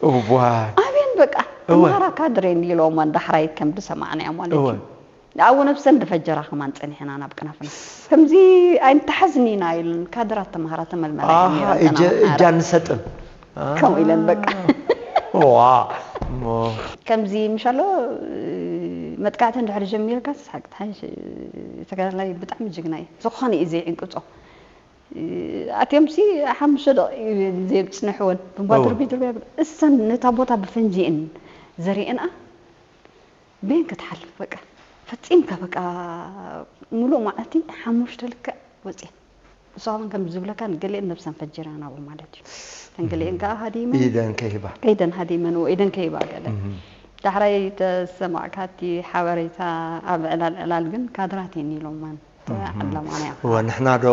እዋ ኣቤን በቃ እወ። ኣምሓራ ካድር እየን ኢሎማ ዳሕራይ ከም ዝሰማዕናዮ ማለት እወ እዩ ኣብኡ ነብሰን ዝፈጀራ ከማን ፀኒሕና ናብ ቅናፍና ከምዚ ኣይንተሓዝን ኢና ኢለን ካድራት ተምሃራ ተመልመላ እየን ኣሃ ነይረን እጀ ተን ኣምሓራ። እጃ ንሰጥን ከምኡ ኢለን በቃ ዋ እሞ ከምዚ ምሻሎ መጥቃዕቲ እንድሕር ጀሚርካ ስሓቅ ተሓይሽ ተጋዳላይ ብጣዕሚ ጅግና እዩ ዝኾነ እዩ ዘይዕንቅፆ ኣትዮም ሲ ሓሙሽተ ደቂ እዩ ዘይፅንሕወን ብምባል እወ። ድርቢ ድርቢ ይብል እሰን ነታ ቦታ ብፈንጂ እየን ዘሪአንኣ በየን ክትሓልፍ በቃ ፈፂምካ በቃ ሙሉእ መዓልቲ ሓሙሽተ ልክዕ ወፅየን ንስኻ እውን ከም ዝብለካ ንገሊአን ነብሰን ፈጂረን ኣብኡ ማለት እዩ እተን ገሊአን ከዓ ሃዲመን ኢደን ከይህባ ከይደን ሃዲመን እዎ ኢደን ከይህባ ገለ እህ። ዳሕራይ ተሰማዕካ እቲ ሓበሬታ ኣብ ዕላል ዕላል ግን ካድራት እየን ኢሎማን ተዓለማና እዋ ንሕና ዶ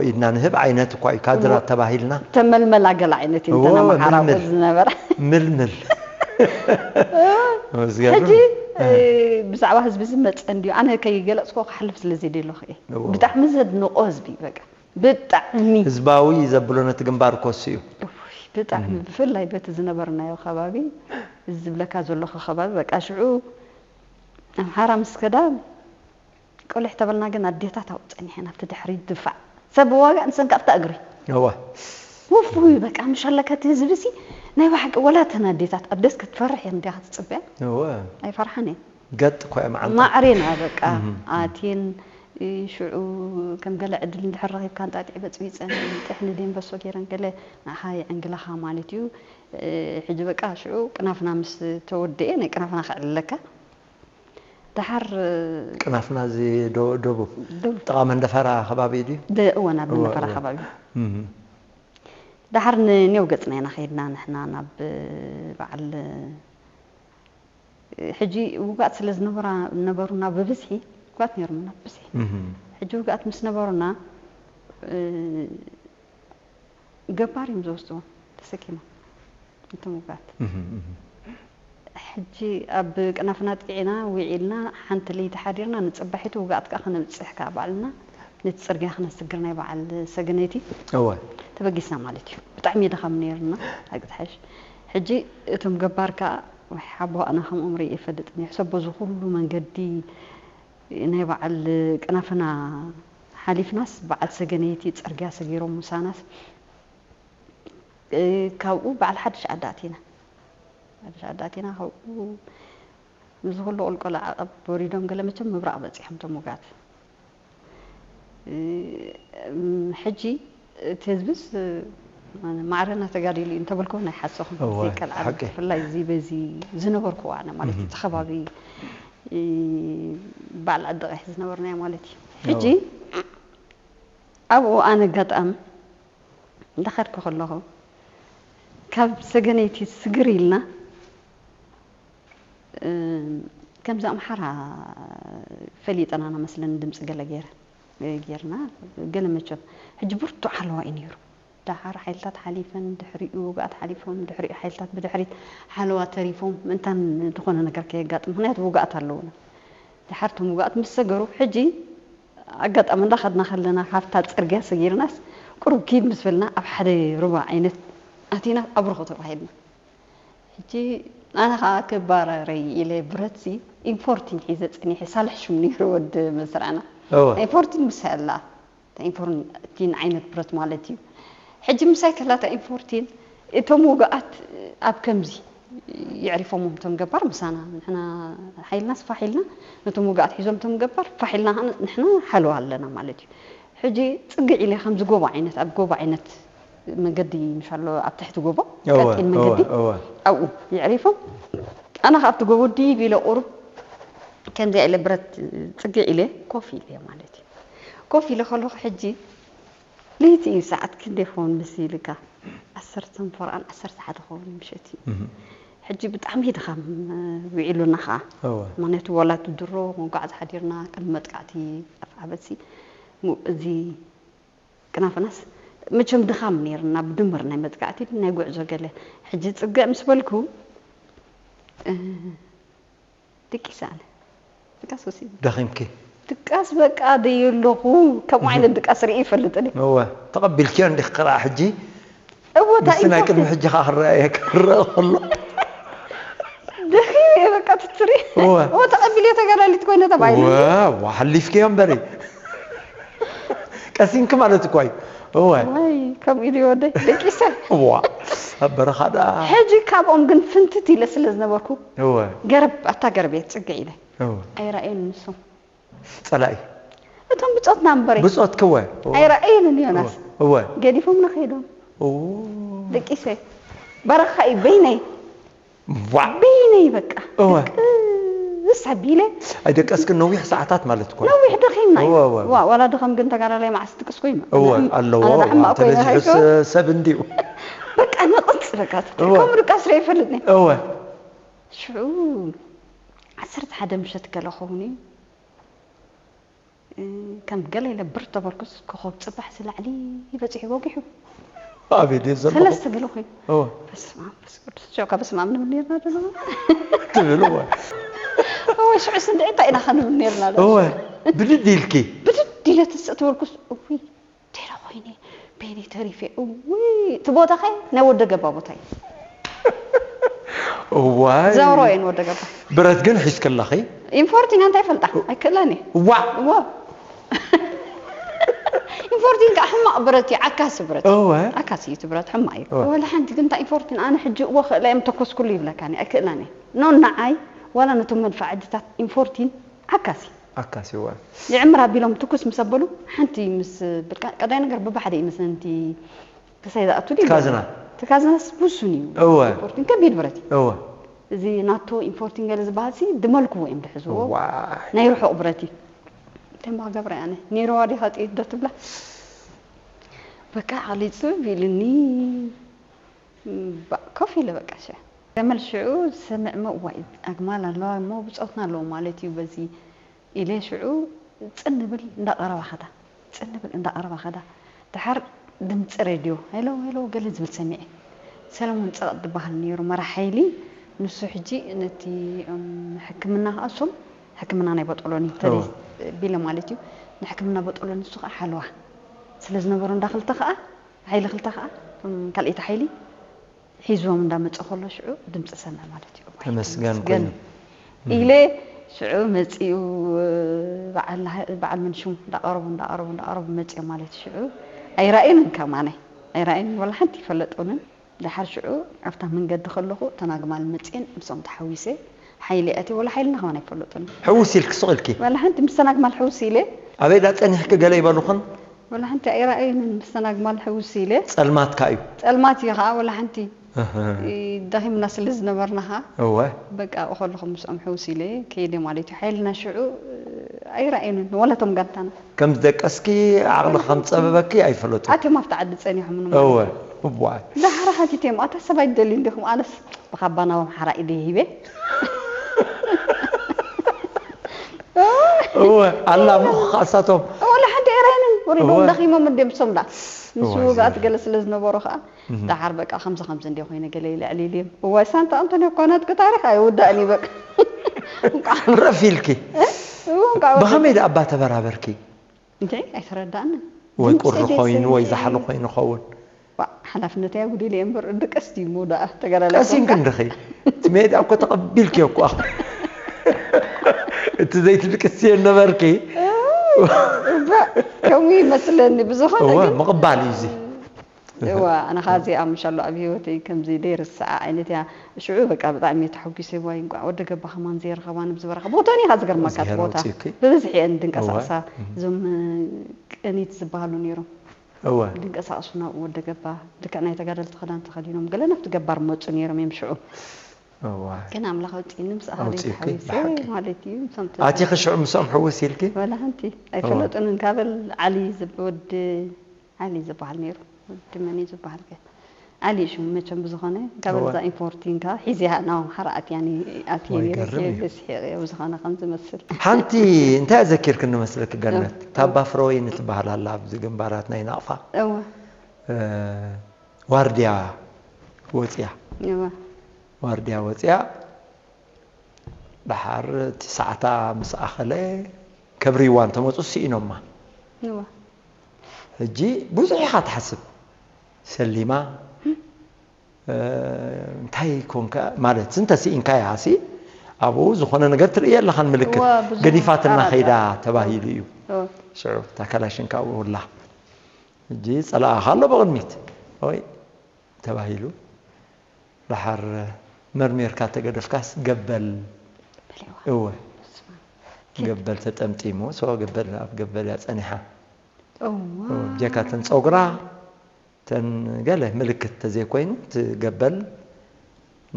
ኢድና ንህብ ዓይነት እኳ እዩ ካድራት ተባሂልና ተመልመላ ገለ ዓይነት እዩ እዎ፣ እንተና መሓራቁ ምልምል። ዝነበረ ምልምል ሕጂ ብዛዕባ ህዝቢ ዝመፀ እንድዩ ኣነ ከይገለፅኮ ክሓልፍ ስለ ዘይደለኹ እየ እዎ። ብጣዕሚ ዘድንቆ ህዝቢ በቃ ብጣዕሚ ህዝባዊ ዘብሎ ነቲ ግንባር ኮስ እዩ ብጣዕሚ ብፍላይ በቲ ዝነበርናዮ ከባቢ እዚ ዝብለካ ዘለኹ ከባቢ በቃ ሽዑ ኣምሓራ ምስ ከዳ ቆሊሕ ተበልና ግን ኣዴታት ኣብኡ ፀኒሐን ኣብቲ ድሕሪ ድፋዕ ሰብ ብዋጋ ንሰን ከኣ ኣብታ እግሪ እዋ ውፉይ በቃ ምሽ ኣለካ እቲ ህዝቢ ሲ ናይ ብሓቂ ወላ እተን ኣዴታት ኣብ ደስ ክትፈርሕ እየን እንዲያ ክትፅበያ እዋ ኣይፈርሓን እየን ገጥ እኮ እያ መዓልታ ማዕሬና በቃ ኣትየን ሽዑ ከም ገለ ዕድል እንድሕር ረኺብካ፣ እንጣጢዕ በጽቢጸን፣ ጥሕኒ ደንበሶ ገይረን ገለ ንዓኻ የዕንግላኻ ማለት እዩ። ሕጂ በቃ ሽዑ ቅናፍና ምስ ተወደኤ፣ ናይ ቅናፍና ከዕልለካ። ደሓር ቅናፍና እዚ ዶ-፣ ደቡብ ደቡብ። ጥቓ መንደፈራ ከባቢ ድዩ? ደ-፣ እወ፣ ናብ እወ፣ መንደፈራ እወ። ከባቢ። እም። ደሓር ንኔው ገጽና ኢና ከይድና ንሕና ናብ በዓል። ሕጂ ውጋት ስለ ዝነበራ-፣ ነበሩና ብብዝሒ፣ ውጋት ነይሮምና ብብዝሒ። እም። ሕጂ ውጋት ምስ ነበሩና፣ እ፣ ገባር እዮም ዝወስድዎም ተሰኪሞም፣ እቶም ውጋት። እም፣ እም። ሕጂ ኣብ ቅናፍና ጥቂዕና ውዒልና፣ ሓንቲ ለይቲ ሓዲርና፣ ንጽባሒቱ ውጋት ከኣ ክነብጽሕ ከኣ ባዕልና፣ ነቲ ጽርግያ ክነስግር ናይ በዓል ሰገነይቲ እወ። ተበጊስና ማለት እዩ። ብጣዕሚ ድኻም ነይርና፣ ሓቂ ትሓሽ። ሕጂ እቶም ገባር ከኣ፣ ወይ ሓቦ፣ ኣነ ከምኦም ርእየ ይፈልጥን እየ። ሕሰቦ፣ እዚ ኩሉ መንገዲ ናይ በዓል ቅናፍና ሓሊፍናስ፣ በዓል ሰገነይቲ ጽርግያ ሰጊሮም ምሳናስ፣ እ፣ ካብኡ በዓል ሓድሽ ዓዲ ኣቲና። ሓድሽ ዓዲ ኣቲና፣ ካብኡ ምስ ኩሉ ቁልቁል ዓቐብ ወሪዶም፣ ገለ መቸም ምብራቕ በጺሖም እቶም ውጋት። እ፣ እም፣ ሕጂ እቲ ህዝብስ፣ እ፣ ማዕረና ተጋዲሉ እዩ እንተበልኩ ናይ ሓሰኹም እወ፣ ዘይከልኣኒ። ሓቂ። ብፍላይ እዚ በዚ ዝነበርኩ ኣነ ማለት እዩ፣ እም። እቲ ከባቢ፣ እ፣ በዓል ዓዲ ቀይሕ ዝነበርናዮ ማለት እዩ። ሕጂ እወ። ኣብኡ ኣነ ኣጋጣሚ እንዳኸድኩ ከለኹ፣ ካብ ሰገነይቲ ስግር ኢልና፣ እ፣ ከምዚ ኣምሓራ ፈሊጠናና መስለኒ፣ ድምፂ ገለ ገይረ፣ ገይርና፣ ገለ መቸም። ሕጂ ብርቱዕ ሓለዋ እዩ ነይሩ። ደሓር ሓይልታት ሓሊፈን፣ ድሕሪኡ ውግኣት ሓሊፎም፣ ድሕሪኡ ሓይልታት ብድሕሪት ሓለዋ ተሪፎም፣ ምእንታን ዝኾነ ነገር ከየጋጥም፣ ምኽንያቱ ውግኣት ኣለውና። ደሓር እቶም ውግኣት ምስ ሰገሩ፣ ሕጂ ኣጋጣሚ እንዳኸድና ከለና፣ ካብታ ጽርግያ ሰጊርናስ፣ ቁሩብ ኪድ ምስ በልና፣ ኣብ ሓደ ሩባ ዓይነት ኣቲና ኣብርኾ ተባሂልና። ሕጂ ኣነ ኸኣ ክባረረይ ኢለ ብረትሲ ኢንፎርቲን ሒዘ ጸኒሐ፣ ሳልሕ ሽም ነይሩ ወዲ መስርዕና። እወ። ኢንፎርቲን ምሳይ ኣላ። ኢንፎርቲን ዓይነት ብረት ማለት እዩ። ሕጂ ምሳይ ከላ እታ ኢንፎርቲን፣ እቶም ውግኣት ኣብ ከምዚ የዕሪፎሞም እቶም ገባር ምሳና። ንሕና ሓይልናስ ፋሕ ኢልና፣ ነቶም ውግኣት ሒዞም እቶም ገባር ፋሕ ኢልና ኸዓ ንሕና ሓለዋ ኣለና ማለት እዩ። ሕጂ ጽግዕ ኢለ ከምዚ ጎቦ ዓይነት፣ ኣብ ጎቦ ዓይነት መንገዲ ምሽ ኣሎ፣ ኣብ ትሕቲ ጎቦ እወ፣ ቀጢን እወ፣ መንገዲ፣ እወ። ኣብኡ የዕሪፎም። ኣነ ኸዓ ኣብቲ ጎቦ ዲብ ኢለ ቁሩብ ከምዚኣ ኢለ ብረት ጽግዕ ኢለ ኮፍ ኢለ ማለት እዩ። ኮፍ ኢለ ከለኹ ሕጂ ለይቲ እዩ፣ ሰዓት ክንደይ ይኸውን መሲልካ? ዓሰርተ ፈረቓን ዓሰርተ ሓደ ክኸውን ምሸት እዩ። እህ። ሕጂ ብጣዕሚ ድኻም፣ እ፣ ውዒሉና ኸዓ። እወ። ምኽንያቱ ዋላ እቲ ድሮ መጓዕዚ ሓዲርና ቅድሚ መጥቃዕቲ ኣፍዓበትሲ፣ ሙ-፣ እዚ ቅናፍናስ መቸም ድኻም ነይርና፣ ብድምር ናይ መጥቃዕቲ ናይ ጉዕዞ ገለ። ሕጂ ጽግዕ ምስ በልኩ፣ እ፣ ድቂሰ ኣነ። ድቃስ ወሲዱ። ደኺምኪ? ድቃስ በቃ ደየ ኣለኹ። ከምኡ ዓይነት ድቃስ ርእየ ይፈልጥን እየ። እወ፣ ተቐቢልክዮ እንዲኺ ክረኣ ሕጂ? እወ፣ እንታይ ምስቲ ናይ ኢንተርቴን ቅድሚ ሕጂ ከኣ ክረኣ እየ፣ ክረኣ ከሎ። ደኺመ እየ በቃ ትትሪ። እወ። እወ፣ ተቐቢልዮ ተጋዳሊት ኮይነ ተባሂሉ። እወ፣ እወ፣ ሓሊፍክዮ እምበሪ። ቀሲንኪ ማለት እኮ እዩ። እወ። ወይ፣ ከምኡ ኢሉ ይወደይ፣ ደቂሰ። እዋ፣ ኣብ በረኻ ደኣ። ሕጂ ካብኦም ግን ፍንትት ኢለ ስለ ዝነበርኩ፣ እወ። ገረብ፣ ኣታ ገረብ እየ፣ ጽግዕ ኢለ። እወ። ኣይረኣየን ንሱ። ጸላኢ። እቶም ብጾትና እምበሪ። ብጾትኪ እወ። እወ። ኣይረኣየንን ዮናስ። እወ። እወ። ገዲፎምና ከይዶም። እወ። ደቂሰ። በረኻ እዩ፣ በይነይ። ዋ። በይነይ በቃ። እወ። ድቅስ ኣቢለ። ኣይደቀስክን ነዊሕ ሰዓታት ማለት እኮ። ነዊሕ ደኺምና እዩ። እወ፣ እወ፣ እወ። ዋ፣ ዋላ ድኸም ግን ተጋዳላይ መዓስ ድቅስ ኮይኑ። እወ፣ ኣለዎ። ኣነ ደኣ ሕማቕ ኮይነ ተበዚሑስ ሃይቶ። ሰብ እንድዩ። በቃ ነቕጽ በቃ። እወ። ከምኡ ድቃስ ርኤ ይፈልጥኒ። እወ። ሽዑ ዓሰርተ ሓደ ምሸት ገለ ክኸውን እዩ። እ፣ ከም ገለ ኢለ ብር ተበልኩስ፣ ኮኾብ ጽባሕ ዝላዕሊ በጺሑ ወጊሑ። ኣበይ ድዩ ዘሎ? ሰለስተ ገለ ኮይኑ። እወ። በስመ ኣብ መንፈስ ቅዱስ። ሽዑ ከ በስመ ኣብ ንብል ኔርና ዶ? ትብል እወ። እወ፣ ሽዑስ እንድዒ እንታይ ኢና ክንብል ኔርና ዶ? እወ። ብድድ ኢልኪ? ብድድ ኢለ ትስእ ተበልኩስ፣ እውይ፣ ዴረ ኮይነ፣ በይነይ ተሪፈ። እውይ፣ እቲ ቦታ ኸ ናይ ወደ ገባ ቦታ እዩ። እዋይ። ዘውሮ እየን ወደ ገባ። ብረት ግን ሒዝክለኺ? ኢንፎርቲን እንታይ ይፈልጣ? ኣይክእላን እየ። ዋእ! እዋ። ኢንፎርቲን ከዓ ሕማቕ ብረት እዩ፣ ዓካሲ ብረት። እወ። ዓካሲ እዩ እቲ ብረት፣ ሕማቕ እዩ። እወ። ወላ ሓንቲ ግን እንታይ ኢንፎርቲን፣ ኣነ ሕጂ እወ ክእላ እየ፣ ምተኮስኩሉ ይብለካኒ፣ ኣይክእላን እየ። ኖ ንዓይ፣ ዋላ ነቶም መድፋዕጅታት ኢንፎርቲን ዓካሲ። ኣካሲዋ ይዕምር ኣቢሎም ትኩስ ምስ ኣበሉ ሓንቲ ምስ ብልካ ቀዳይ ነገር ብባሕደ ይመስለኒ እቲ ክሳይ ዝኣቱ ድዩ? ካዝና እቲ ካዝናስ ውሱን እዩ። እወ። ሪፖርቲንግ ከቢድ ብረት እዩ። እወ እዚ ናቶ ኢምፖርቲንግ ገለ ዝበሃል ሲ ድመልክዎ እዮም ድሕዝዎ። ዋይ ናይ ርሑቕ ብረት እዩ። እንታይ እሞ ክገብረ ኣነ ኔርዋ ዲኻ ጥይት ዶ ትብላ? በቃ ዓሊ ጽብብ ኢልኒ። እም፣ ባ- ኮፍ ኢለ በቃ ሽዑ ገመል ሽዑ ዝሰምዕ እሞ እዋይ ኣግማል ኣለዋ እሞ ብጾትና ኣለዎ ማለት እዩ በዚ ኢለ ሽዑ ጽን ብል እንዳቐረባ ኸዳ ጽን ብል እንዳቐረባ ኸዳ ድሓር ድምፂ ሬድዮ ሄሎ ሄሎ ገለ ዝብል ሰሚዐ ሰለሞን ፀቕጥ ዝበሃል ነይሩ መራሕ ሓይሊ ንሱ ሕጂ ነቲ እም፣ ሕክምና ከዓ እሶም ሕክምና ናይ ቦጦሎኒ ተለይ እወ። ቢለ ማለት እዩ ንሕክምና ቦጦሎኒ ንሱ ከዓ ሓለዋ ስለ ዝነበሩ እንዳ ክልተ ከዓ ሓይሊ ክልተ ከዓ እም፣ ካልኣይቲ ሓይሊ ሒዝዎም እንዳመፀ ከሎ ሽዑ ድምፂ ሰምዐ ማለት እዩ። እዋይ፣ ተመስገን ተመስገን ኮይኑ። ኢለ ሽዑ መፂኡ በዓል ሃ- በዓል መን ሽሙ እንዳቐረቡ እንዳቐረቡ እንዳቐረቡ መፂኦም ማለት እዩ። ሽዑ ኣይረኣዩንን ከማነ ኣይረኣዩንን ወላ ሓንቲ ይፈለጡንን። ድሓር ሽዑ ኣብታ መንገዲ ከለኹ ተናግማል መፂን ምስኦም ተሓዊሰ ሓይሊ ኣትየ ወላ ሓይልና ከማን ኣይፈለጡንን። ሕውስ ኢልክ ሱቕ ኢልኪ ወላ ሓንቲ ምስ ተናግማል ሕውስ ኢለ ኣበይ ዳ ጸኒሕኪ ገለ ይበሉኽን ወላ ሓንቲ ኣይረኣዩንን ምስ ተናግማል ሕውስ ኢለ ጸልማትካ እዩ ጸልማት እዩ ከዓ ወላ ሓንቲ እህ፣ ደኺምና ስለ ዝነበርና ከዓ እወ በቃ ኣብኡ ከለኹ ምስኦም ሕውስ ኢለ ከይደ ማለት እዩ ሓይልና ሽዑ ኣይረኣዩንን ወላ ቶም ጋንታና ከም ዝደቀስኪ ዓቕሊ ከም ጸበበኪ ኣይፈለጡ ኣትዮም ኣብቲ ዓዲ ጸኒሖም እወ እቧ ዳሕራ ሓቲተዮም ኣታ ሰብ ኣይደልዩ እንዲኹም ኣነስ ብኻባ ናብ ኣምሓራ ኢደ ሂበ እወ ኣላ ምኹ ካሳቶም ወላ ሓንቲ ኤራይንን ወሪዶም እወ። ደኺሞም እንዲም ሶም ዳ ምስ እወ፣ ውግኣት እወ። ገለ ስለ ዝነበሮ ከዓ ዳሓር በቃ ከምዚ ከምዚ እንዲ ኮይነ ገለ ኢለ ኣዕሊልዮም እዋይ ሳንታ ኣንቶኒ እኳ ናትኪ ታሪኽ ኣይውዳእን እዩ በቃ እንቋዕ ረፍ ኢልኪ እንቋዕ ብኸመይ ደኣ ኣባ ተበራበርኪ እንታይ ኣይተረዳእንን ወይ ድምፂ ቁሪ ደስ ኮይኑ ወይ ዝብል ዝሓሎ ኮይኑ ይኸውን ዋ፣ ሓላፍነት እያ ጉዲለ እምበር ድቀስ ድዩ መወዳኣ ተገላለ ቀሲንክ እንድኺ እቲ ሜዳ እኮ ተቐቢልኪዮ እኳ እቲ ዘይትድቅስዮ ነበርኪ ከምኡ ይመስለኒ ብዝኾነ እወ ግን ምቕባል እዩ እዚ እዋ ኣነ ኸዓ እዚኣ ምሻሎ ኣብ ህይወተይ ከምዚ ደይርስዓ ዓይነት እያ ሽዑ በቃ ብጣዕሚ እየ ተሓጒሰ ዋይ እንቋዕ ወደ ገባ ከማን ዘይረኸባ ንብዝበረኻ ቦታን ኢኻ ዝገርመካ እቲ እግዚኣብሔር ቦታ ኣውፅእኪ ብብዝሒ እየን ድንቀሳቕሳ እወ። እዞም ቅኒት ዝበሃሉ ነይሮም እወ ድንቀሳቕሱና ወደ ገባ ልክዕ ናይ ተጋደልቲ ክዳን ተኸዲኖም ገለ ናብቲ ገባር መፁ ነይሮም እዮም ሽዑ እወ ግን ኣምላኽ ኣውፅእኒ ምስ ኣሃለይ ኣውፅእኪ፣ ተሓዊሰ ብሓቂ። ማለት እዩ ምስኦም ኣቲኺ ሽዑ ምስኦም ሕውስ ኢልኪ ወላ ሓንቲ ኣይፈለጡንን ካበል ዓሊ ዝብ- ወዲ ዓሊ ዝበሃል ነይሩ ወዲ መን እዩ ዝበሃል ከ ዓሊ እዩ ሽሙ መቸም ብዝኾነ ካብ እወ። ዛ ኢምፖርቲንካ ሒዚያ ናብ ኣምሓራ ኣትያኒ ኣትየ ወይ ነይረ ገርም እዩ። ብስሒቕ እየ ብዝኾነ ከም ዝመስል ሓንቲ እንታይ ዘኪርክኒ መስለኪ ገነት እወ። ታባ ፍረወይኒ ትበሃል ኣላ ኣብዚ ግንባራት ናይ ናቕፋ እወ እ፣ ዋርድያ ወፅያ እወ ዋርድያ ወፅያ ደሓር እቲ ሰዓታ ምስ ኣኸለ ከብርይዋ እንተመፁ ስኢኖማ እወ ሕጂ ብዙሕ ኢኻ ትሓስብ ሰሊማ እ፣ እንታይ ኮንካ ማለት እንተ ስኢንካ ያሲ ኣብኡ ዝኾነ ነገር ትርእየ ኣለኻን ምልክት እወ፣ ብዙሕ ገዲፋትና ኣራዳ። ኸይዳ ተባሂሉ እዩ እወ ሽዑ እታ ካላሽንካ ኣብኡ ሁላ ሕጂ ጸላኣኻ ኣሎ ብቕድሚት ወይ ተባሂሉ ደሓር መርሚርካ ተገደፍካስ ገበል በሊዋ እወ ስማ ገበል ተጠምጢሙ ሶ ገበል ኣብ ገበል እያ ጸኒሓ እዋ ብጀካ ተን ጸጉራ ተን ገለ ምልክት ተዘይኮይኑ እቲ ገበል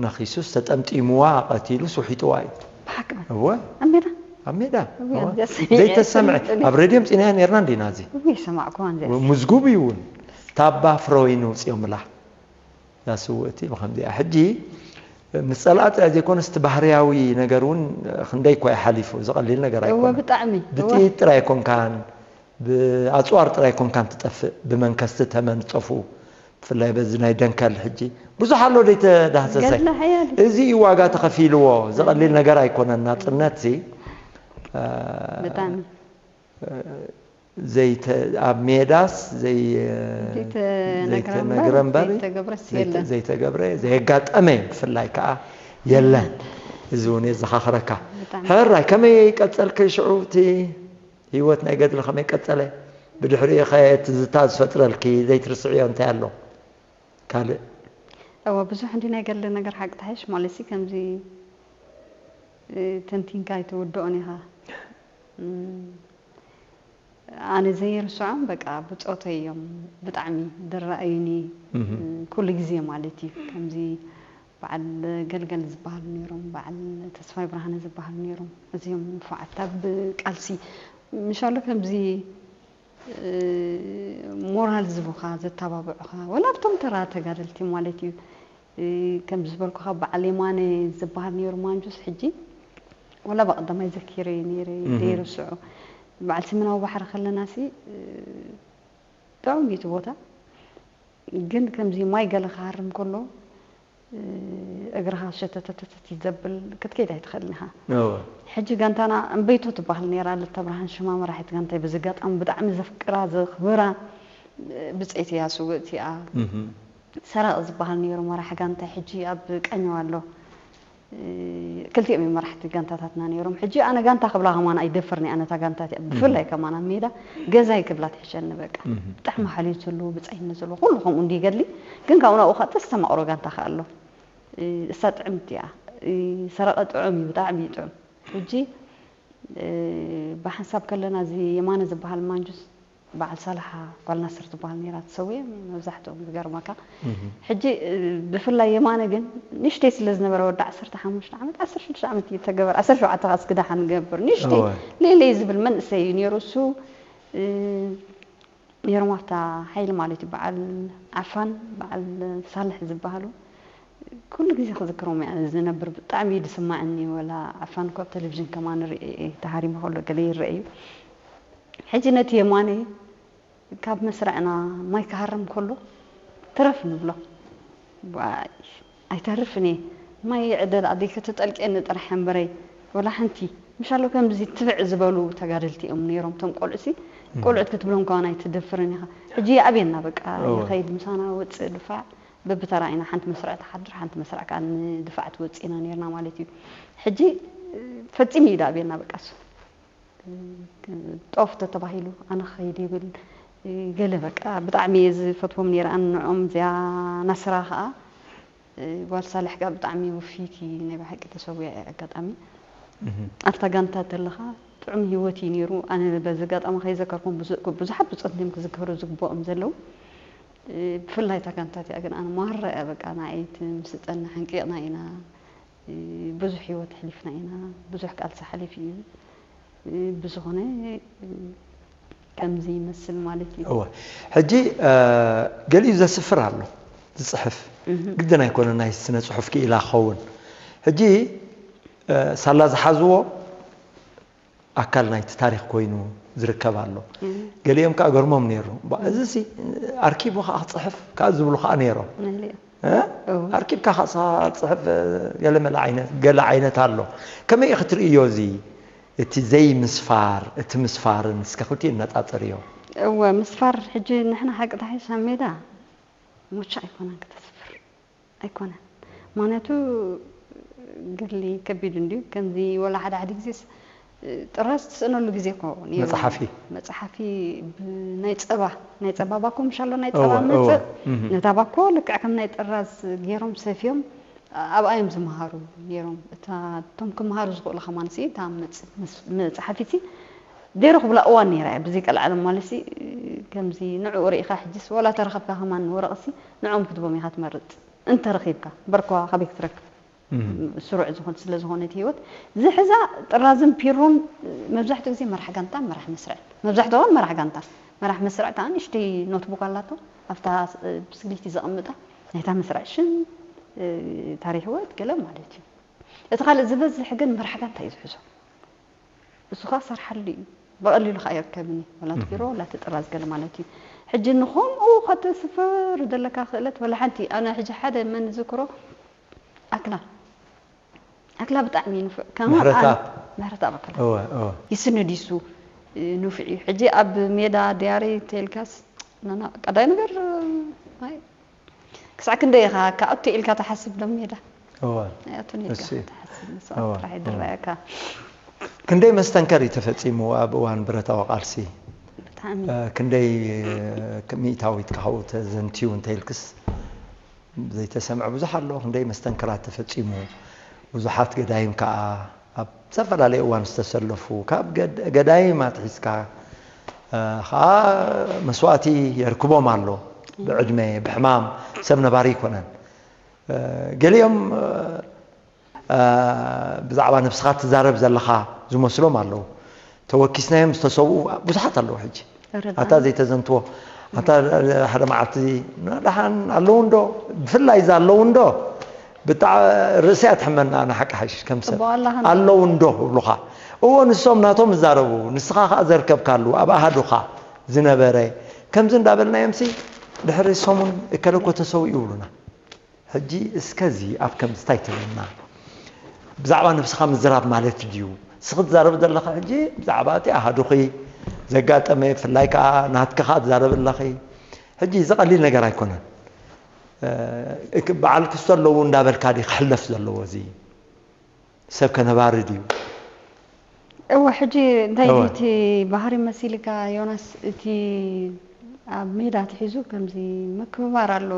ነኺሱስ ተጠምጢምዋ ቀቲሉስ ውሒጥዋ እዩ ብሓቂ በል እወ ኣብ ሜዳ ኣብ ሜዳ እወ፣ እወ። እዚኣ ሰሚዐ ዘይተሰምዐ እየ። ኣብ ሬድዮ ምፅናያ ነርና እንዲና እዚ እወ ይሰማዕኩዋ እዚኣ ምዝጉብ እዩ እውን ታባ ፍረወይኑ ውፅዮምላ እዛ ስውእቲ ብከምዚኣ ሕጂ ምስ ፀላኣ ጥራይ ዘይኮነስ እቲ ባህርያዊ ነገር እውን ክንደይ እኳ እዩ ሓሊፉ እዚ ቀሊል ነገር እወ ኣይኮነ ብጣዕሚ እወ ብጥይት ጥራይ ኣይኮንካን ብኣፅዋር ጥራይ ኣይኮንካን ትጠፍእ ብመንከስቲ ተመን ፀፉ ብፍላይ በዚ ናይ ደንከል ሕጂ ብዙሕ ኣሎ ዘይተዳህሰሰ ገድሊ ሓያል እዩ። እዚ እዩ ዋጋ ተኸፊልዎ እዚ ቀሊል ነገር ኣይኮነን ናፅነት ሲ ብጣዕሚ ዘይተ ኣብ ሜዳስ ዘይ ዘይተነግረ ዘይተነግረ እምበር እምበር ዘይተገብረስ ዘይተ- የለን ዘይተገብረ ዘየጋጠመ ብፍላይ ከዓ የለን እዚ እውን የዘኻኽረካ ብጣዕሚ ሕራይ ከመይ ቀፀልክ ሽዑ እቲ ህይወት ናይ ገድሊ ከመይ ቀፀለ ብድሕሪኡ ከ ትዝታ ዝፈጥረልኪ ዘይትርስዕዮ እንታይ ኣሎ ካልእ እወ ብዙሕ እንዲ ናይ ገድሊ ነገር ሓቂ ትሓይሽ ማለት ሲ ከምዚ እ፣ ተንቲንካ ኣይትውድኦን ኢኻ ኣነ ዘይርስዖም በቃ ብፆተይ እዮም ብጣዕሚ ዝረኣዩኒ። ኩሉ ግዜ ማለት እዩ። ከምዚ በዓል ገልገል ዝበሃሉ ነይሮም፣ በዓል ተስፋይ ብርሃነ ዝበሃሉ ነይሮም። እዚኦም ንፉዓት ኣብ ቃልሲ ምሻሎ ከምዚ ሞራል ዝቡኻ፣ ዘተባብዑኻ፣ ወላ ኣብቶም ተራ ተጋደልቲ ማለት እዩ። ከም ዝበልኩኻ በዓል የማነ ዝበሃል ነይሩ ማንጁስ፣ ሕጂ ወላ ብቐዳማይ ዘኪረ ነይረ ደይርስዑ። በዓል ሰሜናዊ ባሕሪ ከለና ሲ ጥዑም እዩ እቲ ቦታ፣ ግን ከምዚ ማይ ገለ ክሃርም ከሎ እግርኻ ሸተተተተት እዩ ዘብል፣ ክትከይድ ኣይትኽእልን ኢኻ። ሕጂ ጋንታና እምበይቶ ትበሃል ነይራ፣ ለተብርሃን ሽማ መራሒት ጋንታይ፣ በዚ ኣጋጣሚ ብጣዕሚ ዘፍቅራ ዘኽብራ ብፀይቲ እያ፣ ስውእቲ እያ። ሰረቐ ዝበሃል ነይሩ መራሒ ጋንታይ፣ ሕጂ ኣብ ቀኘው ኣሎ። ክልቲኦም እዮም መራሕቲ ጋንታታትና ነይሮም። ሕጂ ኣነ ጋንታ ክብላ ከማን ኣይደፍርን እየ፣ ኣነታ ጋንታ እቲኣ ብፍላይ ከማን ኣብ ሜዳ ገዛይ ክብላ ትሕሸኒ። በቃ ብጣዕሚ ሓልዮት ዘለዎ ብጻይነት ዘለዎ ኩሉ ከምኡ እንዲ ገድሊ፣ ግን ካብኡ ናብኡ ከዓ ተስተማቕሮ ጋንታ ከዓ ኣሎ። እሳ ጥዕምቲ እያ። ሰረቐ ጥዑም እዩ፣ ብጣዕሚ እዩ ጥዑም። ሕጂ ብሓንሳብ ከለና እዚ የማነ ዝበሃል ማንጁስ በዓል ሳላሓ ጓል ናስር ትበሃል ነይራ፣ ተሰዊኦም መብዛሕትኦም ዝገርመካ። ሕጂ ብፍላይ የማነ ግን ንእሽተይ ስለ ዝነበረ ወዲ ዓሰርተ ሓሙሽተ ዓመት፣ ዓሰርተ ሽዱሽተ ዓመት እዩ ተገበር፣ ዓሰርተ ሸውዓተ ከዓ እስኪ ደሓን ገብር፣ ንእሽተይ ሌለይ ዝብል መንእሰይ እዩ ነይሩ። እሱ ነይሮም ኣብታ ሓይሊ ማለት እዩ፣ በዓል ዓፋን በዓል ሳልሕ ዝበሃሉ ኩሉ ግዜ ክዝክሮም እየ ዝነብር። ብጣዕሚ እዩ ዝስማዐኒ። ወላ ዓፋን እኮ ኣብ ቴሌቪዥን ከማን ንርኢ፣ ተሃሪሙ ከሎ ገለ ይረአ እዩ። ሕጂ ነቲ የማነ ካብ መስርዕና ማይ ክሃርም ከሎ ትረፍ ንብሎ። ዋይ ኣይተርፍን እየ። ማይ ይዕደል ኣደይ ከተጠልቅየኒ ጥራሕ እምበረይ ወላ ሓንቲ። ምሻሎ ከምዚ ትብዕ ዝበሉ ተጋደልቲ እዮም ነይሮም እቶም ቆልዑሲ። ቆልዑት ክትብሎም ከዋን ኣይትደፍርን ኢኻ። ሕጂ ይኣብየና በቃ። ይኸይድ ምሳና ወፅእ ድፋዕ በብተራ ኢና። ሓንቲ መስርዕ ትሓድር፣ ሓንቲ መስርዕ ከዓ ንድፋዕ ትወፅእ ኢና ነይርና ማለት እዩ። ሕጂ ፈፂሙ እዩ ዳኣብየና በቃ እሱ። ጦፍ ተተባሂሉ ኣነ ክኸይድ ይብል። ገለ በቃ ብጣዕሚ እየ ዝፈትዎም ነይረ ኣነ ንዕኦም። እዚኣ ናስራ ከዓ ጓል ሳልሕ ከዓ ብጣዕሚ ውፍይቲ ናይ ብሓቂ ተሰዊኣ እያ ኣጋጣሚ። ኣብታ ጋንታ ተለኻ ጥዑም ህይወት እዩ ነይሩ። ኣነ በዚ ኣጋጣሚ ከይዘከርኩም ብዙ- ብዙሓት ብፆት እዮም ክዝከሩ ዝግብኦም ዘለዉ። ብፍላይ እታ ጋንታ እቲኣ ግን ኣነ ማራ እያ በቃ ንዓይ ትምስጠኒ። ሓንቂቕና ኢና፣ ብዙሕ ህይወት ኣሕሊፍና ኢና፣ ብዙሕ ቃልሲ ሓሊፉ እዩ። ብዝኾነ ከምዚ ይመስል ማለት እዩ። እወ። ሕጂ ገሊኡ ዘስፍር ኣሎ ዝፅሕፍ፣ ግድን ኣይኮነ ናይ ስነ ፅሑፍ ክኢላ ክኸውን። ሕጂ ሳላ ዝሓዝዎ ኣካል ናይቲ ታሪኽ ኮይኑ ዝርከብ ኣሎ። ገሊኦም ከዓ ገርሞም ነይሩ። እዚሲ ኣርኪቡ ከዓ ክፅሕፍ ከዓ ዝብሉ ከዓ ነይሮም። ኣርኪብካ ከዓ ንስኻ ክትፅሕፍ ገለመለ ዓይነት ገለ ዓይነት ኣሎ። ከመይ ክትርእዮ እዚ እቲ ዘይምስፋር እቲ ምስፋርን እስከ ክልቲኡ ነፃፅርዮ። እወ ምስፋር ሕጂ ንሕና ሓቂ ተሓይሽ ኣብ ሜዳ ሙቻ ኣይኮነን ክተስፍር ኣይኮነን። ምክንያቱ ገድሊ ከቢድ እንድዩ። ከምዚ ወላ ሓደ ሓደ ግዜስ ጥራዝ ትስእነሉ ግዜ እኮ ነይሩ። መፅሓፊ። መፅሓፊ ብናይ ፀባ ናይ ፀባ ባኮ ምሻሎ ናይ ፀባ እወ፣ እወ። መፅእ ነታ ባኮ ልክዕ ከም ናይ ጥራዝ ገይሮም ሰፍዮም ኣብኣ እዮም ዝመሃሩ ነይሮም። እታ እቶም ክመሃሩ ዝኽእሉ ከማን ሲ እታ መፅ- መስ- መፅሓፊ ሲ ዴሮ ክብላ እዋን ነይራ እያ። ብዘይ ቀልዓለም ማለት ሲ ከምዚ ንዕኡ ርኢኻ ሕጅስ ወላ ተረኸብካ ከማን ወረቕሲ ንዕኦም ክትቦም ኢኻ ትመርፅ እንተረኺብካ። በርኳ ካበይ ክትረክብ? ስሩዕ ዝኾን ስለ ዝኾነ እቲ ህይወት ዝሕዛ ጥራዝን ፒሮን መብዛሕትኡ ግዜ መራሕ ጋንታ መራሕ መስርዕ መብዛሕትኡ እውን መራሕ ጋንታ መራሕ መስርዕ ከዓ ንእሽተይ ኖትቡክ ኣላቶ ኣብታ ብስክሊቲ ዘቐምጣ ናይታ መስርዕ ሽም ታሪክ ወት ገለ ማለት እዩ። እቲ ካልእ ዝበዝሕ ግን መራሕ ጋንታ እዩ ዝሕዞ። እሱ ከዓ ሰርሓሉ እዩ። ብቐሊሉ ከዓ ይርከብኒ ወላ እቲ ቢሮ ወላ እቲ ጥራዝ ገለ ማለት እዩ። ሕጂ ንኸምኡ ከተስፍር ዘለካ ክእለት ወላ ሓንቲ ኣነ ሕጂ ሓደ መን ዝክሮ ኣክላ ኣክላ ብጣዕሚ ንፉዕ ከማ ምሕረታ። ኣነ- ምሕረታ ኣበክላ እወ እወ ይስንድ ይሱ ንፉዕ እዩ። ሕጂ ኣብ ሜዳ ድያሪ ተልካስ ናና ቀዳይ ነገር ኣይ ክሳዕ ክንደይ ኢኻ ካብቲ ኢልካ ትሓስብ ዶ ሜዳ እወ ኣያቱን ኢልካ እሺ። ትሓስብ ንስኻ እወ፣ ጥራሕ እወ። ይድረኣካ። ክንደይ መስተንከር እዩ ተፈጺሙ ኣብ እዋን ብረታዊ ቃልሲ? ብጣዕሚ እ፣ ክንደይ እ፣ ሚእታዊት ካብኡ ተዘንትዩ እንተኢልክስ ዘይተሰምዐ ብዙሕ ኣሎ። ክንደይ መስተንከራት ተፈጺሙ፣ ብዙሓት ገዳይም ከኣ ኣብ ዝተፈላለየ እዋን ዝተሰለፉ፣ ካብ ገድ- ገዳይም ኣትሒዝካ እ፣ ኸዓ መስዋእቲ የርክቦም ኣሎ። ብዕድመ፣ ብሕማም ሰብ ነባሪ ኣይኮነን። እ፣ ገሊኦም እ፣ ብዛዕባ ነብስኻ ትዛረብ ዘለኻ ዝመስሎም ኣለዉ። ተወኪስናዮም ዝተሰውኡ ብዙሓት ኣለዉ። ሕጂ ኣታ ዘይተዘንትዎ፣ ኣታ ሓደ መዓልቲ ደሓን ኣለዉ እንዶ፣ ብፍላይ እዛ ኣለዉ እንዶ ብጣዕ ርእሰያ ትሕመና። ንሓቂ ሓይሽ ከም ሰብ ኣለዉ እንዶ እብሉኻ። እዎ ንሶም ናቶም ይዛረቡ፣ ንስኻ ከኣ ዘርከብካሉ ኣብ ኣሃዱኻ ዝነበረ ከምዚ እንዳበልናዮም ሲ ድሕሪ ሰሙን እከለ እኮ ተሰዊኡ ይብሉና። ሕጂ እስከዚ ኣብ ከምዚ እንታይ ትብልና? ብዛዕባ ነብስኻ ምዝራብ ማለት ድዩ? እስኺ ትዛረቢ ዘለኺ ሕጂ ብዛዕባ እቲ ኣሃዱኺ ዘጋጠመ፣ ብፍላይ ከኣ ናትኪ ከኣ ትዛረቢ ኣለኺ። ሕጂ እዚ ቀሊል ነገር ኣይኮነን። እ፣ እክ- በዓል ክስቶ ኣለዉ እንዳበልካ ድዩ ክሕለፍ ዘለዎ? እዚ ሰብ ከነባሪ ድዩ? እወ፣ ሕጂ እንታይ እወ። ድዩ እቲ ባህሪ መሲልካ ዮናስ? እቲ ኣብ ሜዳ ትሒዙ ከምዚ ምክብባር ኣሎ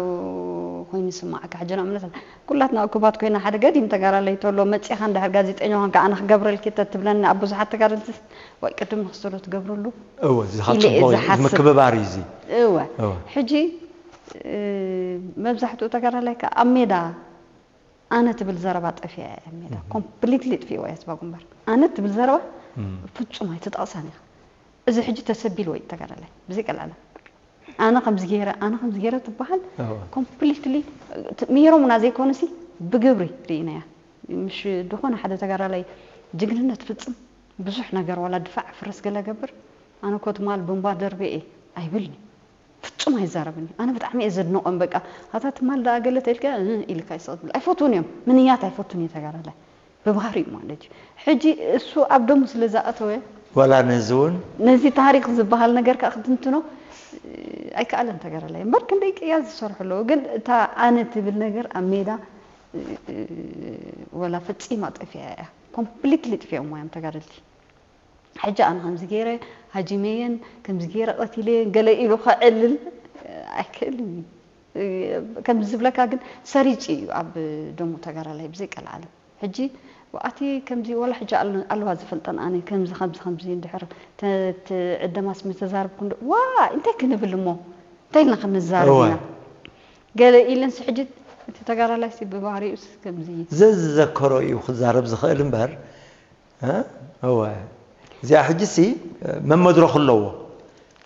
ኮይኑ ይስማዓካ። ሕጂ ንኣብነት ኩላትና እኩባት ኮይና ሓደ ገዲም ተጋዳላይ ተሎ መጺኻ እንድሕር ጋዜጠኛ ኮንካ ኣነ ክገብረልኪ ተትብለኒ ኣብ ብዙሓት ተጋደልቲ ወይ ቅድም ንክስተሎ ትገብረሉ እወ፣ እዚ ካብ ኢለ እየ ጽቡቕ እዩ። እዚ ዝሓስብ። ምክብባር እዩ እዚ። እወ። እወ። ሕጂ እ፣ መብዛሕትኡ ተጋዳላይ ከኣ ኣብ ሜዳ ኣነ ትብል ዘረባ ጠፊኣ እያ ኣብ ሜዳ። ኮምፕሊትሊ ጥፊእዋ እያ ህዝባ ግንባር። ኣነ ትብል ዘረባ እም። ፍጹም ኣይትጠቕሳን ኢኻ። እዚ ሕጂ ተሰቢልዎ እዩ ተጋዳላይ። ብዘይ ቀልዓለም። ኣነ ከምዚ ገይረ፣ ኣነ ከምዚ ገይረ ትበሃል። እወ። ኮምፕሊትሊ ት- ምሂሮምና ዘይኮኑሲ ብግብሪ ርኢናያ። ምሽ ዝኾነ ሓደ ተጋዳላይ ጅግንነት ፍጽም ብዙሕ ነገር ዋላ ድፋዕ ፍረስ ገለ ገብር ኣነ እኮ ትማል ቡምባ ደርቤ እየ ኣይብልኒ። ፍጹም ኣይዛረብን እዩ። ኣነ ብጣዕሚ እየ ዘድንቖም በቃ። ኣታ ትማል ደኣ ገለ ተኢልካ እ ኢልካ ይስቕ ትብል። ኣይፈትዉን እዮም። ምንያት ኣይፈቱን እዩ ተጋዳላይ። ብባህሪኡ ማለት እዩ። ሕጂ እሱ ኣብ ደሙ ስለ ዝኣተወ ዋላ ነዚ እውን ነዚ ታሪኽ ዝበሃል ነገር ከዓ ክትንትኖ ኣይከኣለን ተጋዳላይ። እምበር ክንደይ ቅያ ዝሰርሑ ኣለዉ። ግን እታ ኣነ ትብል ነገር ኣብ ሜዳ ወላ ፈጺማ ጠፊኣ እያ። ኮምፕሊትሊ ጥፊኦሞ እዮም ተጋደልቲ። ሕጂ ኣነ ከምዚ ገይረ ሃጂመየን ከምዚ ገይረ ቀቲለየን ገለ ኢሉ ከዕልል ኣይክእልን እዩ። ከምዚ ዝብለካ ግን ሰሪጹ እዩ ኣብ ደሙ ተጋዳላይ ብዘይ ቀልዓለም። ሕጂ ኣቲ ከምዚ ወላ ሕጂ ኣለ- ኣለዋ ዝፈልጠን ኣነ ከምዚ ከምዚ ከምዚ እንድሕር ተ- ተ- ዕደማስ ምተዛረብኩ እንዶ ዋ እንታይ ክንብል እሞ እንታይ ኢልና ክንዛረብ እወ። ኢና ገለ ኢለንስ ሕጂ እቲ ተጋዳላይሲ ብባህሪኡስ ከምዚ እዩ። ዘዝዘከሮ እዩ ክዛረብ ዝኽእል እምበር እ? እወ እዚኣ ሕጂ ሲ መመድረኹ ኣለዎ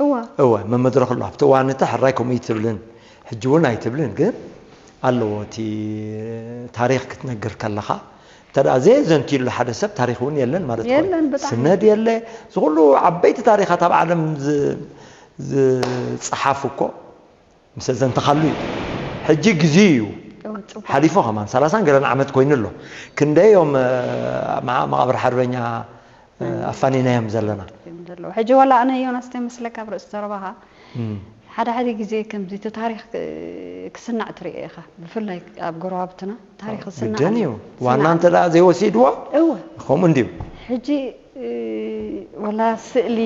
እዋ እወ መመድረኹ ኣለዎ ኣብቲ እዋን እቲ ሕራይ ከምኡ ይትብልን ሕጂ እውን ኣይትብልን ግን ኣለዎ እቲ ታሪኽ ክትነግር ከለኻ እንተ ደኣ ዘየዘንትዩሉ ሓደ ሰብ ታሪኽ እውን የለን ማለት እኮ እዩ። የለን ብጣዕሚ ስነድ የለ እዚ ኩሉ ዓበይቲ ታሪኻት ኣብ ዓለም ዝ- ዝጸሓፉ እኮ ምስ ኣዘንተኻሉ እዩ። ሕጂ ግዜ እዩ እወ፣ ጽቡቅ። ሓሊፉ ከማን ሰላሳን ገለን ዓመት ኮይኑ ኣሎ። ክንደይ እዮም እ፣ መዓ- መቓብር ሓርበኛ እ፣ ኣፋኒናዮም ዘለና። እዮም ዘለዉ። ሕጂ ዋላ ኣነ ዮናስ እንታይ መስለካ ኣብ ርእሲ ዘረባኻ እም። ሓደ ሓደ ግዜ ከምዚ እቲ ታሪኽ ክ- ክስናዕ ትርኢ ኢኻ። ብፍላይ ኣብ ጎረባብትና ታሪኽ ክስናዕ ግድን ኣሎ። እዩ። ዋና ክስናዕ እንተ ኣሎ። ደኣ ዘይወሲድዎ እወ። ከምኡ እንድዩ። ሕጂ እ፣ ዋላ ስእሊ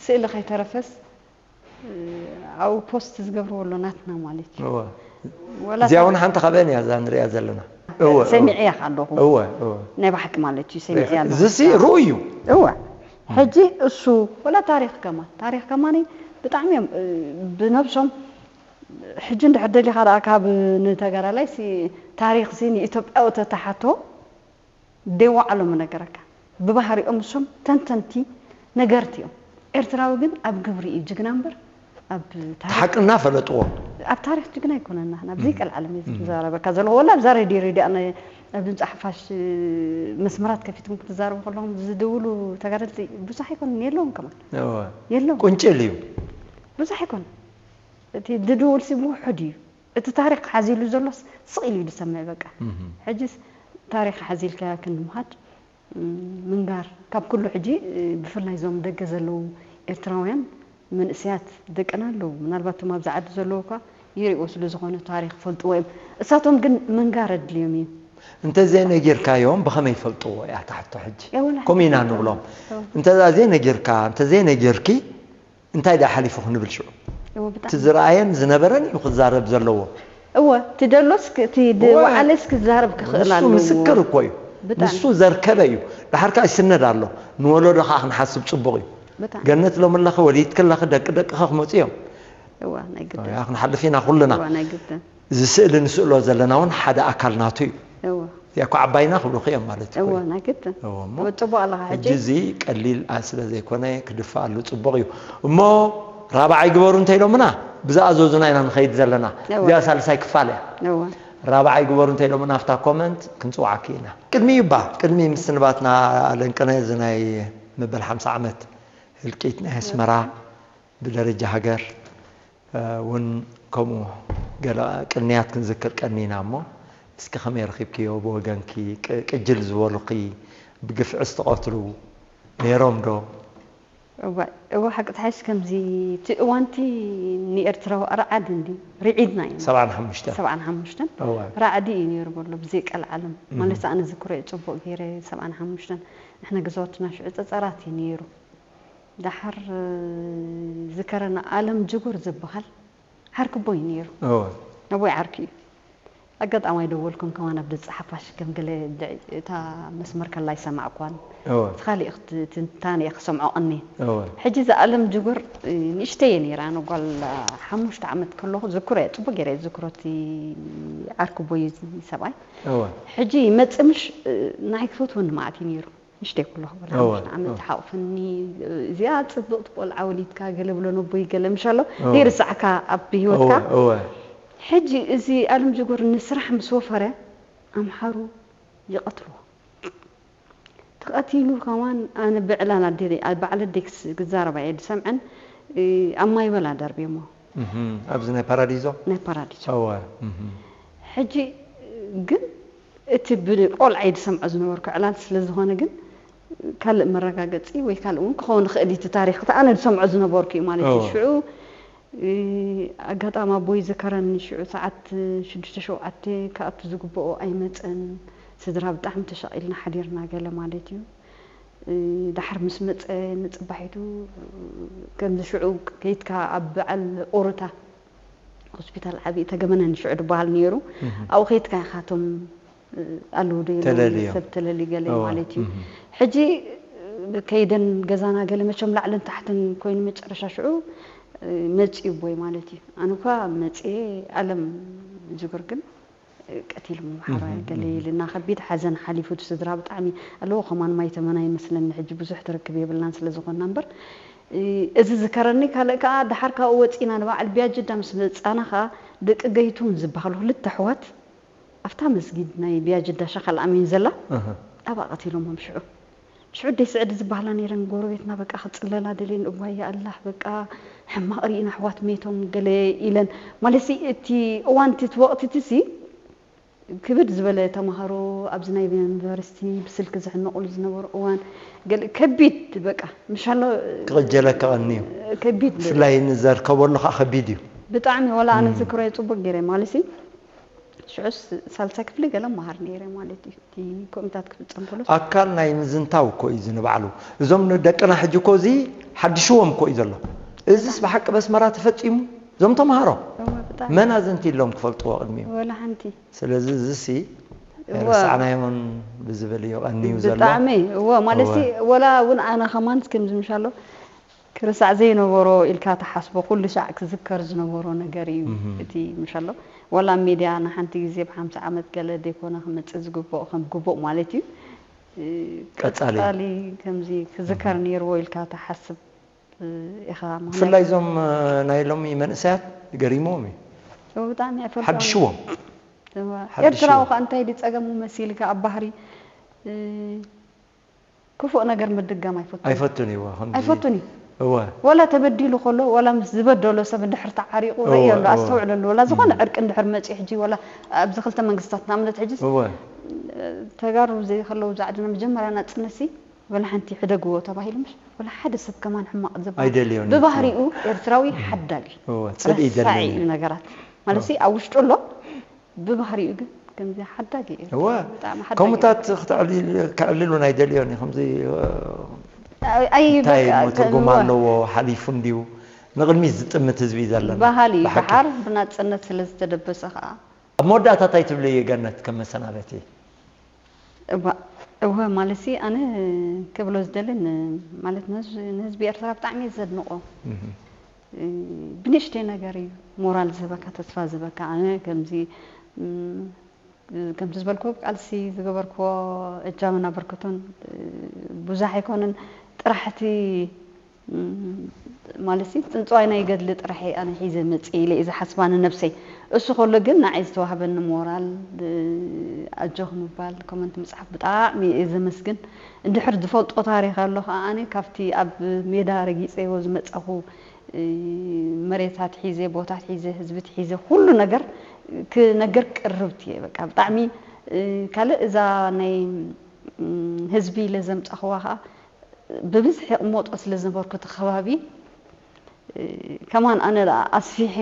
ስእሊ ከይተረፈስ ኣብኡ ፖስት ዝገብርዎ ኣሎ ናትና ማለት እዩ እወ። ወላ እዚኣ እውን ሓንቲ ካብአን እያ እዛ ንሪኣ ዘለና እወ እወ። ሰሚዐያ ኣለኹ እወ እወ ናይ ብሓቂ ማለት እዩ ሰሚዐያ ኣለኹ እዚሲ ርኡ እዩ እወ ሕጂ እሱ ወላ ታሪክ ከማን ታሪክ ከማን ብጣዕሚ እዮም እ፣ ብነብሶም ሕጂ እንድሕር ደሊኻ ደኣ ካብ ንተጋዳላይ ሲ ታሪክ ሲ ንኢትዮጵያዊ ተተሓቶ ደይወዓሎም እነገረካ። ብባህሪኦም እሶም ተንተንቲ ነገርቲ እዮም። ኤርትራዊ ግን ኣብ ግብሪ እዩ ጅግና እምበር ኣብ ታሪኽ ትሓቂ እናፈለጥዎ ኣብ ታሪኽ ጅግና ኣይኮነን ናህና ብዘይ ቀልዓለም እየ ዝዛረበካ ዘለኹ ወላ ኣብዛ ሬድዮ ሬድዮ ኣነ ኣብ ድምፂ ሓፋሽ መስመራት ከፊትኩም ክትዛረቡ ከለኹም ዝድውሉ ተጋደልቲ ብዙሕ ኣይኮኑን የለውን ከማን እወ። የለውን ቁንጭል እዩ ብዙሕ ኣይኮኑን እቲ ዝድውል ሲ ውሑድ እዩ እቲ ታሪኽ ሓዚሉ ዘሎስ ስቕ ኢሉ እዩ ዝሰምዕ በቃ። ሕጂስ ታሪኽ ሓዚልካያ ክንዲ ምኻድ ምንጋር ካብ ኩሉ ሕጂ ብፍላይ እዞም ደገ ዘለዉ ኤርትራውያን መንእሰያት ደቅና ኣለዉ ምናልባት እቶም ኣብዚ ዓዲ ዘለዉ እኳ ይሪእዎ ስለ ዝኾኑ ታሪኽ ይፈልጥዎ እዮም እሳቶም ግን ምንጋር ኣድልዮም እዩ። እንተዘይነጊርካዮም ብኸመይ ይፈልጥዎ እያ እታ ሕቶ ሕጂ። ከምኡ ኢና ንብሎም። እንተዘይነጊርካ እንተዘይነጊርኪ እንታይ ደኣ ሓሊፉ ክንብል ሽዑ? እወ፣ ብጣዕሚ። እቲ ዝረኣየን ዝነበረን እዩ ክዛረብ ዘለዎ። እወ፣ እቲ ደሎስ ክ- እቲ ድ- እወ። ወዓለስ ክዛረብ ክኽእል ንሱ ኣለዎ። ምስክር እኮ እዩ። ብጣዕሚ። ንሱ ዘርከበ እዩ። ድሓር ከኣ ይስነድ ኣሎ። ንወለዶ ከኣ ክንሓስብ ጽቡቕ እዩ። ብጣዕሚ። ገነት ሎምለኸ ወሊድክለኸ ደቂ ደቅኸ ክመጹ እዮም። እዋ ናይ ግድን ያ ክንሓልፍ ኢና ኩልና። እዋ ናይ ግድን እዚ ስእሊ ንስእሎ ዘለና እውን ሓደ ኣካል ናቱ እዩ። እዋ እዚኣ እኮ ዓባይና ክብሉኺ እዮም ማለት እዩ። እዋ ናይ ግድን እዎ እሞ ጽቡቕ ኣለኻ ሕጂ ሕጂ እዚ ቀሊል ኣ- ስለ ዘይኮነ ክድፈኣሉ ጽቡቕ እዩ። እሞ ራብዓይ ግበሩ እንተኢሎምና ብዝኣዘዙና ኢና ንኸይድ ዘለና። እዎ። እዚኣ ሳልሳይ ክፋል እያ። እዋ ራብዓይ ግበሩ እንተኢሎምና ኣብታ ኮመንት ክንጽውዓኪ ኢና። ቅድሚ እባ ቅድሚ ምስንባትና ኣለንቅነ እዚ ናይ መበል ሓምሳ ዓመት ህልቂት ናይ ኣስመራ ብደረጃ ሃገር እውን ከምኡ ገለ ቅንያት ክንዝክር ቀኒና እሞ እስኪ ከመይ ረኺብክዮ ብወገንኪ ቅ- ቅጅል ዝበሉኺ ብግፍዒ ዝተቐትሉ ነይሮም ዶ? እዋ እዋ ሓቂ ትሓይሽ ከምዚ እቲ እዋንቲ ንኤርትራዊ ርዓድ እንዲ ርዒድና ኢና ሰብዓን ሓሙሽተን ሰብዓን ሓሙሽተን እወ ራዕዲ እዩ ነይሩ በሎ ብዘይ ቀልዓለም ማለት ኣነ ዝክሮ እዩ ጽቡቕ ገይረ ሰብዓን ሓሙሽተን ንሕና ገዛውትና ሽዑ ጸጸራት እዩ ነይሩ። ደሓር ዝከረና ኣለም ጅጎር ዝበሃል ዓርክቦ እዩ ነይሩ። እወ ነቦይ ዓርኪ እዩ። ኣጋጣሚ ኣይደወልኩን ከማን ኣብ ድጽሓፋሽ ከም ገለ ድዕ- እታ መስመር ከላ ኣይሰማዕኳን። እወ እቲ ካሊእ ክት- ትንታነ እየ ክሰምዖ ቀኒ። እወ ሕጂ እዛ ኣለም ጅጎር ንእሽተይ እየ ነይራ ኣነ ጓል ሓሙሽተ ዓመት ከለኹ ዝክሮ እየ ጽቡቅ ገይረ እየ ዝክሮ እቲ ዓርክቦይ እዚ ሰብኣይ እወ ሕጂ ይመጽእ ምሽ ናይ ክፈትወኒ መዓት እዩ ነይሩ። ንእሽተይ ከለኹ በላ እወ፣ ሓሙሽተ ዓመት እወ። ሓቑፍኒ እዚኣ ጽብቕቲ ቆልዓ ወሊድካ ገለ ብሎ ነቦይ ገለ ምሽ ኣሎ እወ። ዘይርስዓካ ኣብ ህይወትካ እወ እወ ሕጂ እዚ ኣለም ጅጎር ንስራሕ ምስ ወፈረ ኣምሓሩ ይቐትልዎ ተቐቲሉ ከማን ኣነ ብዕላል ኣደ በዓል ኣደይ ክስ- ክዛረባ እየ ዝሰምዐን እ፣ ኣብ ማይበላ ደርብዮሞ እህም፣ ኣብዚ ናይ ፓራዲዞ ናይ ፓራዲሶ እወ እህም፣ ሕጂ ግን እቲ ብቆልዓ እየ ዝሰምዖ ዝነበርኩ ዕላል ስለ ዝኾነ ግን ካልእ መረጋገፂ ወይ ካልእ እውን ክኸውን ይኽእል እዩ እቲ ታሪክ እቲ ኣነ ዝሰምዖ ዝነበርኩ እዩ ማለት እዩ እወ። ሽዑ እ፣ ኣጋጣሚ ኣቦይ ዝከረኒ ሽዑ ሰዓት ሽዱሽተ ሸውዓተ ክኣቱ ዝግብኦ ኣይመፀን ስድራ ብጣዕሚ ተሻቒልና ሓዲርና ገለ ማለት እዩ እ፣ ዳሕር ምስ መፀ ንፅባሒቱ ከምዚ ሽዑ ከይትካ ኣብ በዓል ኦሮታ ሆስፒታል ዓብዪ ተገመነ ንሽዑ ዝበሃል ነይሩ ኣብኡ ከይትካ ኢኻ እቶም ኣለዉ ዶ የለዉን ተለልዮም። ሰብ ተለልዩ ገለ እዩ እወ፣ ማለት እዩ እህ። ሕጂ ከይደን ገዛና ገለ መቸም ላዕልን ታሕትን ኮይኑ መጨረሻ ሽዑ መፅዩ ኣቦይ ማለት እዩ ኣነ እኳ መፅየ ኣለም ጅግር ግን ቀቲልሞ ሓራይ እህ፣ ገለ እህ። ኢልና ከቢድ ሓዘን ሓሊፉ እቲ ስድራ ብጣዕሚ ኣለዎ ከማን ማይ ተመና ይመስለኒ ሕጂ ብዙሕ ትርክብ የብልናን ስለ ዝኾንና እምበር እ፣ እዚ ዝከረኒ ካልእ ከዓ ደሓር ካብኡ ወፂና ንበዓል ቢያጅዳ ምስ መፃና ከዓ ደቂ ገይቱን ዝበሃሉ ክልተ ኣሕዋት ኣብታ መስጊድ ናይ ቢያጅዳ ሸኸል ኣሚን ዘላ እህ። ኣብኣ ቀቲሎሞም ሽዑ ሽዑ ደይ ስዕዲ ዝበሃላ ነይረን ጎረቤትና በቃ ክፅለላ ደልየን እዋይ ኣላህ በቃ ሕማቕ ርኢና ኣሕዋት ሜቶም ገለ ኢለን ማለትሲ እቲ እዋን እቲ ወቕቲ እቲ ሲ ክብድ ዝበለ ተምሃሮ ኣብዚ ናይ ዩኒቨርሲቲ ብስልኪ ዝሕመቑሉ ዝነበሩ እዋን ገለ ከቢድ በቃ ምሻሎ ክቕጀለካ ቀንዩ ከቢድ ብፍላይ ንዘርከበሉ ከዓ ከቢድ እዩ ብጣዕሚ ወላ ኣነ ዝክሮ የፅቡቅ ገይረ ማለት እዩ ሽዑስ ሳልሳይ ክፍሊ ገለ መሃር ነይረ ማለት እዩ እቲ ኮሚታት ክፍፀም ከሎ ኣካል ናይ ምዝንታው እኮ እዩ ዝንባዕሉ እዞም ንደቅና ሕጂ እኮ እዚ ሓድሽዎም እኮ እዩ ዘሎ እዚስ ብሓቂ በስመራ ተፈፂሙ እዞም ተምሃሮ እወ፣ ብጣዕሚ። መን ኣዘንቲ ኢሎም ክፈልጥዎ ቅድሚኡ ወላ ሓንቲ ስለዚ እዚሲ እወ። ረሳዕናዮን ብዝብል እዩ ቀንዩ ዘሎ ብጣዕሚ እወ ማለት እወ። ወላ እውን ኣነ ከማን ከምዚ ምሻሎ ክርሳዕ ዘይነበሮ ኢልካ ተሓስቦ ኩሉ ሻዕ ክዝከር ዝነበሮ ነገር እዩ እቲ ምሻሎ ወላ ኣብ ሚድያ ንሓንቲ ግዜ ብሓምሳ ዓመት ገለ ዘይኮነ ክመፅእ ዝግብኦ ከም ግቡእ ማለት እዩ እ፣ ቀፃሊ። ቀፃሊ ከምዚ ክዝከር ነይርዎ ኢልካ ተሓስብ እ፣ ኢኻ ምኽንያቱ- ብፍላይ እዞም እ፣ ናይ ሎሚ መንእሰያት ገሪሞም እዩ እወ፣ ብጣዕሚ ኣይፈልጦም ሓድሽዎም እወ። ሓድሽዎ። ኤርትራዊ ከ እንታይ ድፀገሙ መሲልካ ኣብ ባህሪ እ፣ ክፉእ ነገር ምድጋም ኣይፈቱን ኣይፈቱን እዩ ከምዚ- ኣይፈቱን እዩ እወ ወላ ተበዲሉ ከሎ ወላ ምስ ዝበደሎ ሰብ እንድሕር ተዓሪቑ እወ፣ ረእየሉ እወ። ኣስተውዕለሉ ወላ ዝኾነ ዕርቂ እንድሕር መፂኡ ሕጂ ወላ ኣብዚ ክልተ መንግስታት ንኣብነት ሕጂ እወ ተጋሩ ዘይከለዉ ዛዕድና መጀመርያ ናፅነሲ ወላ ሓንቲ ሕደግዎ ተባሂሉ ምሽ ወላ ሓደ ሰብ ከማን ሕማቕ ዘባ ኣይደልዮን እዩ። ብባህሪኡ ኤርትራዊ ሓዳጊ እወ፣ ጽልኢ ረሳዒ ኣይደልዮን እዩ እዩ። ነገራት ማለት ኣብ ውሽጡ ኣሎ ብባህሪኡ ግን ከምዚ ሓዳጊ እዩ እወ ብጣዕሚ ሓዳጊ ከምኡታት ክተዕልል- ከዕልል እውን ኣይደልዮን እዩ ከምዚ እ፣ ኣይ እንታይ በቃ እሞ ትርጉም እወ። ኣለዎ ሓሊፉ እንድዩ ንቕድሚት ዝጥምት ህዝቢ እዩ ዘለና ባህሊ ብሓቂ። ደሓር ብናፅነት ስለ ዝተደበሰ ከዓ ኣብ መወዳእታ እንታይ ትብሊ ገነት ከም መሰናበቲ እዋ- እወ፣ ማለት ሲ ኣነ ክብሎ ዝደልን፣ ማለት ንህዝ- ንህዝቢ ኤርትራ ብጣዕሚ እየ ዘድንቆ። ብንእሽተይ ነገር እዩ ሞራል ዝህበካ፣ ተስፋ ዝህበካ። ኣነ ከምዚ ም፣ ከምቲ ዝበልኩ ቃልሲ ዝገበርክዎ እጃምን ኣበርክቶን ብዙሕ ኣይኮነን። ጥራሕ እቲ ማለት ሲ ጽንጽዋይ ናይ ገድሊ ጥራሕ እየ ኣነ ሒዘ መጽእ ኢለ እየ ዝሓስባ ንነብሰይ። እሱ ከሎ ግን ንዓይ ዝተዋህበኒ ሞራል፣ ኣጆኺ ምባል፣ ኮመንት ምጽሓፍ ብጣዕሚ እየ ዘመስግን። እንድሕር ዝፈልጦ ታሪኽ ኣሎ ከኣ ኣነ ካብቲ ኣብ ሜዳ ረጊጸዮ ዝመጻኹ መሬታት ሒዘ፣ ቦታት ሒዘ፣ ህዝቢ ሒዘ፣ ኩሉ ነገር ክነገር ቅርብቲ እየ። በቃ ብጣዕሚ ካልእ እዛ ናይ ህዝቢ ኢለ ዘምጻኽዋ ከኣ ብብዝሒ ይቕመጦ ስለ ዝነበርኩ እቲ ከባቢ፣ ከማን ኣነ ደኣ ኣስፊሐ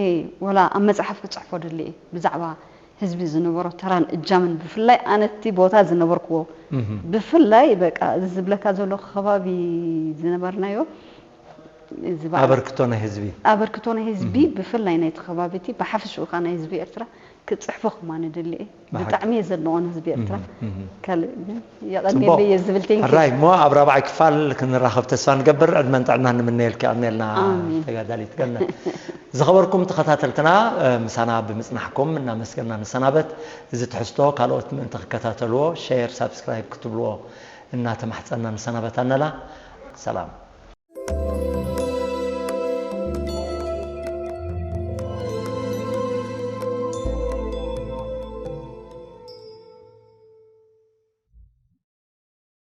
ወላ ኣብ መጽሓፍ ክጽሕፎ ደሊ እየ። ብዛዕባ ህዝቢ ዝነበሮ ተራን እጃምን፣ ብፍላይ ኣነ እቲ ቦታ ዝነበርክዎ፣ ብፍላይ በቃ እዚ ዝብለካ ዘለኹ ከባቢ ዝነበርናዮ፣ እዚ በዓል ኣበርክቶ ናይ ህዝቢ። ኣበርክቶ ናይ ህዝቢ፣ ብፍላይ ናይቲ ከባቢ እቲ፣ ብሓፈሽኡ ከኣ ናይ ህዝቢ ኤርትራ ክጽሕፎ ከማን እደሊ እየ። ብሓቂ። ብጣዕሚ እየ ዘድንቖ ንህዝቢ ኤርትራ። ካልእ ግን የቐንየለይ እየ ዝብል። ቴንኪ። ሕራይ እሞ ኣብ ራብዓይ ክፋል ክንራኸብ ተስፋ ንገብር። ዕድመን ጥዕናን ንምነየልኪ። የቐንየልና። ኣሜን። ተጋዳሊት ገነት። ዝኸበርኩም ተኸታተልትና፣ ምሳና ብምጽናሕኩም እናመስገና ንሰናበት። እዚ ትሕዝቶ ካልኦት ምእንቲ ክከታተልዎ ሸር፣ ሳብስክራይብ ክትብልዎ እናተማሕጸና ንሰናበት ኣነላ። ሰላም።